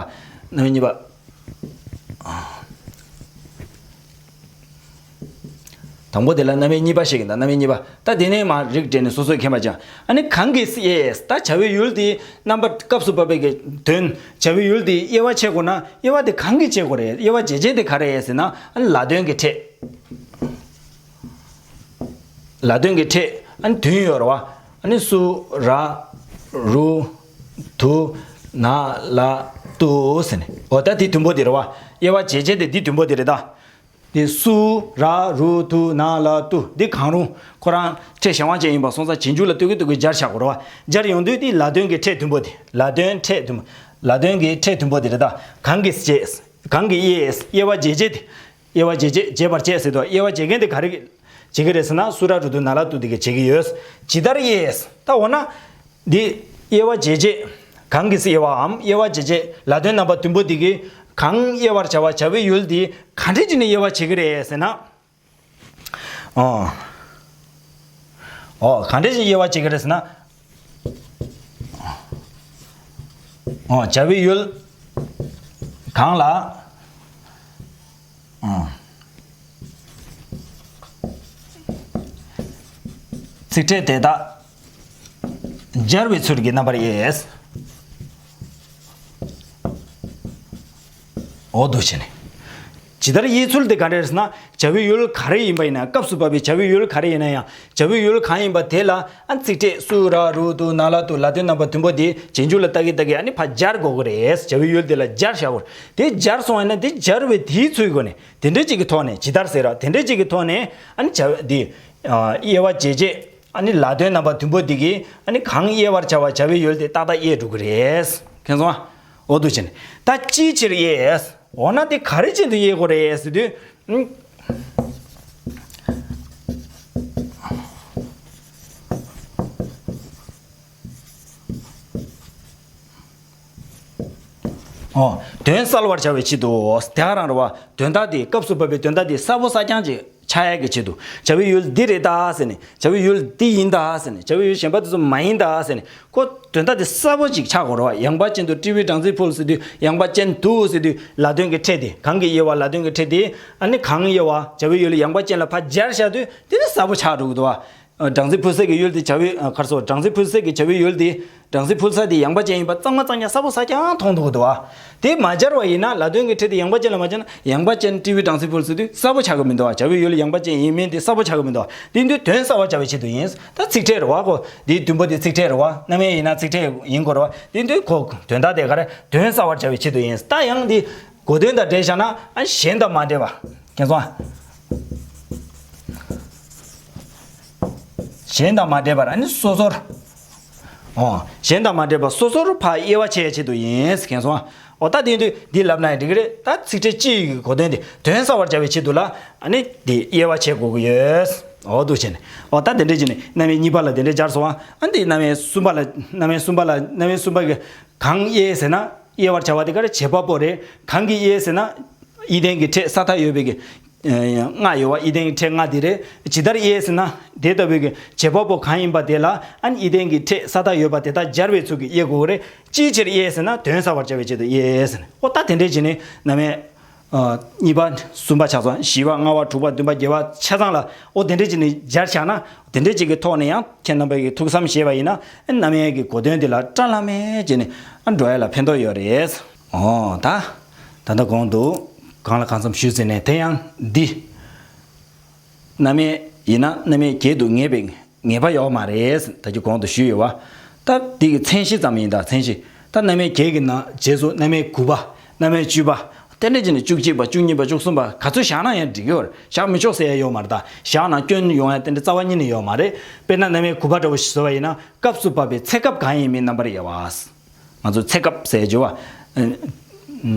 རྣམ་དབྱེ་གཉིས་པ། དང་པོ་དེ་ལ་རྣམ་དབྱེ་གཉིས་པ་ཞིག་ཡིན་ད། རྣམ་དབྱེ་གཉིས་པ། ད་དེ་ནས་མར་རིགས་བསྒྲེས་ནས་སོ་སོས་མཁྱེན་པ་ཅང་། ཨ་ནི་གང་གིས་དབྱེ། ད་བྱ་བའི་ཡུལ་དེ་རྣམ་པ་སྐབས་སུ་བབ་པའི་གི་དོན། བྱ་བའི་ཡུལ་དེ་དབྱེ་བ་ཕྱེ་དགོས་ན་དབྱེ་བ་དེ་གང་གིས་ཕྱེ་དགོས་རེད། དབྱེ་བ་འབྱེད་བྱེད་དེ་ག་རེ་ཟེར་ན་ཨ་ནི་ལ་དོན་གྱི་ཕྲད། ལ་དོན་གྱི་ཕྲད་ཨ་ནི་བདུན་ཡོད་རེད་བ། ཨ་ནི་སུ། ར། རུ། དུ། ན། ལ། ཏུ་ཟེར་ནས། འོ་ད་དེ་བདུན་པོ་དེ་རེད་བ། དབྱེ་བ་འབྱེད་བྱེད་དེ་འདི་བདུན་པོ་དེ་རེད་ད། དེ་སུ། ར། རུ། དུ། ན། ལ། ཏུ། འདི་གང་རུང་ཁོ་རང་ཕྲད་གཞན་དབང་ཅན་ཡིན་པ་སོང་ཙང་རྗེས་འཇུག་ལ་ལྟོས་ཀྱི་ལྟོས་ཀྱི་སྦྱར་བཞག་དགོས་རེད་བ། སྦྱར་ཡོང་དུས་དེ་ལ་དོན་གྱི་ཕྲད་བདུན་པོ་དེ། ལ་དོན་ཕྲད་བདུན་པོ། ལ་དོན་གྱི་ཕྲད་བདུན་པོ་དེ་རེད་ད། གང་གིས་དབྱེ། གང་གིས་དབྱེ། དབྱེ་བ་འབྱེད་བྱེད་དེ། དབྱེ་བ་འབྱེད་བྱེད། འབྱེད་པར་བྱེད་ཟེར་དུས་དབྱེ་བ་འབྱེད་མཁན་དེ་ག་རེ་བྱེད་ཀྱི་རེད་ཟེར་ན་སུ་ར་རུ་དུ་ན་ལ་ཏུ་དེ་གས་བྱེད་ཀྱི་ཡོད། ཇི་ལྟར་དབྱེ། ད་འོ་ན། འདི། དབྱེ་བ་འབྱེད་བྱེད། གང་གིས་དབྱེ་བའམ་དབྱེ་བ་འབྱེད་བྱེད་ལ་དོན་རྣམ་པ་བདུན་པོ་དེ་གས་གང་དབྱེ་བར་བྱ་བ་བྱ་བའི་ཡུལ་དེ་ག་འདྲ་བྱས་ནས་དབྱེ་བ་འབྱེད་ཀྱི་རེད་ཟེར་ན། ཨོ། ཨོ་གང་འདྲ་ཞིག་དབྱེ་བ་ཕྱེ་གི་རེད་ཟེར་ན། ཨོ་བྱ་བའི་ཡུལ་གང་ལ། ཨོ། ཚིག་ཕྲད་དེ་དག་སྦྱར་བའི་ཚུལ་གྱིས་རྣམ་པར་དབྱེ། འོ་འདུག་བྱས་ནས། ཇི་ལྟར་དབྱེ་ཚུལ་དེ་ག་རེ་རེད་ཟེར་ན། བྱ་བའི་ཡུལ་ག་རེ་ཡིན་པ་ཡིན་ན། སྐབས་སུ་བབ་པའི་བྱ་བའི་ཡུལ་ག་རེ་ཡིན་ན་ཡང་། བྱ་བའི་ཡུལ་གང་ཡིན་པ་དེ་ལ་ཨ་ཚིག་ཕྲད་སུ་ར་རུ་དུ་ན་ལ་དུ་ལ་དོན་རྣམ་པ་བདུན་པོ་དེ་རྗེས་འཇུག་ལ་བཏགས་ཀྱི་བཏགས་ཀྱི་ཨ་ནི་ཕར་སྦྱར་དགོས་ཀྱི་རེད། བྱ་བའི་ཡུལ་དེ་ལ་སྦྱར་བཞག་དགོས་རེད། དེ་སྦྱར་སོང་བ་ཡིན་ན་དེ་སྦྱར་བའི་དེའི་ཚུལ་སྒོ་ནས་དེ་འདྲ་ཅིག་གི་ཐོག་ནས་ཇི་ལྟར་ཟེར་ར་དེ་འདྲ་ཅིག་གི་ཐོག་ནས་ཨ་ནི་བྱ་བའི་དེ་དབྱེ་བ་འབྱེད་བྱེད། ཨ་ནི་ལ་དོན་རྣམ་པ་བདུན་པོ་འདི་གིས་ཨ་ནི་གང་དབྱེ་བར་བྱ་བ་བྱ་བའི་ཡུལ་དེ་ཏག་ཏག་དབྱེ་འགྲོ་གི་རེད། མཁྱེན་སོང་ཨ། འོ་འདུག་བྱས་ནས་ད་ཅིའི་ཕྱིར་དབྱེ། འོ་ན་དེ་ག་རེ་བྱས་ནས་དབྱེ་དགོས་རེད་ཟེར་དུས། ཨོ། དོན་གསལ་བར་བྱ་བའི་ཆེད་དུ། དེ་ག་རང་རེད་བ། དོན་དག་དེ་སྐབས་སུ་བབ་པའི་དོན་དག་དེ་གསལ་པོ་གསལ་རྐྱང་ཅིག་ཆགས་ཡག་གི་ཆེད་དུ། བྱ་བའི་ཡུལ་འདི་རེད་ད་ཟེར་ནས། བྱ་བའི་ཡུལ་འདི་ཡིན་ད་ཟེར་ནས། བྱ་བའི་ཡུལ་གཞན་པ་དེ་ཚོ་མ་ཡིན་ད་ཟེར་ནས། ཁོ་དོན་དག་དེ་གསལ་པོ་ཅིག་ཆགས་དགོས་རེད་བ། ཡངས་པ་ཅན་དུ་སྤྲེའུའི་སྦྲང་རྩི་ཕུལ་ཟེར་དུས་ཡངས་པ་ཅན་དུ་ཟེར་དུས་ལ་དོན་གྱི་ཕྲད་དེ། གང་གི་དབྱེ་བ་ལ་དོན་གྱི་ཕྲད་དེ། ཨ་ནི་གང་དབྱེ་བ་བྱ་བའི་ཡུལ་ཡངས་པ་ཅན་ལ་ཕར་སྦྱར་བཞག་དུས་དེ་ནི་གསལ་པོ་ཆགས་འགྲོ་གི་འདུག་བ། སྦྲང་རྩི་ཕུལ་སའི་གི་ཡུལ་དེ་བྱ་བའི་ཁར་སོ། སྦྲང་རྩི་ཕུལ་སའི་གི་བྱ་བའི་ཡུལ་དེ། སྦྲང་རྩི་ཕུལ་ས་དེ་ཡངས་པ་ཅན་ཡིན་པ་གཙང་མ་གཙང་རྐྱང་གསལ་པོ་གསལ་རྐྱང་མཐོང་འདུག་འདུག་བ། དེ་མ་སྦྱར་བ་ཡིན་ན། ལ་དོན་གྱི་ཕྲད་དེ་ཡངས་པ་ཅན་ལ་མ་སྦྱར་ན། ཡངས་པ་ཅན་སྤྲེའུའི་སྦྲང་རྩི་ཕུལ་ཟེར་དུས་གསལ་པོ་ཆགས་ཀྱི་མི་འདུག་བ། བྱ་བའི་ཡུལ་ཡངས་པ་ཅན་ཡིན་མིན་དེ་གསལ་པོ་ཆགས་ཀྱི་མི་འདུག་བ། དེ་དུས་དོན་གསལ་བར་བྱ་བའི་ཆེད་དུ་ཡིན། ད་ཚིག་ཕྲད་རེད་བ། ཁོ་དེའི་བདུན་པོ་དེ་ཚིག་ཕྲད་རེད་བ། རྣམ་དབྱེ་ཡིན་ན་ཚིག་ཕྲད་ཡིན་དགོས་རེད་བ། དེ་དུས་ཁོ་དོན་དག་དེ་ག་རེ། དོན་གསལ་བར་བྱ་བའི་ཆེད་དུ་ཡིན། ད་ཡང་དེ། གོ་དོན་དང་འབྲེལ་བཞག་ན་ཨ་གཞན་དང་མ་འབྲེལ་བ། མཁྱེན་སོང་ཨ། གཞན་དང་མ་འབྲེལ་བར་ཨ་ནི་སོ་སོར། ཨོ། གཞན་དང་མ་འབྲེལ་བར་སོ་སོར་ཕར་དབྱེ་བ་ཕྱེ་ཡ་ཆེད་དུ་ཡིན། མཁྱེན་སོང་ཨ། ཨོ་ད་དེ་དུས་འདི་ལབ་ན་ཡང་འགྲིག་གི་རེད། ད་ཚིག་ཕྲད་སྤྱི་ཡི་གོ་དོན་དེ་དོན་གསལ་བར་བྱ་བའི་ཆེད་དུ་ལ་ཨ་ནི་དེ་དབྱེ་བ་ཕྱེ་དགོས་ཀྱི་ཡོད། ཨོ་འདུག་བྱས་ནས། ཨོ་ད་དེ་འདྲས་བྱས་ནས་རྣམ་དབྱེ་གཉིས་པ་ལ་དེ་འདྲས་སྦྱར་སོང་ཨ། ཨ་འདི་རྣམ་དབྱེ་གསུམ་པ་ལ། རྣམ་དབྱེ་གསུམ་པ་ལ། རྣམ་དབྱེ་གསུམ་པ་གི་གང་དབྱེ་ཟེར་ན། དབྱེ་བར་བྱ་བ་དེ་ག་རེ། བྱེད་པ་པོ་རེད། གང་གིས་དབྱེ་ཟེར་ན། ཡིད་ལྡན་གྱི་ཕྲད་ས་མཐའ་ཡོད་པའི་གི། ལྔ་ཡོད་བ། ཡིད་ལྡན་གྱི་ཕྲད་ལྔ་དེ་རེད། ཇི་ལྟར་དབྱེ་ཟེར་ན། དེ་ལྟ་བུའི་གི་བྱེད་པ་པོ་གང་ཡིན་པ་དེ་ལ་ཨ་ནི་ཡིད་ལྡན་གྱི་ཕྲད་ས་མཐའ་ཡོད་པ་དེ་དག་སྦྱར་བའི་ཚུལ་གྱིས་དབྱེ་དགོས་རེད། ཅིའི་ཕྱིར་དབྱེ་ཟེར་ན། དོན་གསལ་བར་བྱ་བའི་ཆེད་དུ་དབྱེ་ཟེར་ནས། ཨོ་ད་དེ་འདྲས་བྱས་ནས་རྣམ་དབྱེ། ཨ། གཉིས་པ། གསུམ་པ་ཆགས་སོང་། བཞི་པ། ལྔ་པ། དྲུག་པ། བདུན་པ། བརྒྱད་པ་ཆ་ཚང་ལ་ཨོ་དེ་འདྲས་བྱས་ནས་སྦྱར་བཞག་ན། དེ་འདྲས་ཅིག་གི་ཐོག་ནས་ཡང་ཁྱེད་རྣམ་པས་ཀྱི་ཐུགས་བསམ་བཞེས་པ་ཡིན་ན། རྣམ་དབྱེ་གི་གོ་དོན་དེ་ལ་བཀྲ་ལམ་མེར་བྱས་ནས་ཨ་འགྲོ་ཡ་ལ་ཕན་ཐོགས་ཡོད་རེད། ཨོ་ད། ད་ལྟ་གོང་དུ་གང་ལ་གང་འཚམ་ཞུས་ཟིན་ནས། དེ་ཡང་འདི། རྣམ་དབྱེ་ཡིན་ན་རྣམ་དབྱེ་བརྒྱད་དུ་ངེས་པའི་ངེས་པ་ཡོད་མ་རེད། ད་ཅི་གོང་དུ་ཞུས་ཡོད་བ། ད་འདི་གི་མཚན་གཞི་ཙམ་ཡིན་ད། མཚན་གཞི། ད་རྣམ་དབྱེ་བརྒྱད་ཀྱི་ནང་རྗེས་སུ་རྣམ་དབྱེ་དགུ་པ། རྣམ་དབྱེ་བཅུ་པ། དེ་འདྲ་བྱས་ནས་བཅུ་གཅིག་པ། བཅུ་གཉིས་པ། བཅུ་གསུམ་པ། ག་ཚོད་བཞག་ན་ཡང་འགྲིག་གི་ཡོད་རེད། བཞག་མི་ཆོག་ཟེར་ཡ་ཡོད་མ་རེད་ད། བཞག་ན་སྐྱོན་ཡོང་ཡ་དེ་འདྲ་རྩ་བ་ཉིད་ནས་ཡོད་མ་རེད། དཔེར་ན་རྣམ་དབྱེ་དགུ་པ་འདྲ་བོ་ཞིག་བཟོ་བ་ཡིན་ན། སྐབས་སུ་བབ་པའི་ཚེ་སྐབས་གང་ཡིན་མིན་རྣམ་པར་དབྱེ་བ། ང་ཚོ་ཚེ་སྐབས་ཟེར་བརྗོད་པ།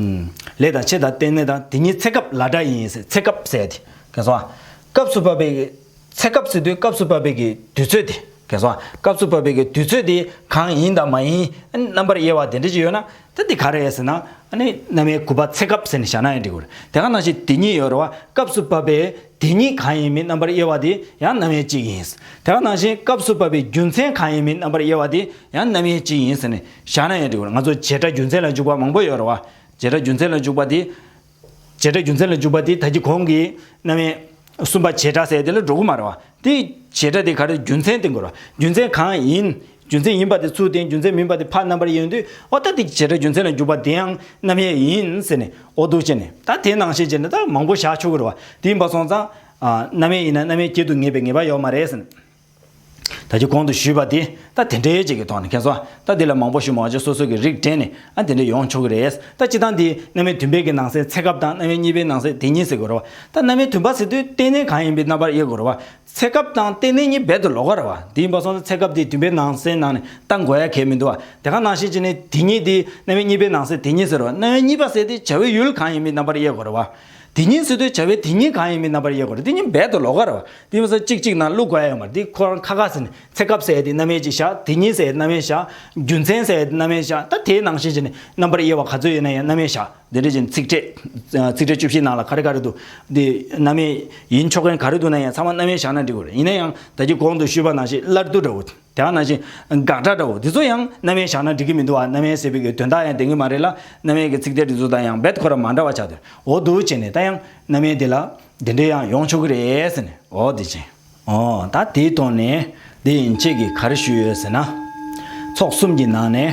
ལས་དང་ཆེད་དང་རྟེན་གནས་དང་དེ་ཉིད་ཚེ་སྐབས་ལ་སྒྲ་ཡིན་ཟེར། ཚེ་སྐབས་ཟེར་དེ་ག་སོ། སྐབས་སུ་བབ་པའི་ཚེ་སྐབས་ཟེར་དུས་སྐབས་སུ་བབ་པའི་གི་དུས་ཚོད་དེ་ག་སོ། སྐབས་སུ་བབ་པའི་གི་དུས་ཚོད་དེ་གང་ཡིན་དང་མ་ཡིན་རྣམ་པར་དབྱེ་བ་དེ་འདྲ་ཅིག་ཡོད་ན། ད་དེ་ག་རེ་ཟེར་ན། ཨ་ནི་རྣམ་དབྱེ་དགུ་པ་ཚེ་སྐབས་ཟེར་ནས་བཞག་ན་ཡང་འགྲིག་གི་རེད། དེ་ག་ནང་བཞིན་དེ་ཉིད་ཡོད་རེད་བ། སྐབས་སུ་བབ་པའི་དེ་ཉིད་གང་ཡིན་མིན་རྣམ་པར་དབྱེ་བ་དེ་ཡང་རྣམ་དབྱེ་གཅིག་ཡིན། དེ་ག་ནང་བཞིན་སྐབས་སུ་བབ་པའི་རྒྱུ་མཚན་གང་ཡིན་མིན་རྣམ་པར་དབྱེ་བ་དེ་ཡང་རྣམ་དབྱེ་གཅིག་ཡིན་ཟེར་ནས་བཞག་ན་ཡང་འགྲིག་གི་རེད། ང་ཚོ་བྱེད་སྒྲ་རྒྱུ་མཚན་ལ་འཇུག་པ་མང་པོ་ཡོད་རེད་བ། བྱེད་སྒྲ་རྒྱུ་མཚན་ལ་འཇུག་པ་དེ། བྱེད་སྒྲ་རྒྱུ་མཚན་ལ་འཇུག་པ་དེ་ད་ཅི་གོང་གི་རྣམ་དབྱེ་གསུམ་པ་བྱེད་སྒྲ་ཟེར་དེ་ལ་འགྲོ་གི་མ་རེད་བ། དེ་བྱེད་སྒྲ་དེ་ག་རེ་རྒྱུ་མཚན་དེ་དགོས་རེད་བ། རྒྱུ་མཚན་གང་ཡིན། རྒྱུ་མཚན་ཡིན་པ་དེ་ཚུར་བསྟན། རྒྱུ་མཚན་མིན་པ་དེ་ཕར་རྣམ་པར་དབྱེ་ཡོང་དུས། ཨོ་ད་དེ་བྱེད་སྒྲ་རྒྱུ་མཚན་ལ་འཇུག་པ་དེ་ཡང་རྣམ་དབྱེ་ཡིན་ཟེར་ནས། ཨོ་འདུག་བྱས་ནས་ད་དེ་ནང་བཞིན་བྱས་ནས་ད་མང་པོ་བཞག་ཆོག་གི་རེད་བ། དེ་ཡིན་པ་སོང་ཙང་། ཨ། རྣམ་དབྱེ་ཡིན་ན་རྣམ་དབྱེ་བརྒྱད་དུ་ངེས་པའི་ངེས་པ་ཡོད་མ་རེད་ཟེར་ནས། ད་ཅི་གོང་དུ་ཞུས་པ་དེ་ད་དེ་འདྲའི་ཅིག་གི་ཐོག་ནས། མཁྱེན་སོང་། ད་འདི་ལ་མང་པོ་ཞིག་མ་བྱས། སོ་སོ་གི་རིགས་འགྲེ་ནས་ཨ་དེ་འདྲ་ཡོང་ཆོག་གི་རེད། ད་སྤྱིར་བཏང་འདི་རྣམ་དབྱེ་བདུན་པའི་གི་ནང་གསེས་ཚེ་སྐབས་དང་། རྣམ་དབྱེ་གཉིས་པའི་ནང་གསེས་དེ་ཉིད་ཟེར་དགོས་རེད་བ། ད་རྣམ་དབྱེ་བདུན་པ་ཟེར་དུས་རྟེན་གནས་གང་ཡིན་པའི་རྣམ་པར་དབྱེ་དགོས་རེད་བ། ཚེ་སྐབས་དང་རྟེན་གནས་གཉིས་རྦད་དུ་ལོགས་ཀ་རེད་བ། དེ་ཡིན་པ་སོང་ཙང་ཚེ་སྐབས་དེ་བདུན་པའི་ནང་གསེས་ནང་ནས་བཏང་དགོས་ཡ་གལ་མི་འདུག་བ། དེ་ག་ནང་བཞིན་བྱས་ནས་དེ་ཉིད་དེ་རྣམ་དབྱེ་གཉིས་པའི་ནང་གསེས་དེ་ཉིད་ཟེར་བ། རྣམ་དབྱེ་གཉིས་པ་ཟེར་དེ་བྱ་བའི་ཡུལ་གང་ཡིན་མིན་རྣམ་པར་དབྱེ་དགོས་རེད་བ། དེ་ཉིད་ཟེར་དུས་བྱ་བའི་དེ་ཉིད་གང་ཡིན་མིན་རྣམ་པར་དབྱེ་དགོས་རེད། དེ་ཉིད་རྦད་དེ་ལོགས་ཀ་རེད་བ། དེ་མ་ཟད་གཅིག་གཅིག་ནང་བླུག་དགོས་ཡ་ཡོད་མ་རེད། དེ་ཁོ་རང་ཁ་ཁ་ཟེར་ནས་ཚེ་སྐབས་ཟེར་ཡ་དེ་རྣམ་དབྱེ་གཅིག་བཞག་དེ་ཉིད་ཟེར་ཡ་དེ་རྣམ་དབྱེ་བཞག་རྒྱུ་མཚན་ཟེར་ཡ་དེ་རྣམ་དབྱེ་བཞག་ད་དེའི་ནང་བཞིན་བྱས་ནས་རྣམ་པར་དབྱེ་བ་ག་ཚོད་ཡོད་ན་ཡང་རྣམ་དབྱེ་བཞག་དེ་འདྲ་བྱས་ནས་ཚིག་ཕྲད། ཚིག་ཕྲད་བཅུ་བཞི་ནང་ལ་ག་རེ་ག་རེ་འདུག་དེ་རྣམ་དབྱེ་ཡིན་ཆོག་མཁན་ག་རེ་འདུག་ན་ཡང་ཚང་མ་རྣམ་དབྱེ་བཞག་ན་འགྲིག་གི་རེད། ཡིན་ན་ཡང་ད་ཅི་གོང་དུ་ཞུས་པ་ནང་བཞིན་སླར་བསྡུ་འདྲ་བོ། དེ་ནང་བཞིན་དགག་སྒྲ་འདྲ་བོ་འདི་ཚོ་ཡང་རྣམ་དབྱེ་བཞག་ན་འགྲིག་གི་མི་འདུག་བ། རྣམ་དབྱེ་ཟེར་བའི་གི་དོན་དག་ཡང་ལྡན་གི་མ་རེད་ལ། རྣམ་དབྱེ་གི་ཚིག་ཕྲད་འདི་ཚོ་དང་ཡང་རྦད་ཁོ་རང་མ་འདྲ་བ་ཆགས་འདུག་འོ་འདུག་བྱས་ནས་ད་ཡང་རྣམ་དབྱེ་འདི་ལ་འདི་འདྲ་ཡང་ཡོང་ཆོག་གི་རེད་ཟེར་ནས། འོ་འདི་བྱས། འོ་ད་དེའི་ཐོག་ནས་འདི་ཡན་ཆད་ཀྱིས་ག་རེ་ཞུས་ཡོད་ཟེར་ན། ཚོགས་གསུམ་གྱི་ནང་ནས་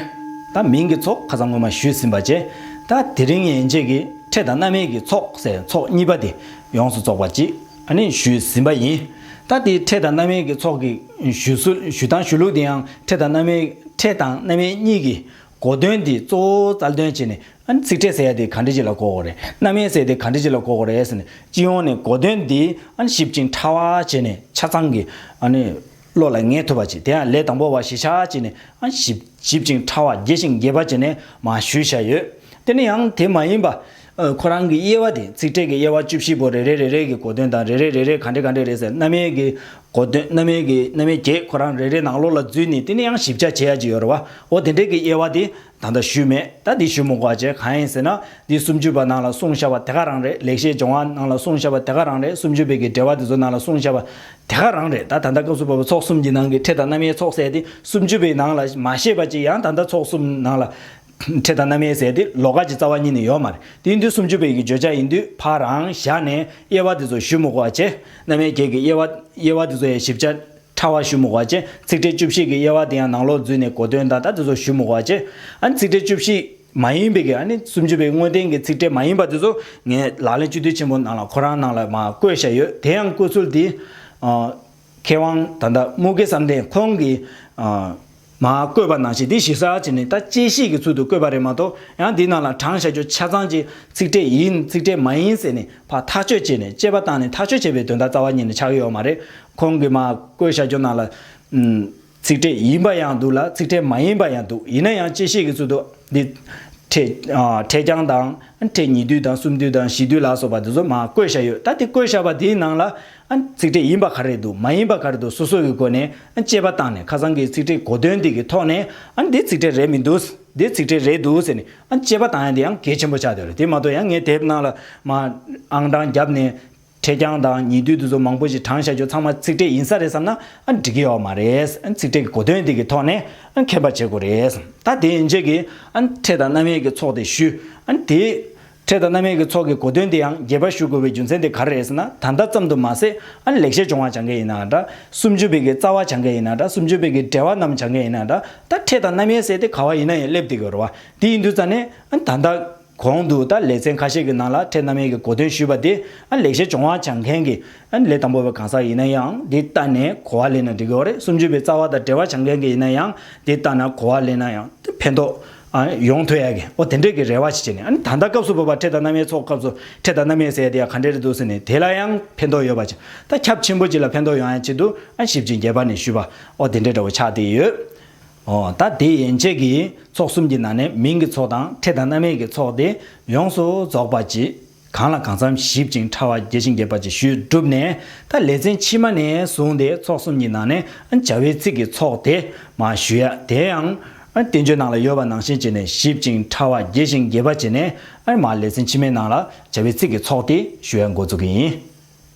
ད་མིང་གི་ཚོགས་ཁ་སང་སྔོན་མ་ཞུས་ཟིན་པ་བྱས། ད་དེ་རིང་ཡན་ཆད་ཀྱིས་ཕྲད་དང་རྣམ་དབྱེ་གི་ཚོགས་ཟེར་ཚོགས་གཉིས་པ་དེ་ཡོངས་སུ་རྫོགས་པ་ཅིག་ཨ་ནི་ཞུས་ཟིན་པ་ཡིན། ད་དེའི་ཕྲད་དང་རྣམ་དབྱེ་གི་ཚོགས་ཀྱི་ཞུ་སྲོལ་ཞུ་སྟངས་ཞུ་ལུགས་དེ་ཡང་ཕྲད་དང་རྣམ་དབྱེ་ཕྲད་དང་རྣམ་དབྱེ་གཉིས་ཀྱི་གོ་དོན་དེ་གཙོ་བོ་རྩལ་འདོན་བྱས་ནས། ཨ་ནི་ཚིག་ཕྲད་ཟེར་ཡ་དེ་ག་འདྲ་ཅིག་ལ་གོ་དགོས་རེད། རྣམ་དབྱེ་ཟེར་ཡ་དེ་ག་འདྲ་ཅིག་ལ་གོ་དགོས་རེད་ཟེར་ནས། སྤྱི་ཡོངས་ནས་གོ་དོན་འདི་ཨ་ནི་ཞིབ་ཅིང་ཕྲ་བ་བྱས་ནས་ཆ་ཚང་གི་ཨ་ནི་བློ་ལ་ངེས་ཐུབ་པ་ཅིག་དེ་ཡང་ལས་དང་པོ་བ་གཞི་བཞག་བྱས་ནས་ཨ་ནི་ཞིབ་ཞིབ་ཅིང་ཕྲ་བ་རྒྱས་ཤིང་རྒྱས་པ་བྱས་ནས་མར་ཞུས་བཞག་ཡོད། དེ་ནི་ཡང་དེ་མ་ཡིན་པ། ཨ་ཁོ་རང་གི་དབྱེ་བ་དེ་ཚིག་ཕྲད་ཀྱི་དབྱེ་བ་བཅུ་བཞི་པོ་རེ་རེ་རེ་རེ་གི་གོ་དོན་དང་རེ་རེ་རེ་རེ་ག་འདྲ་ག་འདྲ་རེད་ཟེར། རྣམ་དབྱེ་གི་གོ་དོན། རྣམ་དབྱེ་གི་རྣམ་དབྱེ་བརྒྱད་ཁོ་རང་རེ་རེ་ནང་ལོགས་ལ་འཛུལ་ནས་དེ་ནི་ཡང་ཞིབ་ཆ་བྱེད་ཡ་ཅིག་ཡོད་རེད་བ། འོ་དེ་འདྲའི་གི་དབྱེ་བ་དེ་ད་ལྟ་ཞུས་མེད། ད་འདི་ཞུ་མི་དགོས་པ་བྱས། གང་ཡིན་ཟེར་ན་འདི་སུམ་ཅུ་པ་ནང་ལ་གསུངས་བཞག་པ་དེ་ག་རང་རེད། ལེགས་བཤད་ལྗོན་དབང་ནང་ལ་གསུངས་བཞག་པ་དེ་ག་རང་རེད། སུམ་ཅུ་པའི་གི་འགྲེལ་པ་དེ་ཚོ་ནང་ལ་གསུངས་བཞག་པ་དེ་ག་རང་རེད། ད་ད་ལྟ་སྐབས་སུ་བབ་པའི་ཚོགས་གསུམ་གྱི་ནང་གི་ཕྲད་དང་རྣམ་དབྱེ་ཚོགས་ཟེར་དེ་སུམ་ཅུ་པའི་ནང་ལ་མ་བཤད་པ་ཅིག་ཡང་ད་ལྟ་ཚོགས་གསུམ་ནང་ལ་ཕྲད་དང་རྣམ་དབྱེ་ཟེར་དེ་ལོགས་ཀ་ཅིག་རྩ་བ་ཉིད་ནས་ཡོད་མ་རེད། དེ་ཡིན་དུས་སུམ་ཅུ་པའི་གི་བརྗོད་བྱ་ཡིན་དུས་ཕར་རང་བཞག་ནས་དབྱེ་བ་དེ་ཚོ་ཞུ་མི་དགོས་པ་བྱས། རྣམ་དབྱེ་བརྒྱད་ཀྱི་དབྱེ་བ་དབྱེ་བ་དེ་ཚོ་ཡང་ཞིབ་ཆ་ཕྲ་བ་ཞུ་མི་དགོས་པ་བྱས། ཚིག་ཕྲད་བཅུ་བཞི་གི་དབྱེ་བ་དེ་ཡང་ནང་ལོགས་འཛུལ་ནས་གོ་དོན་དང་ད་དེ་ཚོ་ཞུ་མི་དགོས་པ་བྱས། ཨ་ནི་ཚིག་ཕྲད་བཅུ་བཞི་མ་ཡིན་པའི་གི་ཨ་ནི་སུམ་ཅུ་པའི་དངོས་བསྟན་གྱི་ཚིག་ཕྲད་མ་ཡིན་པ་དེ་ཚོ་ངས་ལག་ལེན་སྤྱི་འཐུས་ཆེན་པོ་ནང་ལ་ཁོ་རང་ནང་ལ་མར་བཀོད་བཞག་ཡོད། དེ་ཡང་བཀོད་ཚུལ་དེ་ཨ། མཁས་དབང་ད་ལྟ་དམུ་དགེ་བསམ་གཏན་ཁོང་གིས་ཨ། མར་བཀོད་པ་ནང་བཞིན་དེ་གཞི་རྩ་བྱས་ནས་ད་དཔྱད་ཤེས་ཀྱི་ཚུལ་དུ་བཀོད་པ་རེད་མ་གཏོགས། ཡང་འདི་ནང་ལ་དྲངས་བཞག་རྒྱུ་ཆ་ཚང་ཅིག་ཚིག་ཕྲད་ཡིན་ཚིག་ཕྲད་མ་ཡིན་ཟེར་ནས་ཕར་ཐག་གཅོད་བྱས་ནས་དཔྱད་པ་བཏང་ནས་ཐག་གཅོད་བྱས་པའི་དོན་དག་རྩ་བ་ཉིད་ནས་ཆགས་ཀྱི་ཡོད་མ་རེད། ཁོང་གིས་མར་བཀོད་བཞག་རྒྱུ་ནང་ལ་ཨུམ། ཚིག་ཕྲད་ཡིན་པ་ཡང་འདུག་ལ་ཚིག་ཕྲད་མ་ཡིན་པ་ཡང་འདུག་ཡིན་ན་ཡང་དཔྱད་ཤེས་ཀྱི་ཚུལ་དུ་འདི་ཕྲད་ཨ། ཕྲད་རྐྱང་དང་ཕྲད་ཉིང་བསྡུས་དང་གསུམ་བསྡུས་དང་བཞི་བསྡུས་ལ་སོགས་པ་འདི་ཚོ་མར་བཀོད་བཞག་ཡོད། ད་དེ་བཀོད་བཞག་པ་དེའི་ནང་ལ་ཨ། ཚིག་ཕྲད་ཡིན་པ་ག་རེ་འདུག་མ་ཡིན་པ་ག་རེ་འདུག་སོ་སོ་གི་སྒོ་ནས་ཨ། དཔྱད་པ་བཏང་ནས་ཁ་སང་གི་ཚིག་ཕྲད་གོ་དོན་འདི་གི་ཐོག་ནས་ཨ། འདི་ཚིག་ཕྲད་རེད་མི་འདུག་འདི་ཚིག་ཕྲད་རེད་འདུག་ཟེར་ནས་ཨ། དཔྱད་པ་བཏང་ཡ་དེ་ཡང་གལ་ཆེན་པོ་ཆགས་བསྡད་ཡོད་རེད། དེ་མ་གཏོགས་ཡང་ངས་དེབ་ནང་ལ་མར་ཨང་གྲངས་བརྒྱབ་ནས། ཕྲད་རྐྱང་དང་ཉིང་བསྡུས་དེ་ཚོ་མང་པོ་ཞིག་དྲངས་བཞག་རྒྱུ་ཚང་མ་ཚིག་ཕྲད་ཡིན་ས་རེད་བསམ་ན་ཨ་འགྲིག་གི་ཡོད་མ་རེད། ཨ་ཚིག་ཕྲད་ཀྱི་གོ་དོན་འདི་གི་ཐོག་ནས་ཨ་མཁྱེན་པ་བྱེད་དགོས་རེད། ད་དེ་ཡན་ཆད་ཀྱི་ཨ་ཕྲད་དང་རྣམ་དབྱེ་གི་ཚོགས་དེ་ཞུས། ཨ་དེ་ཕྲད་དང་རྣམ་དབྱེ་གི་ཚོགས་ཀྱི་གོ་དོན་དེ་ཡང་རྒྱས་པ་ཞུ་དགོས་པའི་རྒྱུ་མཚན་དེ་ག་རེ་རེད་ཟེར་ན། ད་ལྟ་ཙམ་དུ་མ་ཟད་ཨ་ལེགས་བཤད་ལྗོན་དབང་སྦྱང་མཁན་ཡིན་ན་འདྲ། སུམ་ཅུ་པའི་གི་རྩ་བ་སྦྱང་མཁན་ཡིན་ན་འདྲ། སུམ་ཅུ་པའི་གི་འགྲེལ་པ་རྣམས་སྦྱང་མཁན་ཡིན་ན་འདྲ། ད་ཕྲད་དང་རྣམ་དབྱེ་ཟེར་དེ་ག་བ་ཡིན་ན་ཡང་སླེབས་བསྡད་ཀྱི་ཡོད་རེད་བ། དེ་ཡིན་དུས་ཙང་ནས་ཨ་ད་ལྟ། གོང་དུ་ད་ལེ་ཚན་ཁ་ཤས་ཀྱི་ནང་ལ་ཕྲད་རྣམ་དབྱེ་གི་གོ་དོན་ཞུས་པ་དེ་ཨ་ལེགས་བཤད་ལྗོན་དབང་སྦྱང་མཁན་གྱི་ཨ་ལས་དང་པོ་པའི་གང་ཟག་ཡིན་ན་ཡང་འདི་ལྟ་ནས་གོ་བ་ལེན་ན་འགྲིག་གི་ཡོད་རེད། སུམ་ཅུ་པའི་རྩ་བ་དང་འགྲེལ་པ་སྦྱང་མཁན་གྱི་ཡིན་ན་ཡང་འདི་ལྟ་ན་གོ་བ་ལེན་ན་ཡང་ཕན་ཐོགས་ཨ་ཡོང་ཐུབ་ཡ་གི་ཨོ་དེ་འདྲས་ཀྱི་རེ་བ་ཞིག་བྱས་ནས། ཨ་ནི་ད་ལྟ་སྐབས་སུ་བབ་པ་ཕྲད་དང་རྣམ་དབྱེ་ཚོགས་སྐབས་སུ་ཕྲད་དང་རྣམ་དབྱེ་ཟེར་ཡ་དེ་ཡ་ག་འདྲས་རེད་འདུག་ཟེར་ནས་དེ་ལ་ཡང་ཕན་ཐོགས་ཡོད་པ་ཅིག་ད་ཁྱབ་ཆེན་པོ་ཅིག་ལ་ཕན་ཐོགས་ཡོང་ཡ་ཆེད་དུ་ཨ་ཞིབ་ཅིང་རྒྱས་པ་ནས་ཞུས་པ་ཨོ་དེ་འདྲས་འདྲ་བོ་ཆགས་བསྡད་ཡོད། ཨོ་ད་དེ་ཡན་ཆད་ཀྱི་ཚོགས་གསུམ་གྱི་ནང་ནས་མིང་གི་ཚོགས་དང་ཕྲད་དང་རྣམ་དབྱེ་གི་ཚོགས་དེ་ཡོངས་སུ་རྫོགས་པ་ཅིག་གང་ལ་གང་འཚམ་ཞིབ་ཅིང་ཕྲ་བ་རྒྱས་ཤིང་རྒྱས་པ་ཅིག་ཞུས་གྲུབ་ནས། ད་ལེ་ཚན་ཕྱི་མ་ནས་བཟུང་སྟེ་ཚོགས་གསུམ་གྱི་ནང་ནས་བྱ་བའི་ཚིག་གི་ཚོགས་དེ་མར་ཞུ་ཡ་དེ་ཡང་བསྟན་བཅོས་ནང་ལ་ཡོད་པ་ནང་བཞིན་བྱས་ནས་ཞིབ་ཅིང་ཕྲ་བ་རྒྱས་ཤིང་རྒྱས་པ་བྱས་ནས་མར་ལེ་ཚན་ཕྱི་མའི་ནང་ལ་བྱ་བའི་ཚིག་གི་ཚོགས་དེ་ཞུ་ཡ་འགོ་འཛུགས་ཀྱི་ཡིན།